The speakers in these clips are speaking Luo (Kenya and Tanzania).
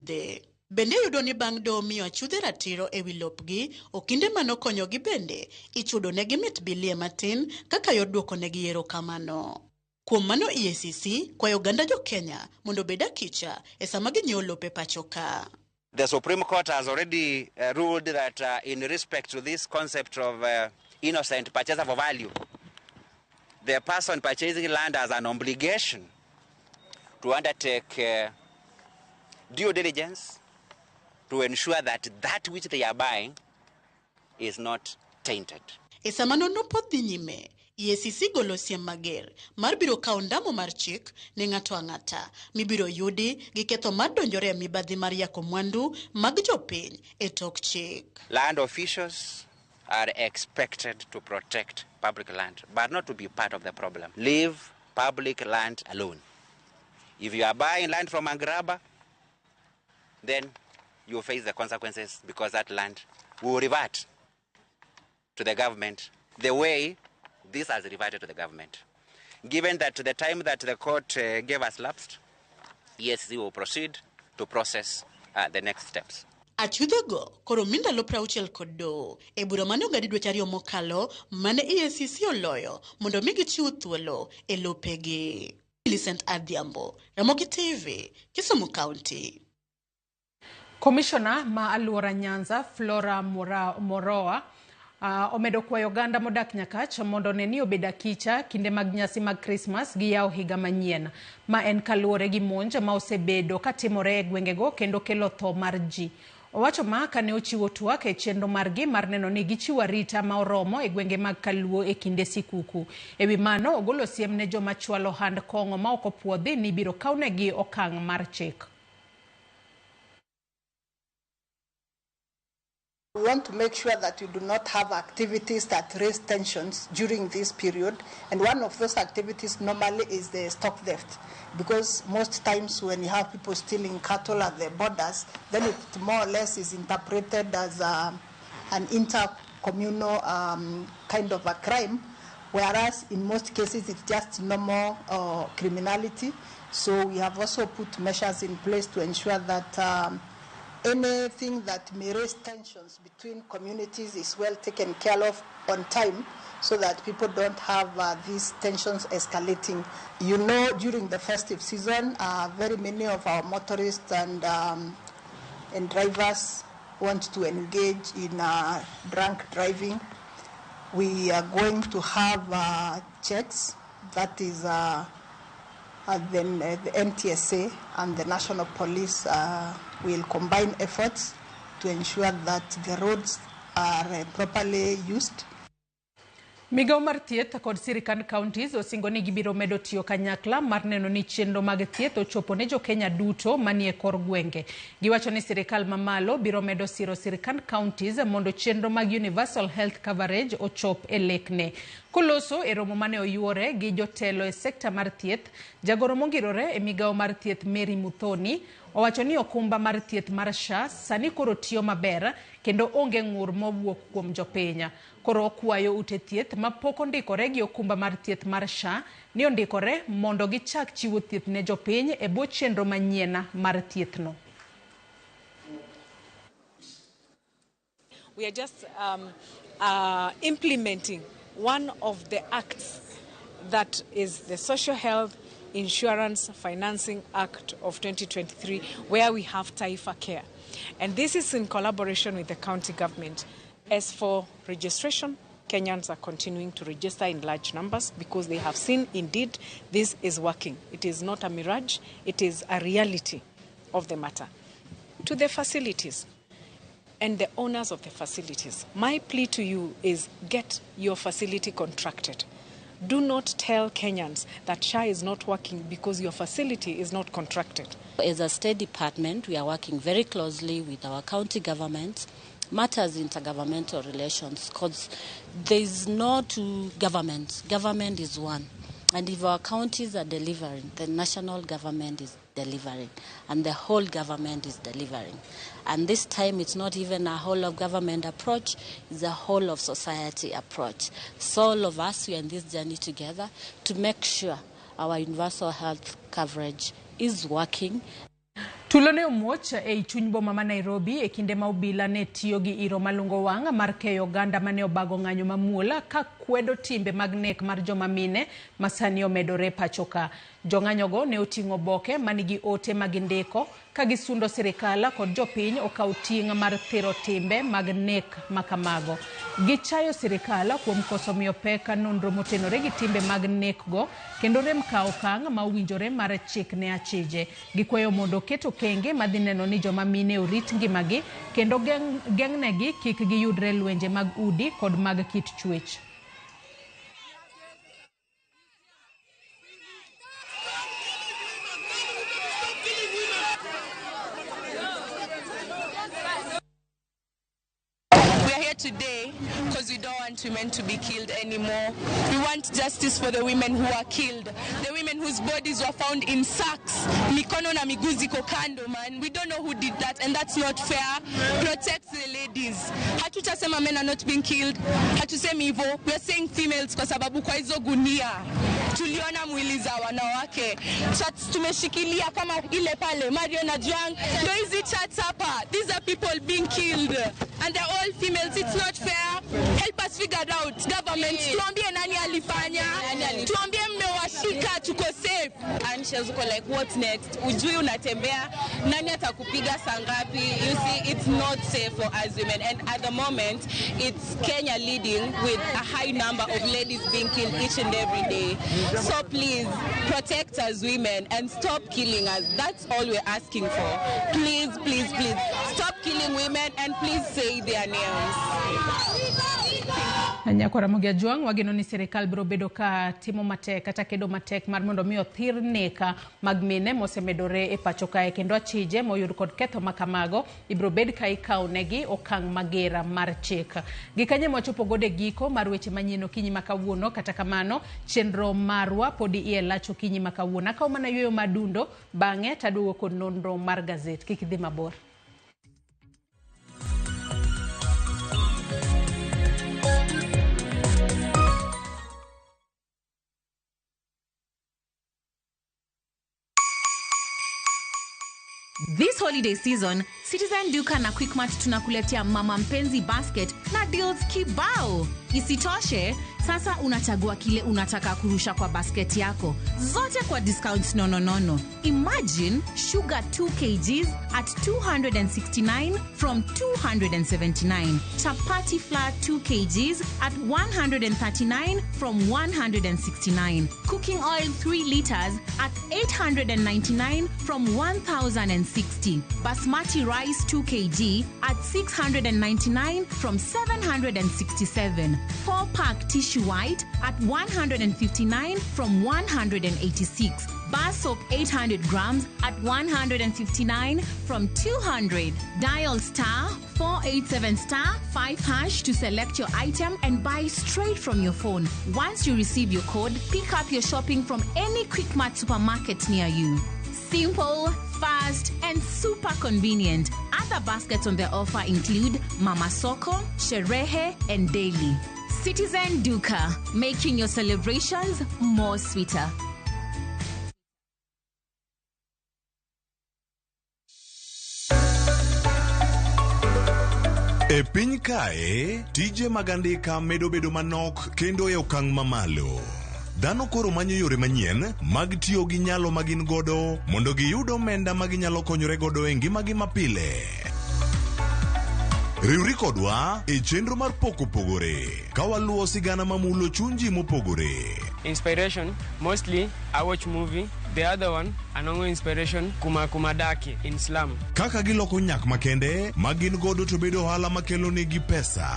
Achudhe. Bende iyudo ni bang' doho miyo achudhe ratiro e wi lopgi, okinde manokonyogi bende ichudo negi mit bilie matin kaka yor duoko negi erokamano. Kuom mano EACC kwayo oganda jo Kenya mondo obed akicha e sama ginyiewo lope pacho ka. The Supreme Court has already ruled that in respect to this concept of innocent purchaser for value, the person purchasing land has an obligation to undertake due diligence to ensure that that which they are buying is not tainted. E sama nonro pod dhi nyime, EACC golo siem mager mar biro kawo ndamo mar chik ne ng'ato ang'ata mibiro yudi gi ketho mar donjore e mibadhi mar yako mwandu mag jopiny e tok chik. Land officials are expected to protect public land, but not to be part of the problem. Leave public land alone. If you are buying land from a grabber, then you face the consequences because that land will revert to the government the way this has reverted to the government. Given that the time that the court gave us lapsed, EACC will proceed to process the next steps. Achudhego koro mi ndalo 60 kod doho e bura mane ong'adi dweche ariyo mokalo mane EACC oloyo mondo mi gichiw thuolo e lopegi. Millicent Adhiambo, Ramogi TV, Kisumu County. Komishona ma aluora Nyanza Flora Moroa omedo kwayo oganda modak Nyakach mondo one ni obedo akicha kinde mag nyasi mag Krismas gi yawo higa manyien. Ma en kaluwore gi monj ma osebedo katimore e gwengego kendo kelo tho mar ji. Owacho ma kane ochiwo twak e chenro margi mar neno ni gichiwo arita ma oromo e gwenge mag Kaluo e kinde sikuku. E wi mano, ogolo siem ne joma chwalo hand kong'o ma ok opuodhi ni ibiro kawnegi okang' mar chik. We want to make sure that we do not have activities that raise tensions during this period. And one of those activities normally is the stock theft, because most times when you have people stealing cattle at the borders, then it more or less is interpreted as an intercommunal kind of a crime, whereas in most cases it's just normal criminality. So we have also put measures in place to ensure that anything that may raise tensions between communities is well taken care of on time, so that people don't have these tensions escalating. You know, during the festive season, very many of our motorists and drivers want to engage in drunk driving. We are going to have checks, that is then the NTSA and the National Police will combine efforts to ensure that the roads are properly used. Migawo mar thieth kod sirkand counties osingo ni gibiro medo tiyo kanyakla mar neno ni chenro mag thieth ochopo ne jo-Kenya duto manie kor gwenge. Giwacho ni sirikal mamalo biro medo siro sirkand counties mondo chenro mag universal health coverage ochop e lekne. Koloso e romo mane oyuore gi jotelo e sekta mar thieth, jagoro mongirore e migawo mar thieth Mary Muthoni owacho ni okumba mar thieth mar SHA sani koro tiyo maber kendo onge ng'ur mowuok kuom jopiny. Koro okwayo ute thieth mapok ondikore gi okumba mar thieth mar SHA ni ondikore mondo gichak chiwo thieth ne jopiny e bwo chenro manyien mar thiethno. We are just implementing one of the acts that is the Social Health Insurance Financing Act of 2023, where we have Taifa Care. And this is in collaboration with the county government. As for registration, Kenyans are continuing to register in large numbers because they have seen indeed this is working. It is not a mirage, it is a reality of the matter. To the facilities and the owners of the facilities, my plea to you is get your facility contracted. Do not tell Kenyans that SHA is not working because your facility is not contracted. As a state department, we are working very closely with our county government, matters intergovernmental relations, because there is no two governments. Government is one. And if our counties are delivering, the national government is delivering, and the whole government is delivering. And this time it's not even a whole of government approach, it's a whole of society approach. So all of us, we are in this journey together to make sure our universal health coverage is working. Tulo ne omuoch ei chuny boma ma Nairobi e kinde ma obila ne tiyo gi iro malungo wang' mar keyo oganda mane obago ng'anyo mamuol ka kwedo timbe mag nek mar joma mine ma sani omedore pacho ka. Jong'anyogo ne oting'o oboke manigi ote ma gindiko ka gisundo sirikal kod jopiny okaw ting' mar thiro timbe mag nek ma kamago. Gichayo sirikal kuom koso miyo pek nonro motenore gi timbe mag nek go kendo rem kawo okang' ma owinjore mar chik ne achije. Gikwayo mondo oket okenge madhi neno ni joma mine orit ngimagi kendo geng'negi kik giyudre lwenje mag udi kod mag kit chwech. We are here today because we don't want women to be killed anymore. We want justice for the women who are killed, the women whose bodies were found in sacks, mikono na miguu ziko kando, man. We don't know who did that, and that's not fair. Protect the ladies. Hatutasema men are not being killed. Hatusemi hivyo. We are saying females kwa sababu kwa hizo gunia tuliona mwili za wanawake. Chats tumeshikilia kama ile pale Marion Ajwang, ndio hizi chats hapa. These are people being killed and they're all females. It's not fair. Help us figure it out. Government, tuambie nani alifanya, tuambie mmewashika, tuko safe. Anxious, uko like, what next? Ujui unatembea, nani atakupiga saa ngapi? You see, it's not safe for us women, and at the moment it's Kenya leading with a high number of ladies being killed each and every day. So please protect us women and stop killing us. That's all we're asking for. Please, please, please stop killing women and please say their names. Nyakwa Ramogi Ajwang' wageno ni sirikal biro bedo ka timo matek kata kedo matek mar mondo mi othir neka mag mine mosemedore e pacho kae kendo achije moyud kod ketho ma kamago ibiro bed ka ikawo negi okang' magera mar chik. Gikanye mwachopo godo e giko mar weche manyien okinyi ma kawuono. Kata kamano chenro marwa podi iye lach okinyi ma kawuono. Akawo mana yueyo madundo bang'e taduogo kod nonro mar gazet. Kik idhi mabor. This holiday season, Citizen Duka na Quickmart tunakuletea Mama Mpenzi Basket na deals kibao. Isitoshe, sasa unachagua kile unataka kurusha kwa basket yako. Zote kwa discounts nono nono. Imagine sugar 2 kgs at 269 from 279. Chapati flour 2 kgs at 139 from 169. Cooking oil 3 liters at 899 from 1060. Basmati rice 2 kg at 699 from 767. 4-pack tissue white at 159 from 186. Bar soap 800 grams at 159 from 200. Dial star 487 star 5 hash to select your item and buy straight from your phone. Once you receive your code, pick up your shopping from any Quickmart supermarket near you. Simple, fast, and super convenient. Other baskets on the offer include Mama Soko, Sherehe, and Daily. Citizen Duka, making your celebrations more sweeter. E piny kae, tije mag andika medo bedo manok kendo e okang' mamalo. Dhano koro manyo yore manyien mag tiyo gi nyalo ma gin godo mondo giyud omenda ma ginyalo konyore godo e ngimagi mapile. Riwri kodwa e chenro mar Pok Opogore ka waluwo sigana mamulo chuny ji mopogore. Inspiration, mostly I watch movie. The other one, anongo inspiration, kuma kumadaki in slum. Kaka giloko nyak makende ma gin godo to bedo ohala makelo negi pesa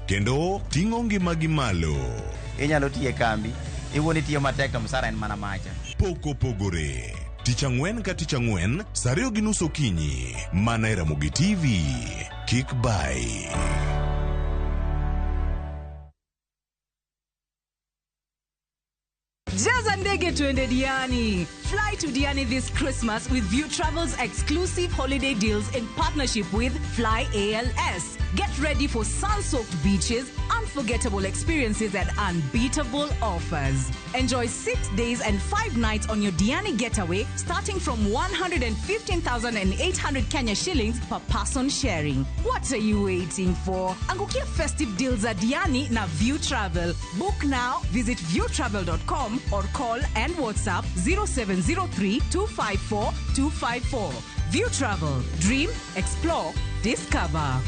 kendo ting'o ngimagi malo. Inyalo tiyo e kambi, iwuon itiyo matek to msara en mana macha. Pok Opogore. Tich ang'wen ka tich ang'wen, saa 2:30 okinyi, mana e Ramogi TV. Kik bai. Jaza ndege tuende Diani. Fly to Diani this Christmas with View Travel's exclusive holiday deals in partnership with Fly ALS. Get ready for sun-soaked beaches, unforgettable experiences and unbeatable offers. Enjoy 6 days and 5 nights on your Diani getaway starting from 115,800 Kenya shillings per person sharing. What are you waiting for? Angukia festive deals at Diani na View Travel. Book now, visit viewtravel.com or call and WhatsApp 0703 254 254. View Travel. Dream, explore, discover.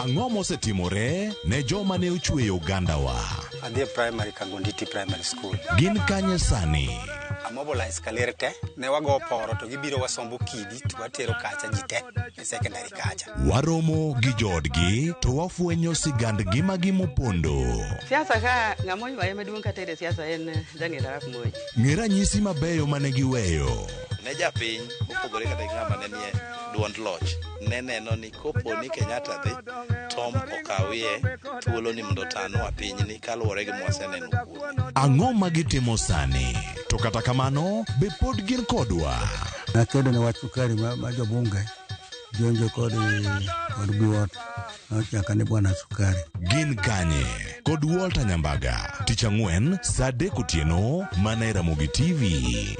Ang'o mosetimore ne joma ne ochweyo ogandawa? Adhi e primary Kagonditi Primary School. Gin kanye sani? Amobilize kaler te, ne wago poro to gibiro wasombo kidi to watero kacha ji te e secondary kacha. Waromo gi joodgi to wafwenyo sigand ngimagi mopondo. Siasa ka ng'ama oywaye maduong' kata e siasa en Daniel Arap Moi. Ng'e ranyisi mabeyo mane giweyo. Ne japiny mopogore kata gi ng'ama ne nie duond loch ne neno ni kopo ni Kenyatta dhi Tom okawie thuolo ni mondo otanwa pinyni kaluwore gi mwaseneno kuome. Ang'o ma gitimo sani? To kata kamano, be pod gin kodwa? Nakedo ne wach sukari ma jobunge jonjo kod biwot nochaka ni bwana sukari. Gin kanye? Kod Walter Nyambaga, tich ang'wen saa 3 otieno mana e Ramogi TV.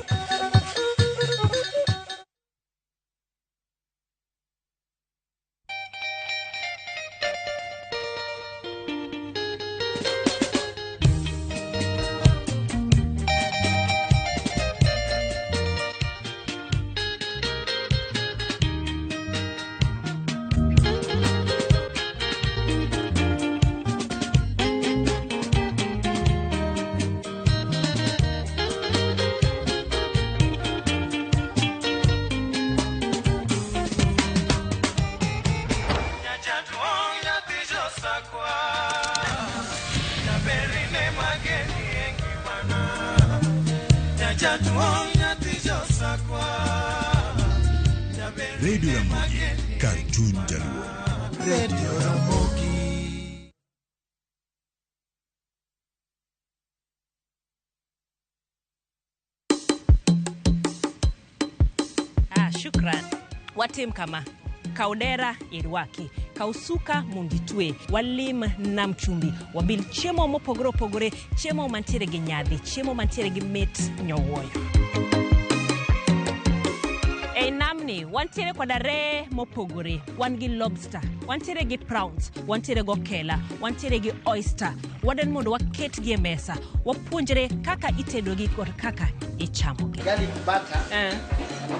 Radio Ramogi, kar chuny Jaluo. Radio Ramogi. Ah, shukran. Watim kama kaudera irwaki kausuka munditwe walim nam chumbi wabil chiemo mopogore opogore, chiemo mantiere gi nyadhi, chiemo mantiere gi mit nyowuoyo. Ei namni wantiere koda ree mopogore, wan gi lobster, wantiere gi prawns, wantiere gi okela, wantiere gi oyster. Wadwaro mondo waketgi e mesa, wapuonjre kaka itedogi kod kaka ichamogi. Garlic butter.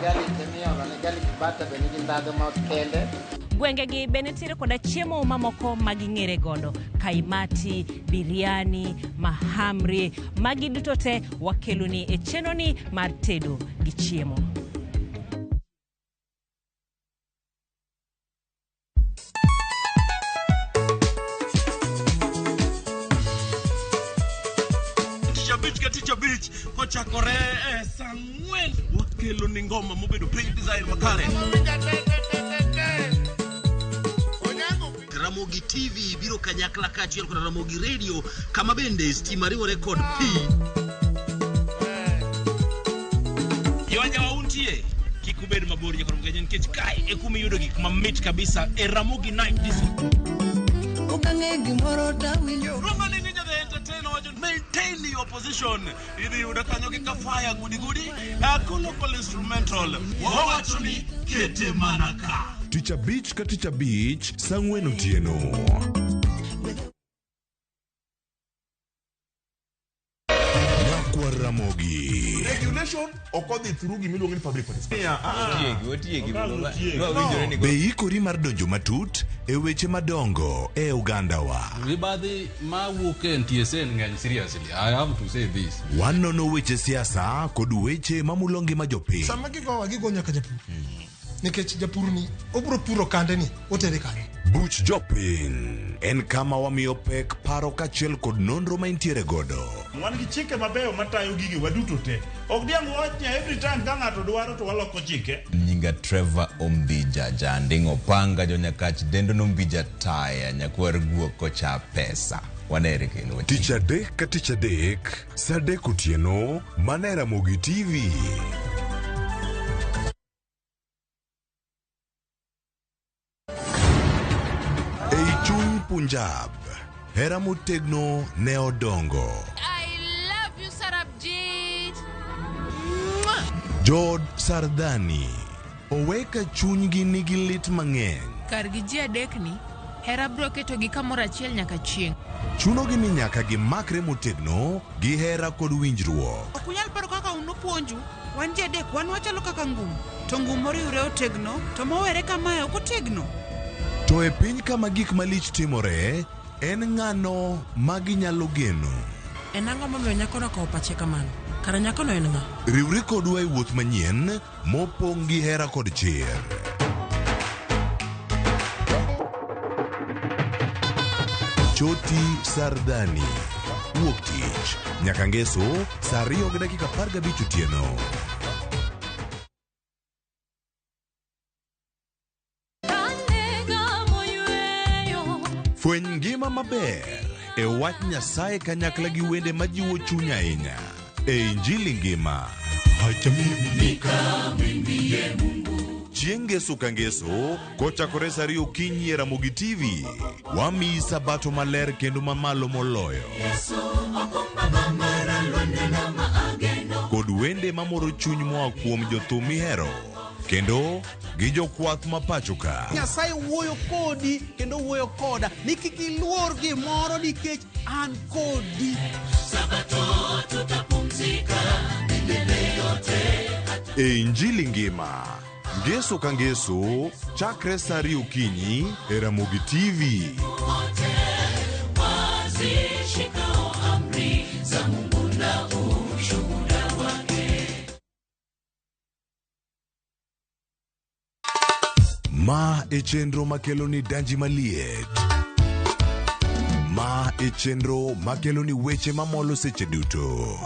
Garlic miolo ne garlic butter be nigi ndhadhu ma kende. Gwengegi be nitiere koda chiemo mamoko ma ging'ere godo, kaimati, biryani, mahamri. Magi duto te wakeloni e chenroni mar tedo gi chiemo. Tich abich kochakore e saa 4 wakelo ni ngoma mobedo piny design makare. Ramogi TV biro kanyakla kaachiel kod Ramogi Radio kama bende stima riwore kod pi. Yoja untie kik ubed mabor nyaka Ramogi nikech kae e kuma iyudo gik mamit kabisa e Ramogi Night Disco. Okang'e gimoro tawinjo. Roma ni Ninja the Entertainer wacho maintain your position. Idhi yudo kanyo gi kafaya gudi gudi. Local instrumental. Wawacho ni kete mana ka. Tich abich ka tich abich saa 4 otieno. Nyakwar Ramogi. Regulation ok odhi through gimiluongo ni public participation. Be ikori mar donjo matut e weche madongo e ogandawa? Mibadhi mawuok e NTSA ng'eny seriously. I have to say this. Wanono weche siasa kod weche mamulo ngima jopiny. Sama gigowa gigo nyaka japur. Nikech japur ni obro puro kande ni otere kanye. Buch jopiny en kama wamiyo pek paro kaachiel kod nonro ma intiere godo. Wan gi chike mabeyo matayo gigi waduto te. Ok diang' wach ni every time ka ng'ato dwaro to waloko chike. Nyinga Trevor Ombija Janding Opanga jonyakach dendo nombija taya nyakwar guok kocha pesa. Wanere kendo. Tich adek ka tich adek, sa 3 otieno, mana e Ramogi TV. Ei chuny Punjab, hera motegno ne odongo. I love you, Sarabjit. Jood Sardani owe ka chunygi nigi lit mang'eny. Kargi ji adekni, hera biro ketogi kamoro achiel nyaka chieng'. Chunogi ni nyaka gimakre motegno gi hera kod winjruok. Ok unyal paro kaka un upuonju, wan ji adek wan wachalo kaka ngum, to ngum moriwre otegno, to mowere kamae ok otegno. To e piny kama gik malich timore, en ng'ano ma ginyalo geno? En ang'o momiyo nyakono okawo pache kamano? Kara nyakono en ng'a? Riwri kodwa e wuoth manyien mopong' gi hera kod chir. Choti Sardani. Wuok tich nyaka ngeso saa 2:15 otieno. Fweny ngima maber e wach Nyasaye kanyakla gi wende majiwo chuny ahinya e Injili ngima. Chieng' ngeso ka ngeso kochakore saa 2 okinyi e Ramogi TV, wamiyi sabato maler kendo mamalo moloyo. Kod wende mamoro chuny moa kuom jothum mihero kendo gi jokwath ma pacho ka. Nyasaye wuoyo kodi kendo wuoyo koda ni kik iluor gimoro nikech an kodi. E Injili ngima, ngeso ka ngeso, chakre saa 2 okinyi e Ramogi TV. Ma e chenro makelo ni danji maliet. Ma e chenro makelo ni weche mamolo seche duto.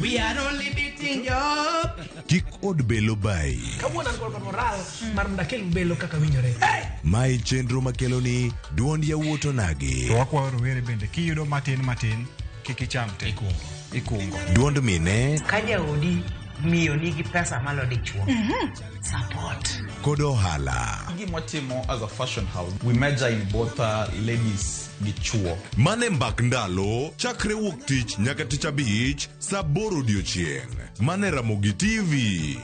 We are only beating job. Kik od belo bayi. Kawuono an kod moral mar mondo akel belo kaka winjore. Ma e chenro makelo ni duond yawuot onagi. To wakwayo rowere bende kiyudo matin matin kik icham te. Ikungo. Duond mine Ka jaodi miyo nigi pesa malo dichuo. Support. Kod ohala. Gima watimo as a fashion house, we major in both ladies gi chuo. Mane mbak ndalo chakre wuok tich nyaka tich abich saa 8 odiochieng'. Mane Ramogi TV.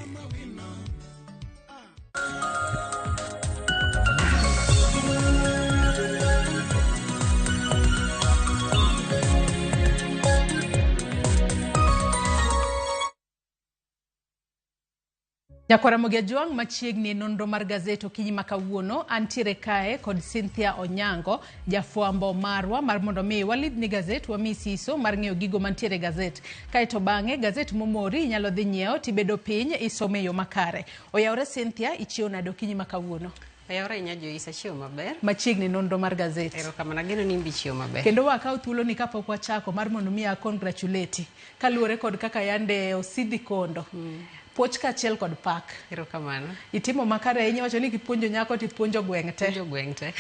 Nyakwara Ramogi Ajwang' machiegni e nonro mar gazet okinyi ma kawuono antiere kae kod Cynthia Onyango jafwambo marwa mar mondo mi walidhni gazet wami siso mar ng'eyo gigo mantiere e gazet. Kaeto bang'e gazet momori inyalo dhi nyiewo tibedo piny isome e yo makare. Oyawre Cynthia, ichiewo nade okinyi ma kawuono? Oyawre ahinya Joyce, achiewo maber. Machiegni nonro mar gazet. Erokamano, ageno ni in be ichiewo maber. Kendo wakaw thuoloni kapok wachako mar mondo mi a congratulate kaluwore kod kaka yande osidhi kondo. Puoch kaachiel kod pak. Erokamano. Itimo makare ahinya, iwacho ni kipuonjo nyako tipuonjo gweng' te. Puonjo gweng' te.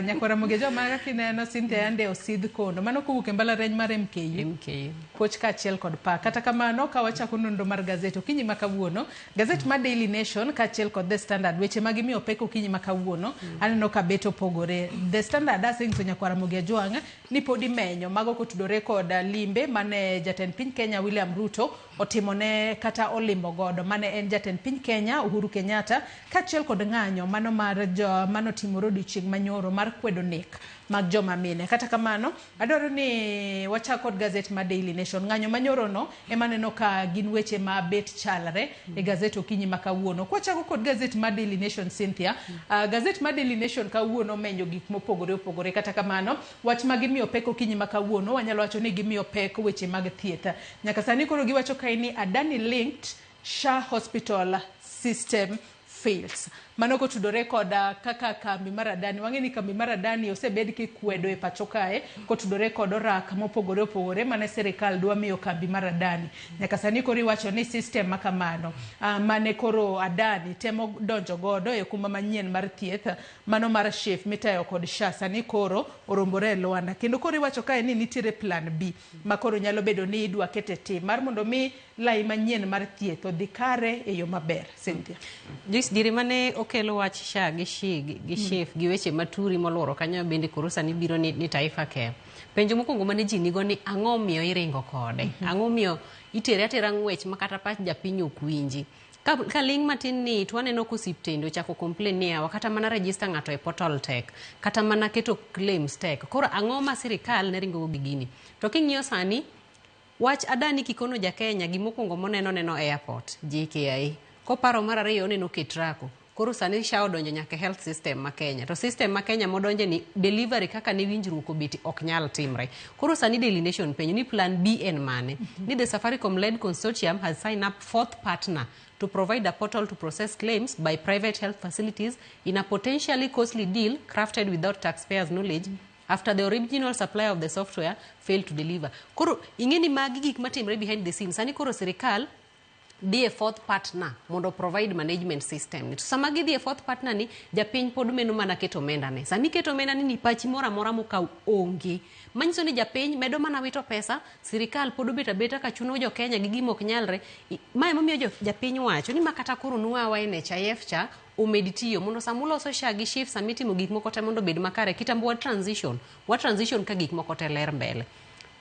Nyakwara Ramogi Ajwang' mana kaka ineno Cynthia yande osidh kondo. Mano kowuok e mbalariany mar MKU. MKU. Puoch kaachiel kod pak. Kata kamano ka wachako nonro mar gazet okinyi ma kawuono, gazet mar Daily Nation kaachiel kod The Standard weche ma gimiyo pek okinyi ma kawuono aneno ka bet opogore. The Standard asenyiso nyakwara Ramogi Ajwang' ni pod imenyo mago kotudore kod limbe mane jatend piny Kenya William Ruto otimone kata olimo godo mane en jatend piny Kenya Uhuru Kenyatta kaachiel kod ng'anyo mano mar jo manotimore odiochieng' manyoro mar kwedo nek mag joma mine. Kata kamano adwaro ni wachak kod gazet mar Daily Nation. Ng'anyo manyoro no ema neno ka gin weche ma bet chalre e gazet okinyi ma kawuono. Kwachako kod gazet mar Daily Nation Cynthia, gazet mar Daily Nation kawuono omenyo gik mopogore opogore. Kata kamano wach ma gimiyo pek okinyi ma kawuono wanyalo wacho ni gimiyo pek weche mag thieth. Nyaka sani koro giwacho kae ni Adani linked SHA hospital system fails. Mano kotudore koda kaka kambi mar Adani, wang'e ni kambi mar Adani osebed kikwedo e pacho kae kotudore kod orak mopogore opogore mane sirikal dwa miyo kambi mar Adani. Nyaka sani koro iwacho ni system ma kamano mane koro Adani temo donjo godo e okumba manyien mar thieth mano mar SHIF mitayo kod SHA sani koro orombore e lwanda. Kendo koro iwacho kae ni nitiere plan B ma koro nyalo bedo ni idwa ket e tim mar mondo mi lai manyien mar thieth odhi kare e yo maber. Cynthia. Joyce, diere mane okelo wach SHA gi SHI gi SHIF gi weche maturi moluoro kanyo bende koro sani biro ni Taifa Care. Penjo mokwongo mane ji nigo ni ang'o miyo iringo kode? Ang'o miyo itere atera ng'wech ma kata pach japiny ok winji? Ka ling' matin ni to waneno ka osiptende ochako complain ni yawa kata mana register ng'ato e portal tek, kata mana keto claims tek. Koro ang'o ma sirikal ne ringo go gi gini? To king'iyo sani, wach Adani kikono ja Kenya gimokwongo moneno neno airport, JKIA. Koparo mar ariyo oneno Ketraco. Koro sani SHA odonjo nyaka e health system ma Kenya. To system ma Kenya modonje ni delivery kaka ne winjruok obeti ok nyal timre. Koro sani Daily Nation penjo ni plan B en mane? Ni the Safaricom led consortium has signed up fourth partner to provide a portal to process claims by private health facilities in a potentially costly deal crafted without taxpayers' knowledge after the original supplier of the software failed to deliver. Koro ing'e ni magi gik matimre behind the scenes. Sani koro sirikal dhi e fourth partner mondo provide management system ni. To sama gidhi e fourth partner ni, japiny pod meno mana keto omenda ne. Sami keto omenda ni, ni pachi moro amora mokaw onge. Manyiso ni japiny medo mana wito pesa, sirikal pod obet abeta ka chuno jo Kenya gi gima ok nyalre. Mae momiyo japiny wacho ni makata koro nuawa NHIF cha omed tiyo mondo sama uloso SHA gi SHIF sama itimo gik moko te mondo obed makare kitambo wa transition ka gik moko te ler mbele.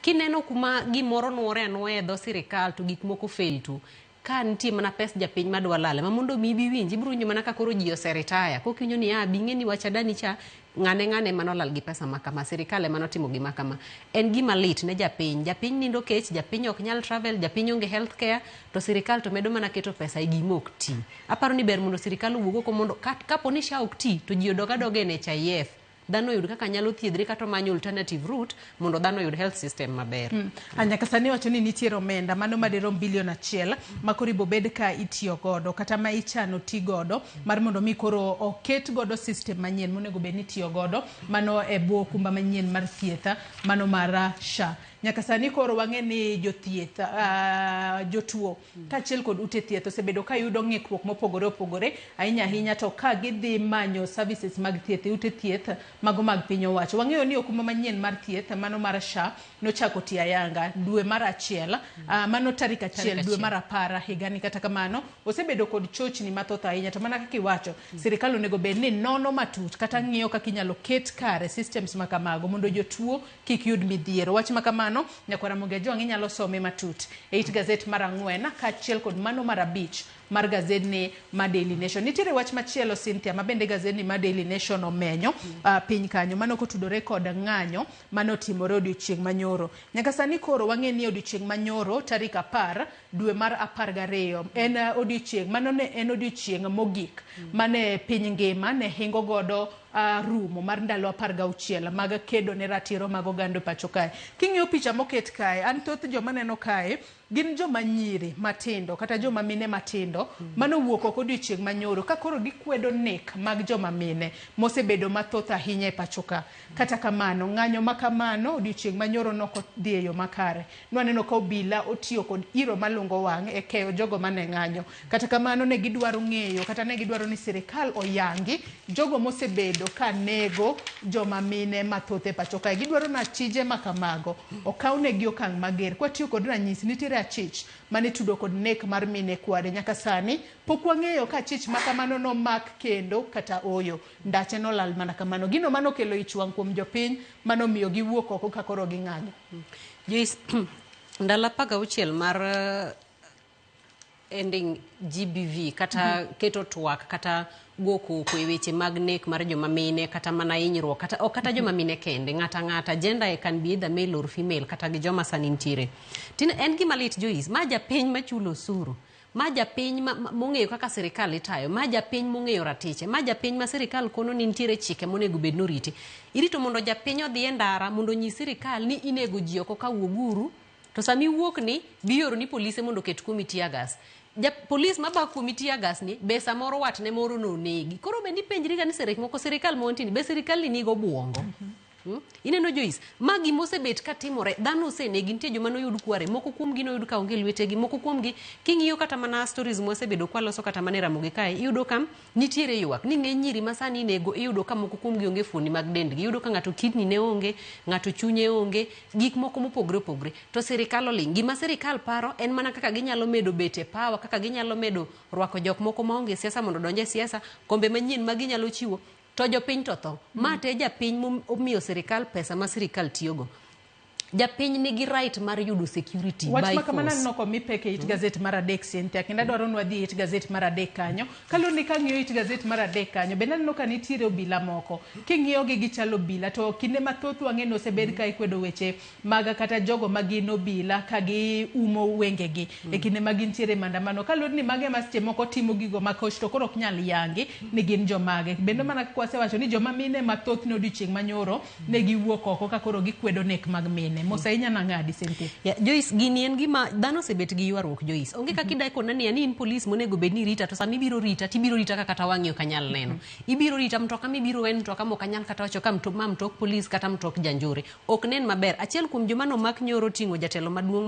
Kineno kuma gimoro nuore anuoya e dho sirikal to gik moko fail tu. Ka nitie mana pes japiny madwa lale ma mondo mi ibi winji ibiro winjo mana ka koro ji oseretire kok iwinjo ni bi ing'e ni wach Adani cha ng'ane ng'ane manolal gi pesa ma kama sirikal ema notimo gima kama. En gima lit ne japiny. Japiny nindo kech, japiny ok nyal travel, japiny onge health care to sirikal to medo mana keto pesa e gima ok ti. Aparo ni ber mondo sirikal owuog oko mondo kapo ni SHA ok ti to ji odog adoga e NHIF. Dhano oyud kaka nyalo thiedhre kata omanyo alternative route mondo dhano oyud health system maber. Nyaka sani wacho ni nitiere omenda mano madirom bilion 1 ma koro ibobed ka itiyo godo kata ma ichano ti godo mar mondo mi koro oket godo system manyien monego bed ni itiyo godo mano e bwo okumba manyien mar thieth mano mar SHA. Nyaka sani koro wang'e ni jothieth, jotuo kaachiel kod ute thieth osebedo ka yudo ng'ikruok mopogore opogore ahinya ahinya to ka gidhi manyo services mag thieth e ute thieth mago mag piny owacho. Wang'eyo ni okumba manyien mar thieth mano mar SHA nochako tiyo ayanga dwe mar 1, mano tarik 1 dwe mar 10 higani. Kata kamano osebedo kod chochni mathoth ahinya to mana kaka iwacho sirikal onego bed ni nono matut kata ng'iyo kaka inyalo ket kare systems ma kamago mondo jotuo kik yud midhiero. Wach ma kamano nyakwara Ramogi Ajwang' inyalo some matut e it gazet mar 4 kaachiel kod mano mar 5 mar gazedni ma Daily Nation. Nitiere wach machielo Cynthia ma bende gazedni ma Daily Nation omenyo piny kanyo mano kotudore kod ng'anyo manotimore odiochieng' manyoro. Nyaka sani koro wang'e ni odiochieng' manyoro tarik 10 dwe mar 12 en odiochieng' mano ne en odiochieng' mogik mane piny ngima ne hingo godo rumo mar ndalo 16 mag kedo ne ratiro mag oganda e pacho kae. King'iyo picha moket kae, an thoth joma neno kae gin joma nyiri matindo kata joma mine matindo manowuok oko odiochieng' manyoro ka koro gikwedo nek mag joma mine mosebedo mathoth ahinya e pacho ka. Kata kamano, ng'anyo ma kamano odiochieng' manyoro nokodhi e yo makare. Nwaneno ka obila otiyo kod iro malungo wang' e keyo jogo mane ng'anyo. Kata kamano ne gidwaro ng'eyo kata ne gidwaro ni sirikal oyangi jogo mosebedo ka nego joma mine mathoth e pacho kae. Gidwaro ni achije ma kamago okawnegi okang' mager. Kwatiyo kod ranyisi, nitiere achich mane tudo kod nek mar mine kware. Nyaka sani pok wang'eyo ka achich ma kamano nomak kendo kata oyo. Ndache nolal mana kamano. Gino manokelo ich wang' kuom jopiny manomiyo giwuok oko ka koro ging'anyo. Joyce, ndalo 16 mar ending GBV kata keto twak kata go koko e weche mag nek mar joma mine kata mana hinyruok kata ok kata joma mine kende, ng'ata ng'ata, gender can be either male or female kata gi joma sani nitiere. Tin en gima lit Joyce, ma japiny machulo osuru, ma japiny mong'eyo kaka sirikal itayo, ma japiny mong'eyo ratiche, ma japiny ma sirikal kono ni nitiere chike monego bed noriti. Irito mondo japiny odhi e ndara mondo onyis sirikal ni inego ji oko ka wuoguru To sama iwuok ni, bioro ni polise mondo oket kuomi tear gas. Ja polis ma ba kuomi tear gas ni be samoro watne moro nonegi. Koro bende ipenjri ga ni seche moko sirikal ma wantie ni be sirikal ni nigo obwongo. Ineno Joyce, ma gima osebet ka timore, dhano osenegi, nitie joma noyud kware, moko kuomgi noyud ka onge lwetegi, moko kuomgi king'iyo kata mana stories mwasebedo kwaloso kata mana e Ramogi kae, iyudo ka nitiere ywak ni ng'eny nyiri ma sani inego, iyudo ka moko kuomgi onge fuoni mag dendgi, iyudo ka ng'ato kidney ne onge, ng'ato chunye onge, gik moko mopogore opogore. To sirikal oling'. Gima sirikal paro en mana kaka ginyalo medo bet e power, kaka ginyalo medo rwako jok moko maonge siasa mondo odonj e siasa, kombe manyien ma ginyalo chiwo, to jopiny to tho. Ma te japiny momiyo sirikal pesa ma sirikal tiyogo. Japiny nigi right mar yudo security Wach by ma kamano force. aneno komi pek e it gazet mar adek Cynthia, kendo adwaro ni wadhi e it gazet mar adek kanyo. Kaluwore ni kang'iyo it gazet mar adek kanyo, bende aneno ka nitiere obila moko. King'iyo gi gichalo obila, to kinde mathoth wang'e ni osebed ka ikwedo weche mag kata jogo ma gin obila ka giumo wengegi e kinde ma gintiere e maandamano. Kaluwore ni mago ema seche moko timo gigo makoch to koro ok nyal yangi ni gin jomage. Bende mana kaka wasewacho ni joma mine mathoth ne odiochieng' manyoro ne giwuok oko ka koro gikwedo nek mag mine. Mos ahinya nang'adi Cynthia. Yeah, Joyce, gini en gima dhano osebet gi ywaruok Joyce. Onge kaka idak kona ni in polis monego bed ni rita to sama ibiro rita tibiro rita ka kata wang'i ok anyal neno. Ibiro rita mtoka mibiro en mtoka mok anyal kata wacho ka ma mtok polis kata mtok janjore. Ok nen maber. Achiel kuom joma nomak nyoro ting'o jatelo maduong'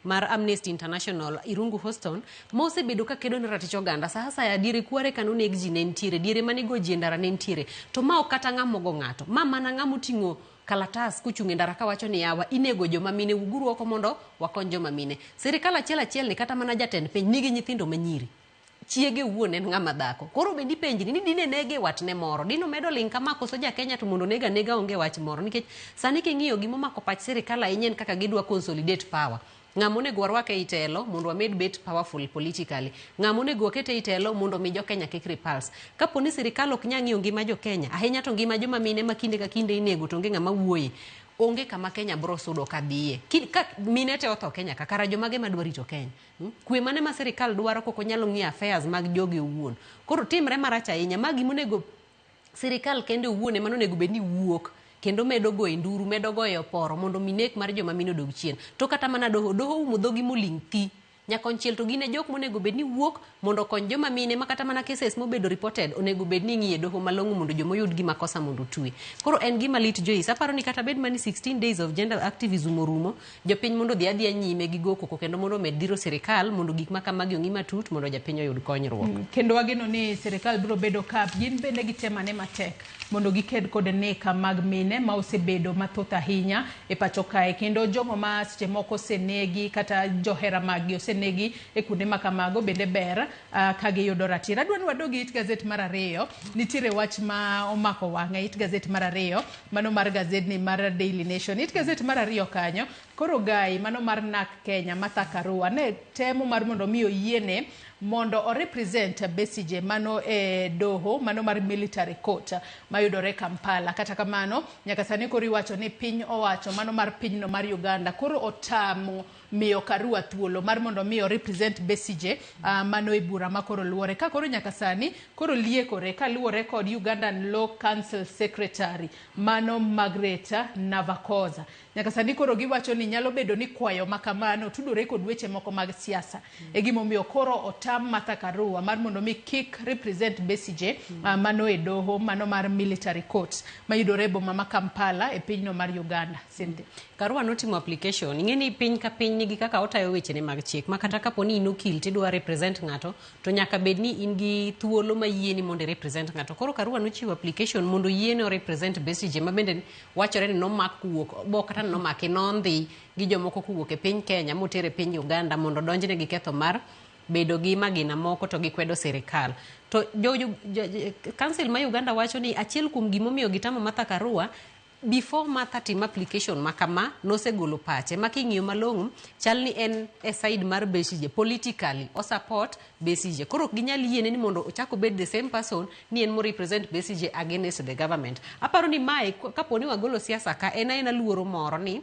mar Amnesty International Irungu Houghton mosebedo ka kedo ne ratich oganda sa asaya diere kware ka noneg ji ne nitiere diere manigo ji e ndara ne nitiere to ma ok kata ng'ama ogo ng'ato ma mana ng'ama oting'o kalatas kochung' e ndara kawacho ni yawa inego joma mine wuguru oko mondo wakony joma mine. Sirikal achiel achiel ni kata mana jatend piny nigi nyithindo manyiri chiege wuon en ng'ama dhako. Koro bende ipenjri ni dine nege watne moro, dine omedo ling' kama koso ja Kenya to mondo oneg anega onge wach moro nikech sani king'iyo gimomako pach sirikal ahinya en kaka gidwa consolidate power. Ng'ama onego warwak ei telo mondo wamed bet powerful politically. Ng'ama onego waket ei telo mondo mi jo Kenya kik repulse. Kapo ni sirikal ok nyal ng'iyo ngima jo Kenya, ahinya to ngima joma mine ma kinde ka kinde inego to onge ng'ama wuoye. Onge kama Kenya bro sudo kadhiye. Ka mine te otho Kenya ka, kara jomage madwa rito Kenya? Kwe mane ma sirikal dwaro kok onyalo ng'iyo affairs mag joge owuon. Koro timre marach ahinya. Ma gimonego sirikal kende owuon ema onego bed ni wuok kendo medo goyo nduru, medo goyo oporo mondo mi nek mar joma mine odog chien. To kata mana doho, doho umo dhogi moling' thi. Nyakonchiel to gin e jok monego bed ni wuok mondo okony joma mine ma kata mana cases mobedo reported onego bed ni ing'iye doho malong'o mondo joma oyud gi makosa mondo otwe. Koro en gima lit Joyce, aparo ni kata bed mani 16 days of gender activism orumo, jopiny mondo odhi adhiya nyime gi go koko kendo mondo omed dhiro sirikal mondo gik ma kamagi ong'i matut mondo japiny oyud konyruok. Kendo wageno ni sirikal biro bedo ka gin bende gitemane matek mondo giked kod nek mag mine ma osebedo mathoth ahinya e pacho kae, kendo jogo ma seche moko osenegi kata johera maggi osenegi e kuonde ma kamago bende ber ka giyudo ratiro. Adwa ni wadog e it gazet mar ariyo, nitiere wach ma omako wang'a it gazet mar ariyo, mano mar gazedni mar Daily Nation. It gazet mar ariyo kanyo, koro gai mano mar NARC Kenya Martha Karua ne temo mar mondo mi oyiene mondo o represent Besigye mano e doho mano mar military court mayudore Kampala. Kata kamano nyaka sani koro iwacho ni piny owacho mano mar pinyno mar Uganda koro otamo miyo Karua thuolo mar mondo mi o represent Besigye mano e bura ma koro luore. Ka koro nyaka sani koro liekore kaluwore kod Ugandan Law Council Secretary mano Margaret Navakoza. Nyaka sani koro giwacho ni nyalo bedo ni kwayo ma kamano tudore kod weche moko mag siasa. E gimomiyo koro otam Martha Karua mar mondo mi kik represent Besigye mano e doho mano mar military court mayudore e boma ma Kampala e pinyno mar Uganda. Cynthia. Karua notimo application. Ing'e ni piny ka piny nigi kaka otayo wechene mag chik ma kata kapo ni in okil tidwa represent ng'ato to nyaka bed ni in gi thuolo ma yieni mondo i represent ng'ato. Koro Karua nochiwo application mondo yiene o represent Besigye ma bende wachore ni nomak kowuok bo kata nomaki nondhi gi jomoko kowuok e piny Kenya moter e piny Uganda mondo odonjne gi ketho mar bedo gi magina moko to gikwedo sirikal. To jo, jo, jo, council ma Uganda wacho ni achiel kuom gimomiyo gitamo Martha Karua before Martha tim application ma kama nosegolo pache ma king'iyo malong'o chal ni en e side mar Besigye politically o support Besigye. Koro ok ginyal yiene ni mondo ochak obed the same person ni en mo represent Besigye against the government. Aparo ni mae kapo ni wagolo siasa ka en aena luoro moro ni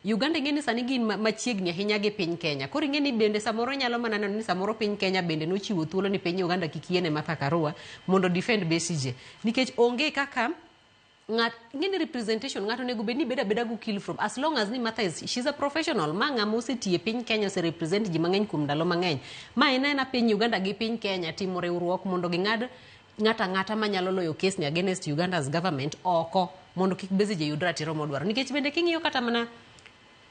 Uganda ing'e ni sani gin machiegni ahinya gi piny Kenya. Koro ing'e ni bende samoro nyalo mana neno ni samoro piny Kenya bende nochiwo thuolo ni piny Uganda kik yiene Martha Karua mondo defend Besigye. Nikech onge kaka Ng'at ing'e ni representation ng'ato onego bed ni bedo abeda gi okil from as long as ni Martha is she's a professional ma ng'ama osetiyo e piny Kenya ose represent ji mang'eny kuom ndalo mang'eny. Ma en aena piny Uganda gi piny Kenya timo riwruok mondo ging'ad ng'ato ang'ata manyalo loyo case ni against Uganda's government oko mondo kik Besigye yud ratiro modwaro. Nikech bende king'iyo kata mana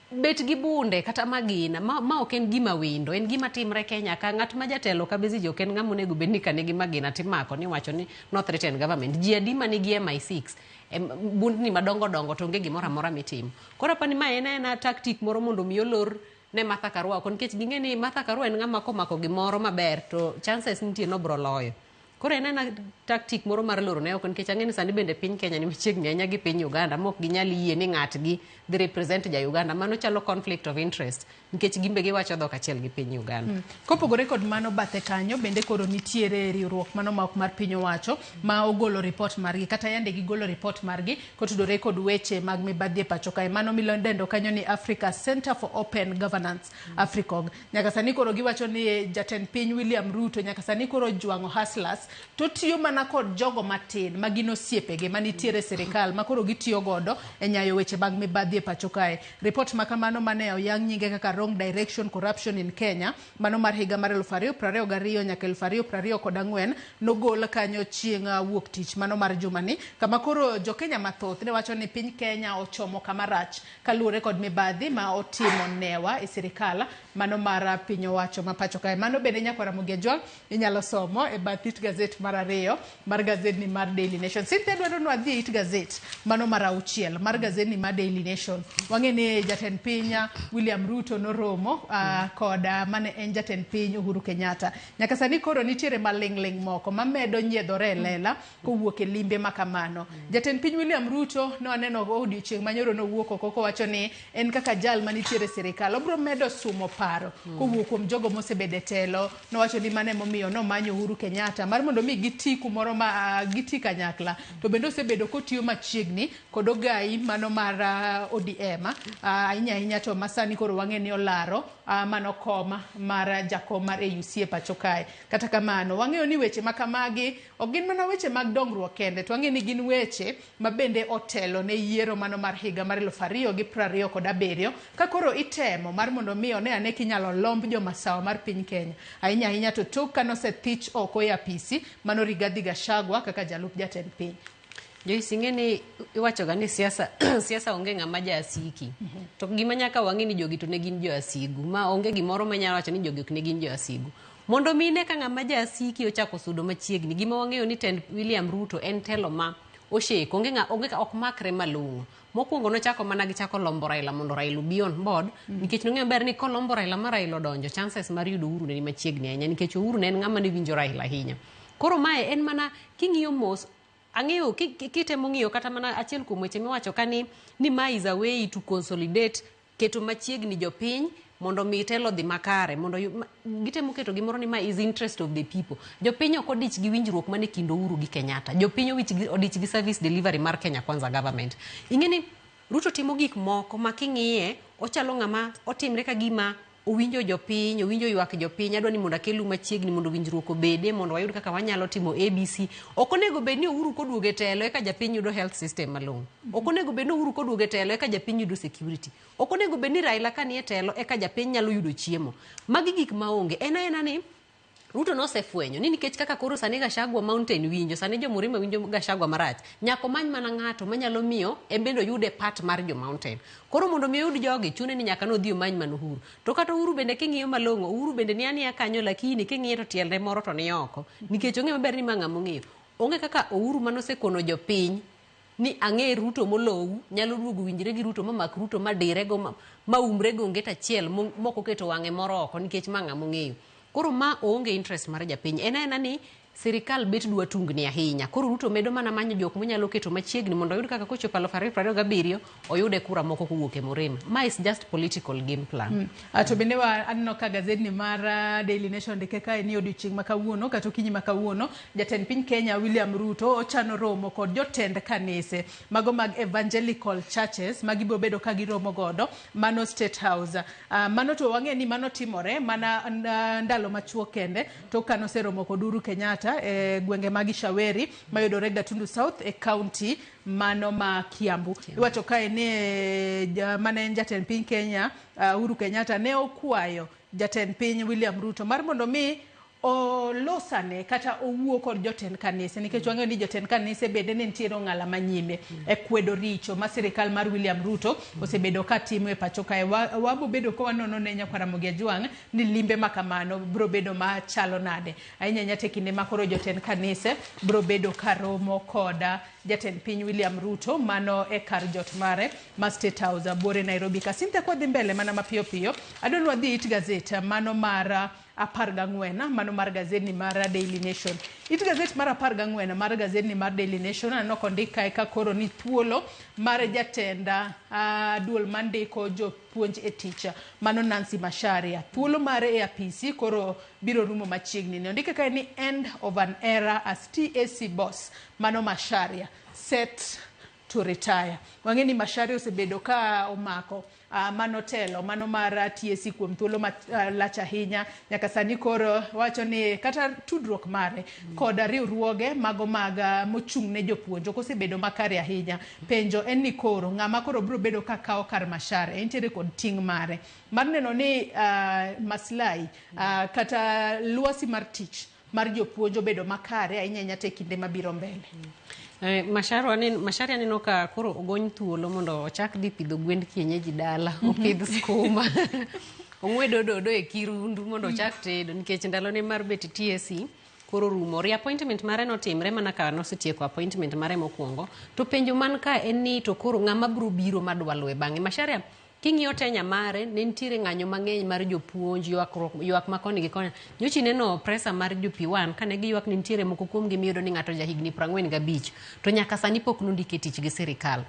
bet gi bunde kata magina ma ok en gima wendo, en gima timre Kenya ka. Ng'at ma jatelo ka Besigye ok en ng'ama onego bed ni ka nigi magina timako ni wacho ni no threaten government. Ji adi manigi MI6 bundni madongo dongo to onge gimoro amora mitimo. Koro apani ma en aena tactic moro mondo mi olor ne Martha Karua oko nikech ging'e ni Martha Karua en ng'ama komako gimoro maber to chances nitie ni obro loyo. Koro en aena tactic moro mar loro ne oko nikech ang'e ni sani bende piny Kenya ni machiegni ahinya gi piny Uganda ma ok ginyal yie ni ng'atgi dhi represent ja Uganda. Mano chalo conflict of interest nikech gin be giwacho dhok achiel gi piny Uganda. Kopogore kod mano bathe kanyo bende koro nitiere riwruok mano ma ok mar piny owacho ma ogolo report margi kata yande gigolo report margi kotudore kod weche mag mibadhi e pacho kae. Mano midendo kanyo ni Africa Center for Open Governance, AfriCOG. Nyaka sani koro giwacho ni jatend piny William Ruto nyaka sani koro ojwang'o hustlers to tiyo mana kod jogo matin ma gin osiepege manitiere e sirikal ma koro gitiyo godo e nyayo weche mag mibadhi e pacho kae. Report ma kamano mane oyang nyinge kaka Wrong Direction Corruption in Kenya mano mar higa mar 2022 nyaka 2024 nogol kanyo chieng' wuok tich mano mar jumani kama koro jo Kenya mathoth ne wacho ni piny Kenya ochomo kama rach kaluwore kod mibadhi ma otimo newa e sirikal mano mar piny owacho ma pacho kae. Mano bende nyakwar Ramogi Ajwang' inyalo somo e bath it gazet mar ariyo mar gazedni mar Daily Nation. Cynthia dwaro ni wadhi e it gazet mano mar auchiel mar gazedni mar Daily Nation. Wang'e ni jatend piny William Ruto noromo kod mane en jatend piny Uhuru Kenyatta. Nyaka sani koro nitiere maling'ling' moko mamedo nyiedhore e lela kowuok e limbe ma kamano. Jatend piny William Ruto ne waneno odiochieng' manyoro nowuok oko kowacho ni en kaka jal manitiere e sirikal obro medo sumo paro kowuok kuom jogo mosebedo e telo. Nowacho ni mano emomiyo nomanyo Uhuru Kenyatta mar mondo mi giti kumoro ma giti kanyakla. To bende osebedo kotiyo machiegni kod ogai mano mar ODM ahinya ahinya to masani koro wang'e ni olaro mano kom mar jakom mar AUC e pacho kae. Kata kamano wang'eyo ni weche ma kamagi ok gin mana weche mag dongruok kende to wang'eyo ni gin weche ma bende otelo ne yiero mano mar higa mar 2027 ka koro itemo mar mondo mi one ane kinyalo lomb jomasawa mar piny Kenya ahinya ahinya to tok kanosethich oko e apisi mano Rigathi Gachagua kaka jalup jatend piny. Joyce, ing'e ni iwachoga ni siasa siasa onge ng'ama jasiki. To gima nyaka wang'e ni jogi to ne gin joasigu. Ma onge gimoro manyalo wacho ni jogi ok ne gin joasigu. Mondo mi ine ka ng'ama jasiki ochako sudo machiegni, gima wang'eyo ni tend William Ruto en telo ma osheko, onge ng'a, onge ok makre malong'o. Mokwongo nochako mana gi chako lombo Raila mondo Raila obi on board, nikech nong'eyo maber ni kolombo Raila ma Raila odonjo, chances mar yudo Uhuru ne ni machiegni ahinya, nikech Uhuru ne en ng'ama ne winjo Raila ahinya. Koro mae en mana king'iyo mos, ang'eyo kitemo ng'iyo kata mana achiel kuom weche miwacho ka ni ma is a way to consolidate keto machiegni jopiny mondo mi telo odhi makare mondo gitemo keto gimoro ni ma is interest of the people. Jopiny ok odich gi winjruok mane kind Uhuru gi Kenyatta. Jopiny odich gi service delivery mar Kenya Kwanza government. Ing'e ni Ruto timo gik moko ma king'iye ochalo ng'ama otimre ka gima owinjo jopiny, owinjo ywak jopiny, adwa ni mondo akelu machiegni mondo winjruok obede, mondo wayud kaka wanyalo timo ABC. Ok onego bed ni Uhuru koduogo e telo eka japiny yudo health system malong'o. Ok onego bed ni Uhuru koduogo e telo eka japiny yudo security. Ok onego bed ni Raila ka nie telo eka japiny nyalo yudo chiemo. Magi gik maonge. En aena ni Ruto nosefwenyo ni nikech kaka koro sani Gachagua Mountain winjo, sani jo Murima winjo Gachagua marach, nyaka omany mana ng'ato manyalo miyo en bende oyude part mar jo Mountain. Koro mondo mi oyud jogi, chune ni nyaka nodhi omany mana Uhuru. To kata Uhuru bende king'iyo malong'o, Uhuru bende ni aniya kanyo lakini king'iye to tiende moro to ni oko. Nikech ong'eyo maber ni ma ng'ama ong'eyo. Onge kaka Uhuru manosekono jopiny ni ang'e Ruto molou nyalo duogo winjre gi Ruto mamak Ruto madirego maumre go onget achiel mok oketo wang'e moro oko nikech ma ng'ama ong'eyo. Koro ma oonge interest mar japiny. En aena ni sirikal bet dwa tungni ahinya. Koro Ruto medo mana manyo jok monyalo keto machiegni mondo oyud kaka kochopo 2027 oyude kura moko kowuok e Murima. Ma is just political game plan. To bende wa aneno ka gazedni mar Daily Nation ndike kae ni odiochieng' ma kawuono kata okinyi ma kawuono jatend piny Kenya William Ruto ochano romo kod jotend kanise mago mag evangelical churches ma gibiro bedo ka giromo godo mano State House. Mano to wang'e ni mano timore mana ndalo machuok kende tok kanoseromo kod Uhuru Kenyatta. Kenyatta e gwenge mag Ishaweri mayudore Gatundu South e kaunti mano ma Kiambu. Iwacho kae ni mane en jatend piny Kenya Uhuru Kenyatta ne okwayo jatend piny William Ruto mar mondo mi olosane kata owuo kod jotend kanise, nikech wang'eyo ni jotend kanise bende ne nitiere ong'ala manyime e kwedo richo ma sirikal mar William Ruto osebedo ka timo e pacho kae. Wabo bedo ka wanono ne nyakwar Ramogi Ajwang' ni limbe ma kamano biro bedo machalo nade, ahinya ahinya to e kinde ma koro jotend kanise biro bedo ka romo koda jatend piny William Ruto mano e kar jot mare ma State House buore Nairobi. Ka Cynthia, kwadhi mbele mana mapiyo piyo, adwa ni wadhi it gazet mano mar 14, mano mar gazetni mar Daily Nation. It gazet mar 14 mar gazetni mar Daily Nation, aneno kondik kae ka koro ni thuolo mar jatend duol mandiko jopuonj e tich mano Nancy Macharia, thuolo mare e apisi koro biro rumo machiegni. Ne ondike kae ni end of an era as TSC boss mano Macharia set to retire. Wang'e ni Macharia osebedo ka omako mano telo mano mar TSC kuom thuolo malach ahinya nyaka sani. Koro wacho ni kata tudruok mare kod riwruoge mago mag mochung' ne jopuonj ok osebedo makare ahinya. Penjo en ni koro ng'ama koro biro bedo ka kawo kar Macharia entiere kod ting' mare mar neno ni maslahi kata lwasi mar tich mar jopuonj obedo makare ahinya ahinya to e kinde mabiro mbele. Macharia aneno ka koro ogony thuolo mondo ochak dhi pidho gwend kienyeji dala, opidh skuma, ong'wed ododo e kirundu mondo ochak tedo, nikech ndalone mar bet TSC koro rumo. Reappointment mare notimre mana ka nosetieko appointment mare mokwongo. To penjo man ka en ni to koro ng'ama biro biro madwa luwe bang'e. Macharia king'iyo tenya mare, ne nitiere ng'anyo mang'eny mar jopuonj, ywak ma koni gi koni. Nyocha ineno presa mar jo P1 kane giywak ni nitiere moko kuomgi miyudo ni ng'ato jahigni 45 to nyaka sani pok nondike tich gi sirikal.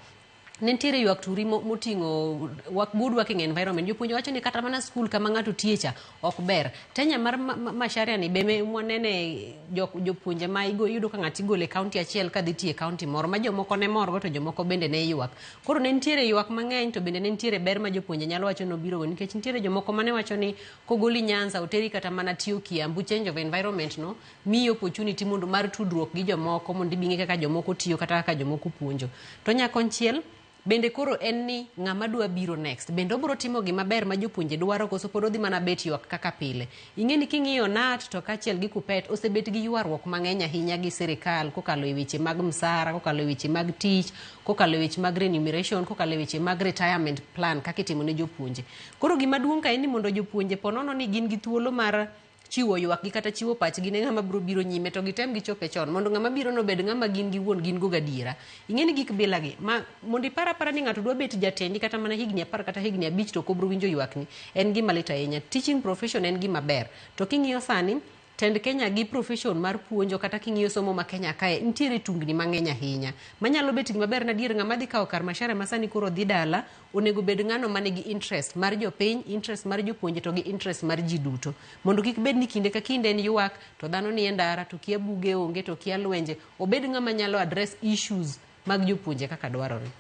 Ne nitiere ywak turi moting'o good working environment. Jopuonj wacho ni kata mana skul kama ng'ato tiye cha ok ber. Tenya mar Macharia ni be mwanene jopuonje ma iyudo ka ng'ato igolo e kaunti achiel kadhi tiyo e kaunti moro ma jomoko ne morgo to jomoko bende ne ywak. Koro ne nitiere ywak mang'eny to bende ne nitiere ber ma jopuonje nyalo wacho nobirogo, nikech nitiere jomoko mane wacho ni kogoli Nyanza oteri kata mana tiyo Kiambu, change of environment no miyi opportunity mondo mar tudruok gi jomoko mondo ibi ing'e kaka jomoko tiyo kata kaka jomoko puonjo. To nyakonchiel bende koro en ni ng'ama dwa biro next bende obiro timo gima ber ma jopuonje dwaro, koso pod odhi mana bet ywak kaka pile. Ing'e ni king'iyo KNUT to kaachiel gi KUPPET osebet gi ywaruok mang'eny ahinya gi sirikal kokalo e weche mag msara, kokalo e weche mag tich, kokalo e weche mag remuneration, kokalo e weche mag retirement plan kaka itimo ne jopuonje. Koro gima duong' ka en ni mondo jopuonje ponono ni gin gi thuolo mar chiwo ywakgi kata chiwo pachgi ne ng'ama biro biro nyime, to gitem gichope chon mondo ng'ama biro no bed ng'ama gin giwuon gin go gadiera. Ing'e ni gik bilagi ma mondo ipar apara ni ng'ato dwa bet jatendi kata mana higni 10 kata higni 5 to ok obiro winjo ywakni en gima lit ahinya. Teaching profession en gima ber, to king'iyo sani tend Kenya gi profession mar puonjo kata king'iyo somo ma Kenya kae nitiere tungni mang'eny ahinya manyalo bet gima ber na adier. Ng'ama dhi kawo kar Macharia ma sani koro dhi dala onego bed ng'ano manigi interest mar jopiny, interest mar jopuonje to gi interest mar ji duto, mondo kik bed ni kinde ka kinde en ywak to dhano nie ndara to kia buge onge to kia lwenje. Obed ng'ama nyalo address issues mag jopuonje kaka dwarore.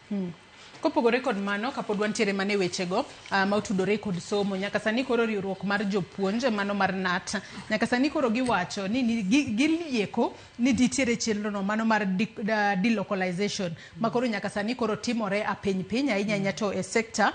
Kopogore kod mano, kapod wantiere mana e wechego ma otudore kod somo, nyaka sani koro riwruok mar jopuonj mano mar KNUT nyaka sani koro giwacho ni gilieko ni nitiere chenro no mano mar delocalization ma koro nyaka sani koro timore apiny piny ahinya ahinya to e sekta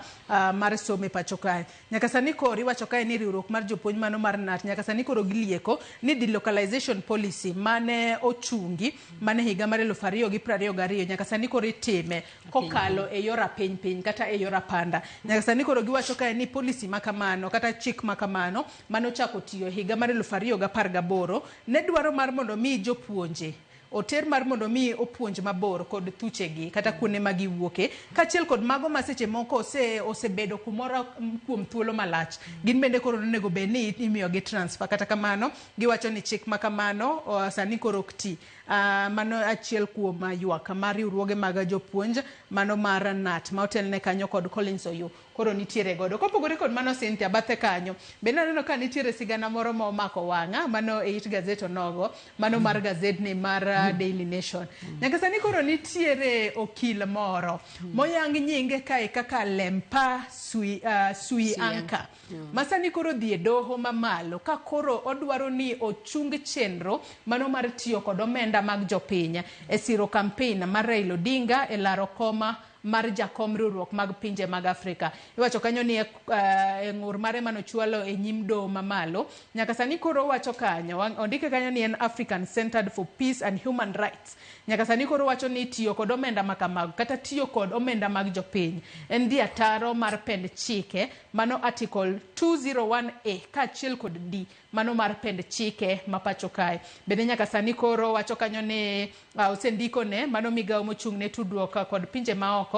mar somo e pacho kae. Nyaka sani koro iwacho kae ni riwruok mar jopuonj mano mar KNUT nyaka sani koro gilieko ni delocalization policy mane ochungi mane higa mar 2022 nyaka sani koro itime kokalo e yor apiny piny kata e yor apanda. Nyaka sani koro giwacho kae ni policy makamano kata chik makamano manochako tiyo higa mar 2018 ne dwaro mar mondo mi jopuonje oter mar mondo mi opuonj mabor kod thuchegi kata kuonde ma giwuoke, kaachiel kod mago ma seche moko osebedo kumoro kuom thuolo malach, gin bende koro onego bed ni imiyogi transfer. Kata kamano giwacho ni chik ma kamano sani koro ok ti. Mano achiel kuom ywak mar riwruoge mag jopuonj mano mar KNUT ma otelne kanyo kod Collins Oyuu koro nitiere godo. Kopogore kod mano, Cynthia, bathe kanyo bende aneno ka nitiere sigana moro ma omako wang'a mano e it gazet onogo mano mar gazetni mar Daily Nation. Nyaka sani koro nitiere okil moro moyang nyinge kae kaka Lempa Sui, Sui Anka ma sani koro dhi e doho mamalo ka koro odwaro ni ochung chenro mano mar tiyo kod omenda mag jopiny e siro campaign mar Raila Odinga e laro koma mar jakom riwruok mag pinje mag Afrika. Iwacho kanyo ni e ng'ur mare manochwalo e nyim doho mamalo. Nyaka sani koro wacho kanyo, ondike kanyo ni en African Centered for Peace and Human Rights. Nyaka sani koro wacho ni tiyo kod omenda makamago kata tiyo kod omenda mag jopiny en dhi ataro mar pend chike mano article 201A kaachiel kod D mano mar pend chike ma pacho kae. Bende nyaka sani koro wacho kanyo ni osendikone mano migawo mochung' ne tudruok kod pinje maoko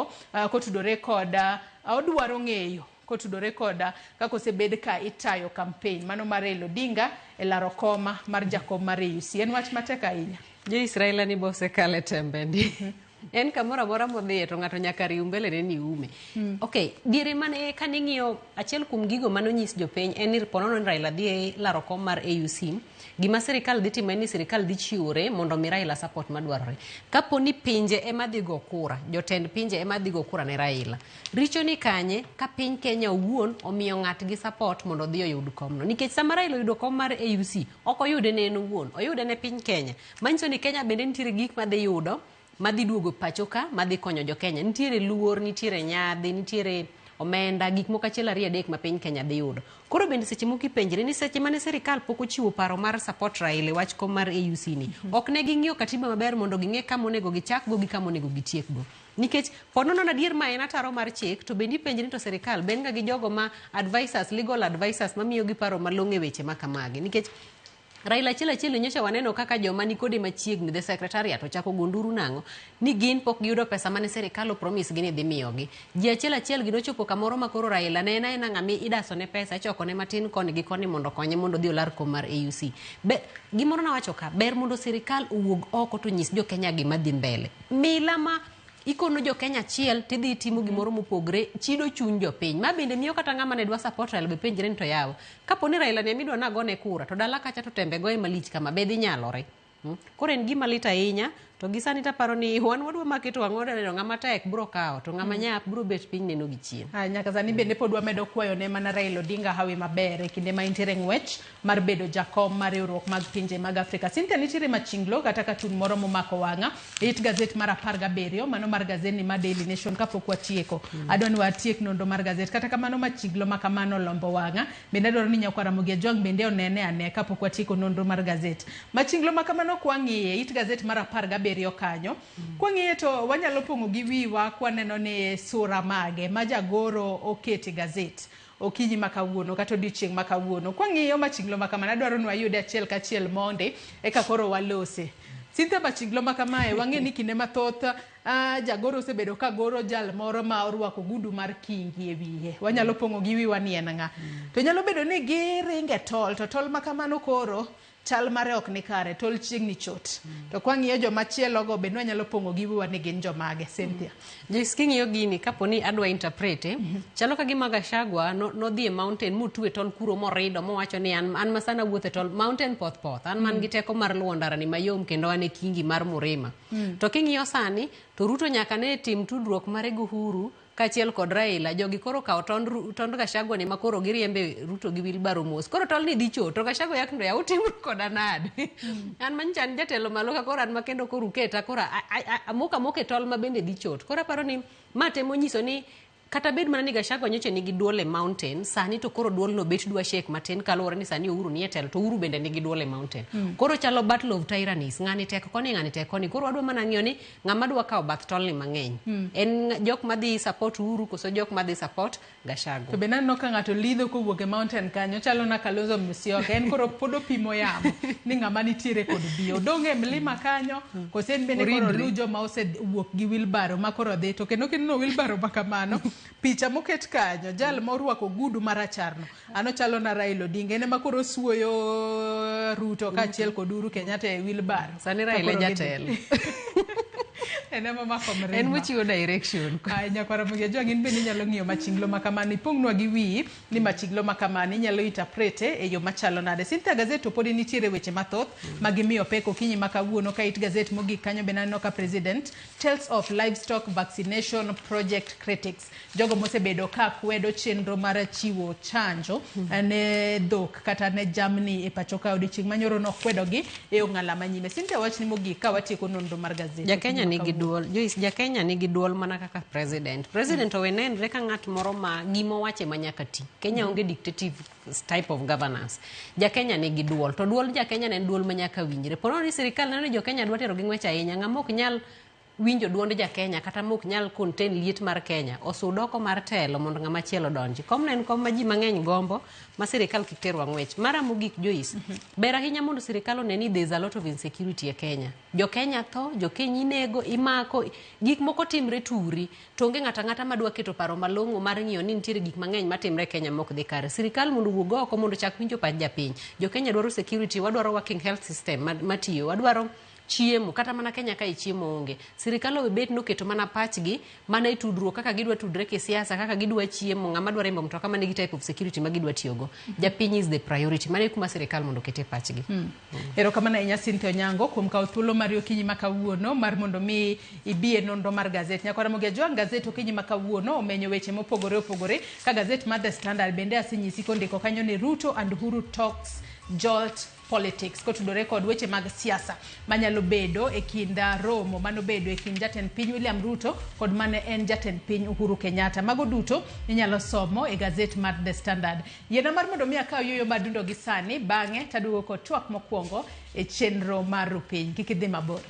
kotudore kod odwaro ng'eyo kotudore kod kaka osebed ka itayo campaign mano mar Raila Odinga e laro koma mar jakom mar AUC. En wach matek ahinya. Jo-Israel ni bosekale tembe ndi. En kamoro amora modhiye to ng'ato nyaka riw mbele ne ni ume. Okay, diere mane kane ing'iyo achiel kuom gigo manonyis jopiny en ni ponono ni Raila dhi laro kom mar AUC, gima sirikal dhi timo en ni sirikal dhi chiwore mondo mi Raila support madwarore. Kapo ni pinje ema dhi go kura, jotend pinje ema dhi go kura ne Raila. Richo ni kanye ka piny Kenya owuon omiyo ng'atgi support mondo odhi oyud komno. Nikech sama Raila oyudo kom mar AUC, ok oyude ne en owuon, oyude ne piny Kenya. Manyiso ni Kenya bende nitiere gik madhi yudo madhi duogo pacho ka madhi konyo jo Kenya. Nitiere luor, nitiere nyadhi, nitiere omenda, gik moko achiel ariyo adek ma piny Kenya dhi yudo. Koro bende seche moko ipenjre ni seche mane sirikal pok ochiwo paro mar support Raila e wach kom mar AUC ni, ok ne ging'iyo katiba maber mondo ging'e kama onego gichak go gi kama onego gitiek go. Nikech po nono adier ma en ataro mar chik to bende ipenjre ni to sirikal ben ga gi jogo ma advisors, legal advisors mamiyo gi paro malong'o e weche ma kamagi. Nikech Raila achiel achiel nyocha waneno kaka joma nikode machiegni the secretariat ochako gonduru nang'o ni gin pok giyudo pesa mane sirikal opromise gi ni dhi miyogi. Ji achiel achiel gi nochopo kamoro ma koro Raila ne en aena ng'ama idaso ne pesa ichoko ne matin koni gi koni mondo okonye mondo odhi olar kom mar AUC. Gimoro nawacho ka ber mondo sirikal owuog oko to nyis jo Kenya gima dhi mbele. Mila ma ikono jo Kenya achiel tidhi itimo gimoro mopogre chido chuny jopiny. Ma bende miyo kata ng'ama ne dwa support Raila be penjre ni to yawa. Kapo ni Raila ne midwa nagone kura to dala kacha to tembe goye malich kama be dhi nyalore. Koro en gima lit ahinya to gi sani taparo ni wan wadwa maketo wang'wa neno ng'ama tek bro kawo to ng'ama nyap bro bet piny neno gi chien. Nyaka sani bende pod wamedo kwayo ne mana Raila Odinga hawi maber e kinde ma entiere ng'wech mar bedo jakom mar riwruok mag pinje mag Afrika. Cynthia, nitiere machinglo kata katun moro momako wang'a e it gazet mar 17 mano mar gazet ni mar Daily Nation kapok watieko. Adwa ni watiek nonro mar gazet. Kata kamano machinglo ma kamano lombo wang'a. Bende adwaro ni nyakwara Ramogi Ajwang' bende onene ane kapok watieko nonro mar gazet. Machinglo ma kamano kwang'iye it gazet mar 17 kanyo. Kwang'iye to wanyalo pong'o gi wiwa kwaneno ni sura mage ma jagoro okete gazet okinyi ma kawuono kata odiochieng' ma kawuono. Kwang'iyo machinglo ma kamano adwaro ni wayude achiel kachiel monde eka koro walose. Cynthia, machinglo ma kamae wang'e ni kinde mathoth jagoro osebedo ka goro jal moro ma orwako gudu mar kingi e wiye. Wanyalo pong'o gi wiwa ni en ng'a. To nyalo bedo ni giringe tol to tol ma kamano koro chal mare ok ni kare, tol chiegni chot. To kwang'iyo joma chielo go bende wanyalo pong'o gi wiwa ni gin jomage. Cynthia. Joyce, king'iyo gini kapo ni adwa interpret, chalo ka gima Gachagua nodhi e mountain motwe tol kuro morido mowacho ni an masana wuotho e tol mountain poth poth an man gi teko mar luwo ndara ni mayom kendo an e kingi mar Murima. To king'iyo sani to Ruto nyaka ne tim tudruok mare gi Uhuru kaachiel kod Raila. Jogi koro kawo tond Gachagua ni makoro giriembe Ruto gi wheelbarrow mos. Koro tol ni dhi chot to Gachagua yak ndo ya utimo koda nade. An manyicha an jatelo malo ka koro an ma kendo koro uketa koro amoko amoka e tol ma bende dhi chot. Koro aparo ni ma temo nyiso ni kata bed mana ni Gachagua nyocha nigi duol e mountain, sani to koro duol no bet dwa shake matin kaluwore ni sani Uhuru nie telo to Uhuru bende nigi duol e mountain. Koro chalo battle of tyrannies, ng'ani tek koni ng'ani tek koni. Koro wadwa mana ng'iyo ni ng'ama dwa kawo bath tol ni mang'eny. En jok madhi support Uhuru koso jok madhi support Gachagua. To bende aneno ka ng'ato lidho kowuok e mountain kanyo chalo na Kalonzo Musyoka. En koro pod opimo yamo ni ng'ama nitiere kod bi. Odong' e mlima kanyo kose en bende koro Oridre. lu joma osewuok gi wheelbarrow ma koro dhi. To kendo kineno wheelbarrow ma kamano, picha moket kanyo, jal morwako ogudu maracharno, ano chalo na Raila Odinga. En ema koro osuoyo Ruto kaachiel kod Uhuru Kenyatta e wheelbarrow. Sani Raila Ka koro jatelo. En ema mako mrima. En mochiwo direction. Ay, nyakwara Ramogi Ajwang', in bende inyalo ng'iyo machinglo ma kamano, ipong'nwa gi wiyi ni machinglo ma kamano inyalo interprete e yo machalo nade. Cynthia, gazet to podi nitiere weche mathoth ma gimiyo pek okinyi ma kawuono. Ka it gazet mogik kanyo bende aneno ka president tells of livestock vaccination project critics, jogo mosebedo ka kwedo chenro mar chiwo chanjo ne dhok kata ne jamni e pacho ka odiochieng' manyoro nokwedogi e ong'ala manyime. Cynthia, wachni mogik ka watieko nonro mar gazet. Jakenya nigi duol, Joyce, Jakenya nigi duol mana kaka president. President owe nenre ka ng'at moro ma gima owache ma nyaka ti. Kenya onge dictative type of governance. Jakenya nigi duol, to duol Jakenya ne en duol ma nyaka winjre. Po nono ni sirikal neno ni Jokenya dwa tero gi ng'wech ahinya, ng'ama ok nyal winjo duond Jakenya kata ma ok nyal contain liet mar Kenya, osud oko mar telo mondo ng'ama chielo odonji. Komno en kom ma ji mang'eny gombo ma sirikal kik terwa ng'wech. Mara mogik, Joyce, ber ahinya mondo sirikal one ni there is a lot of insecurity e Kenya. Jo Kenya tho, jo Kenya inego, imako, gik moko timre turi, to onge ng'ato ang'ata madwa keto paro malong'o mar ng'iyo ni nitiere gik mang'eny matimre e Kenya mok dhi kare. Sirikal mondo owuog oko mondo ochak winjo pach japiny. Jo Kenya dwaro security, wadwaro working health system matiyo, wadwaro chiemo, kata mana Kenya kae chiemo onge. Sirikal owe bet noketo mana pachgi mana e tudruok kaka gidwa tudre kisiasa, kaka gidwa chiemo, ng'ama dwa riembo mtoka manigi type of security ma gidwa tiyogo. Japiny is the priority. Mano e kuma sirikal mondo okete pachgi. Erokamano ahinya Cynthia Onyango kuom kawo thuolo mari okinyi ma kawuono mar mondo mi ibi e nonro mar gazet. Nyakwara Ramogi Ajwang', gazet okinyi ma kawuono omenyo weche mopogore opogore ka gazet mar The Standard bende asenyisi kondiko kanyo ni Ruto and Uhuru talks jolt politics kotudore kod weche mag siasa manyalo bedo e kind romo manobedo e kind jatend piny William Ruto kod mane en jatend piny Uhuru Kenyatta. Mago duto inyalo somo e gazet mar The Standard. Yiena mar mondo mi akaw yueyo madundo gi sani, bang'e taduogo kod twak mokwongo e chenro mar Rupiny. Kik idhi mabor.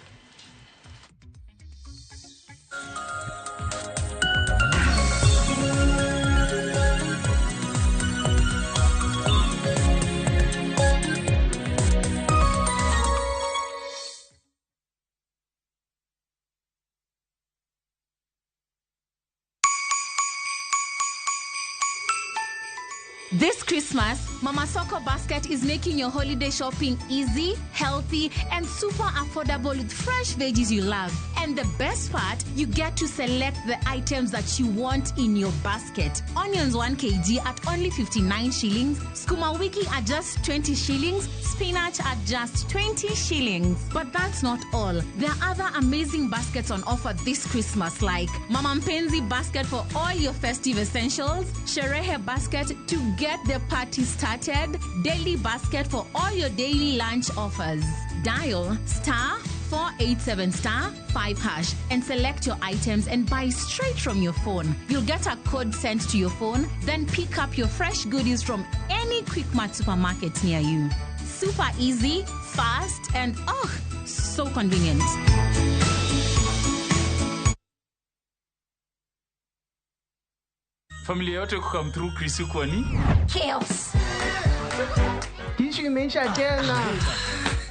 This Christmas, Mama Soko Basket is making your holiday shopping easy, healthy, and super affordable with fresh veggies you love. And the best part, you get to select the items that you want in your basket. Onions 1 kg at only 59 shillings, sukuma wiki at just 20 shillings, spinach at just 20 shillings. But that's not all. There are other amazing baskets on offer this Christmas, like Mama Mpenzi basket for all your festive essentials, Sherehe basket to get the party started, daily basket for all your daily lunch offers. Dial star 487 star 5 hash and select your items and buy straight from your phone. You'll get a code sent to your phone, then pick up your fresh goodies from any Quickmart supermarket near you. Super easy, fast, and oh, so convenient. Familia yote kukam through Chris hukuwa ni chaos. Tishu imeisha tena.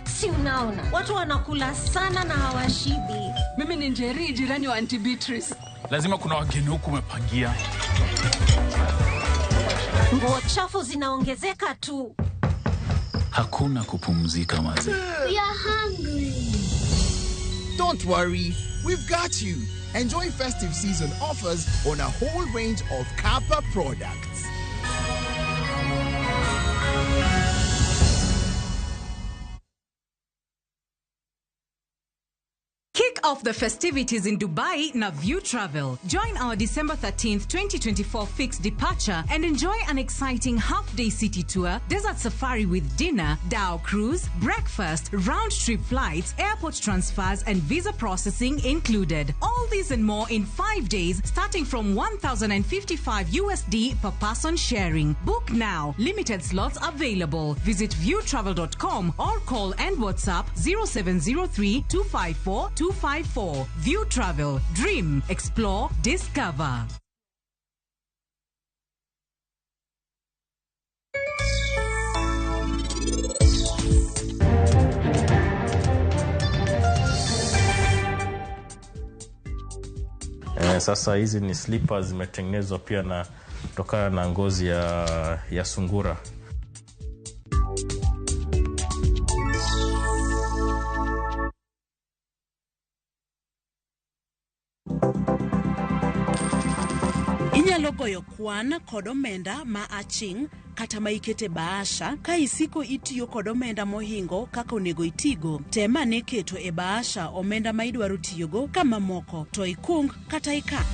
Si unaona watu wanakula sana na hawashibi. Mimi ni Njeri, jirani wa Auntie Beatrice. Lazima kuna wageni huku umepangia. Nguo chafu zinaongezeka tu. Hakuna kupumzika maze. We are hungry. Don't worry, we've got you. Enjoy festive season offers on a whole range of Kappa products. Kick off the festivities in Dubai na View Travel. Join our December 13th, 2024 fixed departure and enjoy an exciting half-day city tour, desert safari with dinner, dhow cruise, breakfast, round-trip flights, airport transfers, and visa processing included. All these and more in 5 days, starting from $1,055 USD per person sharing. Book now. Limited slots available. Visit viewtravel.com or call and WhatsApp 0703 254 254. View Travel. Dream, explore, discover. Sasa hizi ni slippers zimetengenezwa pia na kutokana na ngozi ya sungura. Inyalo goyo kwan kod omenda ma aching' kata ma ikete bahasha ka isiko itiyo kod omenda mohingo kaka onego itigo. Tem ane keto e bahasha omenda ma idwaro tiyogo ka mamoko to ikung kata ikan.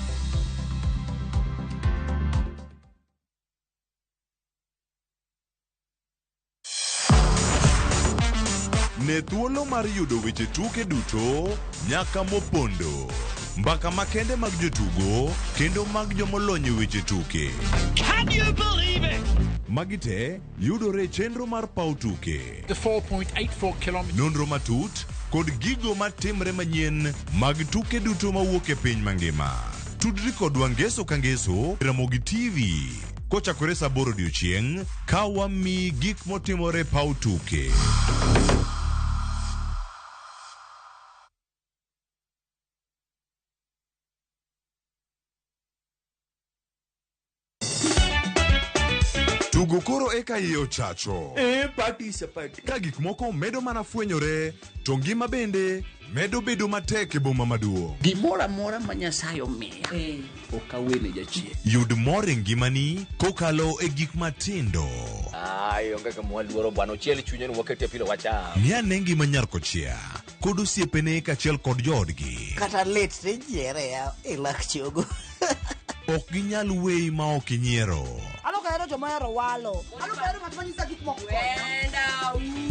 Ne thuolo mar yudo weche tuke duto nyaka mopondo. Mbaka makende mag jotugo kendo mag jomolony e weche tuke. Can you believe it? Magi te yudore e chenro mar paw tuke. The 4.84 kilometers. Nonro matut kod gigo matimre manyien mag tuke duto mawuok e piny mangima. Tudri kodwa ngeso ka ngeso e Ramogi TV kochakore saa aboro odiochieng' ka wamiyi gik motimore e paw tuke. Tugo koro eka iye ochacho. Eh, party is a party. Ka gik moko medo mana fwenyore, to ngima bende medo bedo matek e boma maduong'. Gimoro amora ma Nyasaye omiya, ok awene jachien. Yud mor e ngimani kokalo e gik matindo. Ai, onge kama waluoro bwana, ochiel chunye ni wakete pilo wacham. Ng'i ane ngima nyar kochia kod osiepene kaachiel kod joodgi. Kata lit tijiere ya e lak chogo. Ok ginyal weyi ma ok inyiero. An ok ahero joma ohero walo. An ok ahero ng'at ma nyisa gik moko.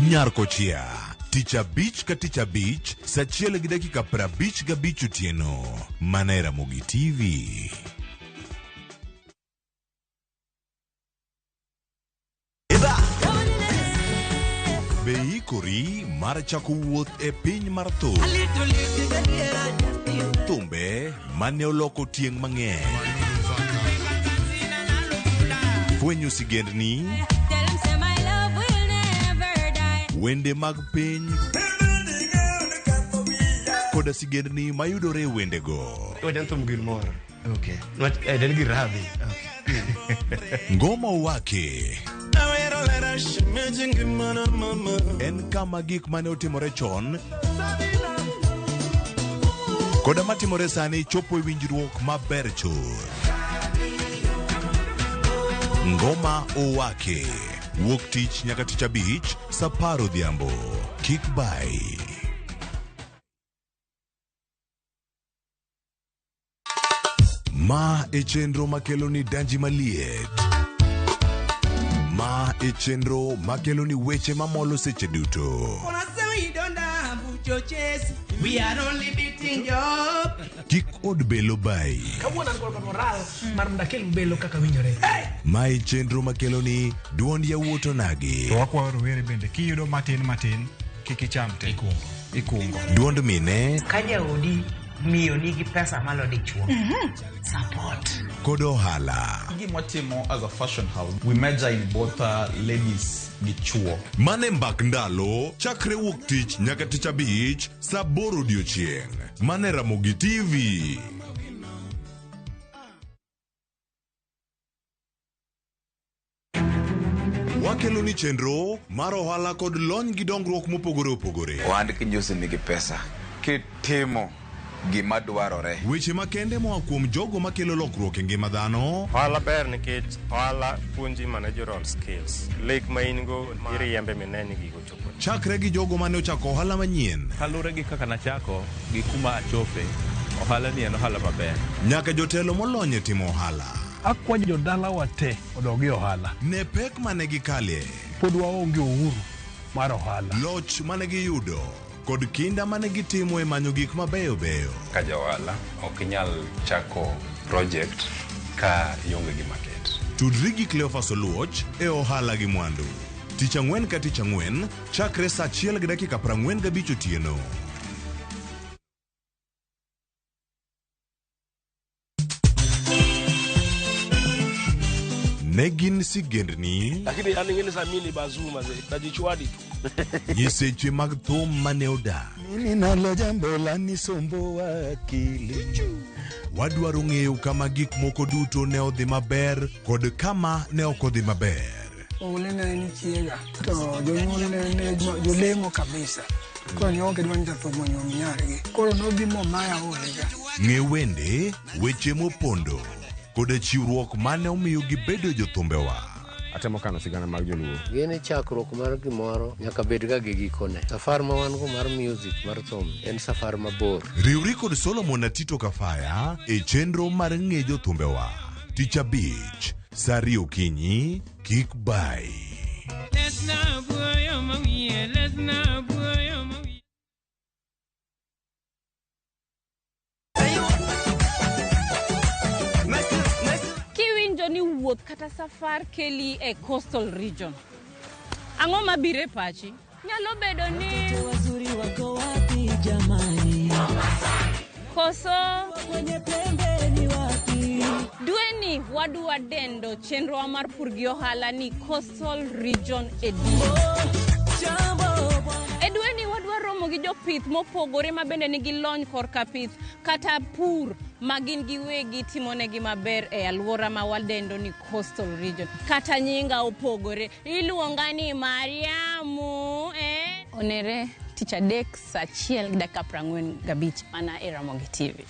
Nyar kochia tich abich ka tich abich saa achiel gi dakika 55 otieno mana e Ramogi TV. Be iikori mar chako wuoth e piny mar thum? Thumbe mane oloko tieng' mang'eny. Fwenyo sigendni, wende mag piny koda sigendni mayudore e wendego. Wacha thum gin moro. Okay. Nwach eh, den gi rabi. Ngoma Owake en kama gik mane otimore chon koda matimore sani chopo e winjruok maber chuth. Ngoma Owake wuok tich nyaka tich abich saa apar odhiambo. Kik bai. Ma e chenro makelo ni danji maliet. Ma e chenro makelo ni weche mamolo seche duto. We are only beating job. Kik od belo bai. Kawuono an kod moral mar mondo akel belo kaka winjore. Ma e chenro makelo ni duond yawuot onagi. To wakwayo rowere bende kiyudo matin matin kik icham te. Ikungo. Duond mine Ka jaodi miyo nigi pesa malo dichuo. Support. kod ohala. Gima watimo as a fashion house, we major in both ladies gi chuo. Mane mbak ndalo chakre wuok tich nyaka tich abich saa aboro odiochieng'. Mane Ramogi TV. Wakelo ni chenro mar ohala kod lony gi dongruok mopogore opogore. Ohand kinjosi nigi pesa kitimo gima dwarore. Weche makende moa kuom jogo makelo lokruok e ngima dhano. Ohala ber nikech ohala puonji managerial skills. Lek ma in go iriembe mine ni gigo chopo. Chakre gi jogo mane ochako ohala manyien. Kaluwore gi kaka nachako gi kuma achope, ohala ni en ohala maber. Nyaka jotelo molony e timo ohala. Akwayo jodalawa te odog e ohala. Ne pek mane gikale. Pod waonge uhuru mar ohala. Loch mane giyudo kod kinda mane gitimo e manyo gik mabeyo beyo. Ka ja ohala ok inyal chako project ka ionge gi market. Tudri gi Cleophas Oluoch e ohala gi mwandu. Tich ang'wen ka tich ang'wen chakre saa achiel gi dakika 45 otieno. Ne gin sigendni, Lakini yani ngine za mimi ni bazuu mazee. Najichwadi tu. nyiseche mag thum mane odak. Mimi nalo jambo la nisumbua akili. Wadwaro ng'eyo kama gik moko duto ne odhi maber kod kama ne ok odhi maber. Oule ne en chiega to jonyuolne ne jolemo kabisa. Koro ne ok gidwa ni jathum onyuom nyargi. Koro nobi momaya olega. Ng'e wende, weche mopondo, Koda chiwruok mane omiyo gibedo jothumbewa. Atemo kano sigana mag joluo. Gini chakruok mar gimoro nyaka bed ga gi gikone. Safar ma wan go mar music mar thum en safar mabor. Riwri kod Solomon Atito Kafaya e chenro mar ng'e jothumbewa. Tich abich, saa ariyo okinyi, kik bai. Kiwinjo ni wuoth kata safar keli e coastal region, ang'o mabiro e pachi? Nyalo bedo ni koso dweni wadwa dendo chenrowa mar pur gi ohala ni coastal region edition. E dweni wadwa romo gi jopith mopogore ma bende nigi lony korka pith kata pur ma gin giwegi timonegi maber e alwora ma wadendo ni coastal region. Kata nyinga opogore, iluonga ni Mariamu eh? Onere tich adek saa achiel gi dakika 45 mana e Ramogi TV.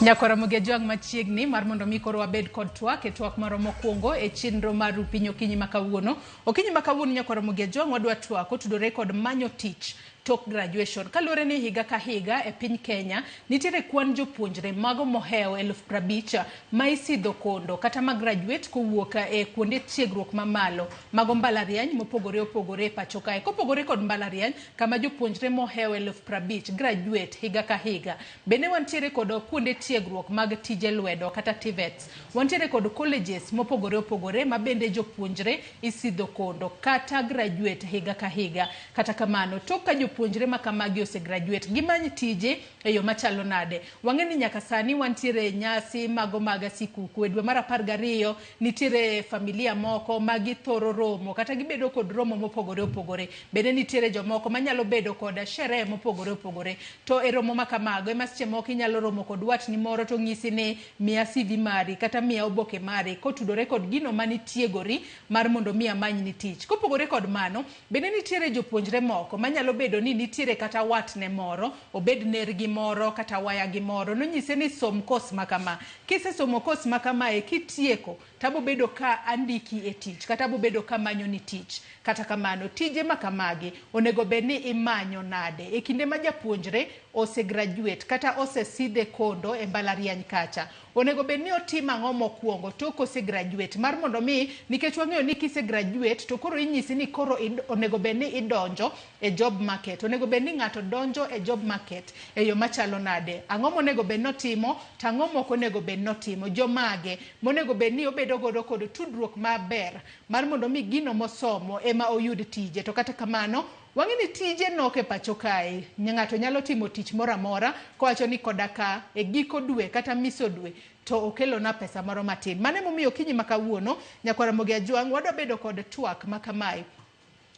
Nyakora Ramogi Ajwang' machiegni mar mondo mi koro wabed kod twak e twak moro mokwongo e chenro mar Rupiny okinyi ma kawuono. Okinyi ma kawuono Nyakora Ramogi Ajwang' wadwa twak otudore kod manyo tich tok graduation. Kaluwore ni higa ka higa e piny Kenya nitiere kwan jopuonjre mago mohewo 50,000 ma isidho kondo kata ma graduate kowuok e kuonde tiegruok mamalo mago mbalariany mopogore opogore e pacho kae. Kopogore kod mbalariany kama jopuonjre mohewo 50,000 graduate higa ka higa. Bende wantiere kod kuonde tiegruok mag tije lwedo kata TVETs. Wantiere kod colleges mopogore opogore ma bende jopuonjre isidho kondo kata graduate higa ka higa. Kata kamano, tok ka jopuonjre ma kamagi osegraduate, gimany tije e yo machalo nade? Wang'e ni nyaka sani wantiere nyasi mago mag sikuku. E dwe mar 12 nitiere familia moko ma githoro romo kata gibedo kod romo mopogore opogore. Bende nitiere jomoko manyalo bedo kod sherehe mopogore opogore. To e romo ma kamago ema seche moko inyalo romo kod watni moro to ng'isi ni miya CV mari kata miya oboke mari kotudore kod gino manitiegori mar mondo mi amanyni tich. Kopogore kod mano, bende nitiere jopuonjre moko manyalo bedo ni nitiere kata watne moro, obed nergi moro kata wayagi moro, nonyise ni som kos ma kama. Kisesomo kos ma kamae kitieko tabo bedo ka andiki e tich kata abo bedo ka manyoni tich. Kata kamano, tije ma kamagi onego bed ni imanyo nade? E kinde ma japuonjre osegraduate kata osesidhe kondo e mbalariany kacha, onego bed ni otimo ang'o mokwongo tok osegraduate mar mondo mi, nikech wang'eyo ni kisegraduate to koro inyisi ni koro onego bed ni idonjo e job market. Onego bed ni ng'ato donjo e job market e yo machalo nade? Ang'o monego bed notimo to ang'o mok onego bed notimo? Jomage monego bed ni obedo godo kod tudruok maber mar mondo mi gino mosomo ema oyud tije. To kata kamano, wang'e ni tije nok e pacho kae. Ng'ato nyalo timo tich moro amora kowacho ni koda ka e giko dwe kata miso dwe to okelona pesa moro matin. Mano emomiyo okinyi ma kawuono, Nyakwar Ramogi Ajwang' wadwa bedo kod twak ma kamae.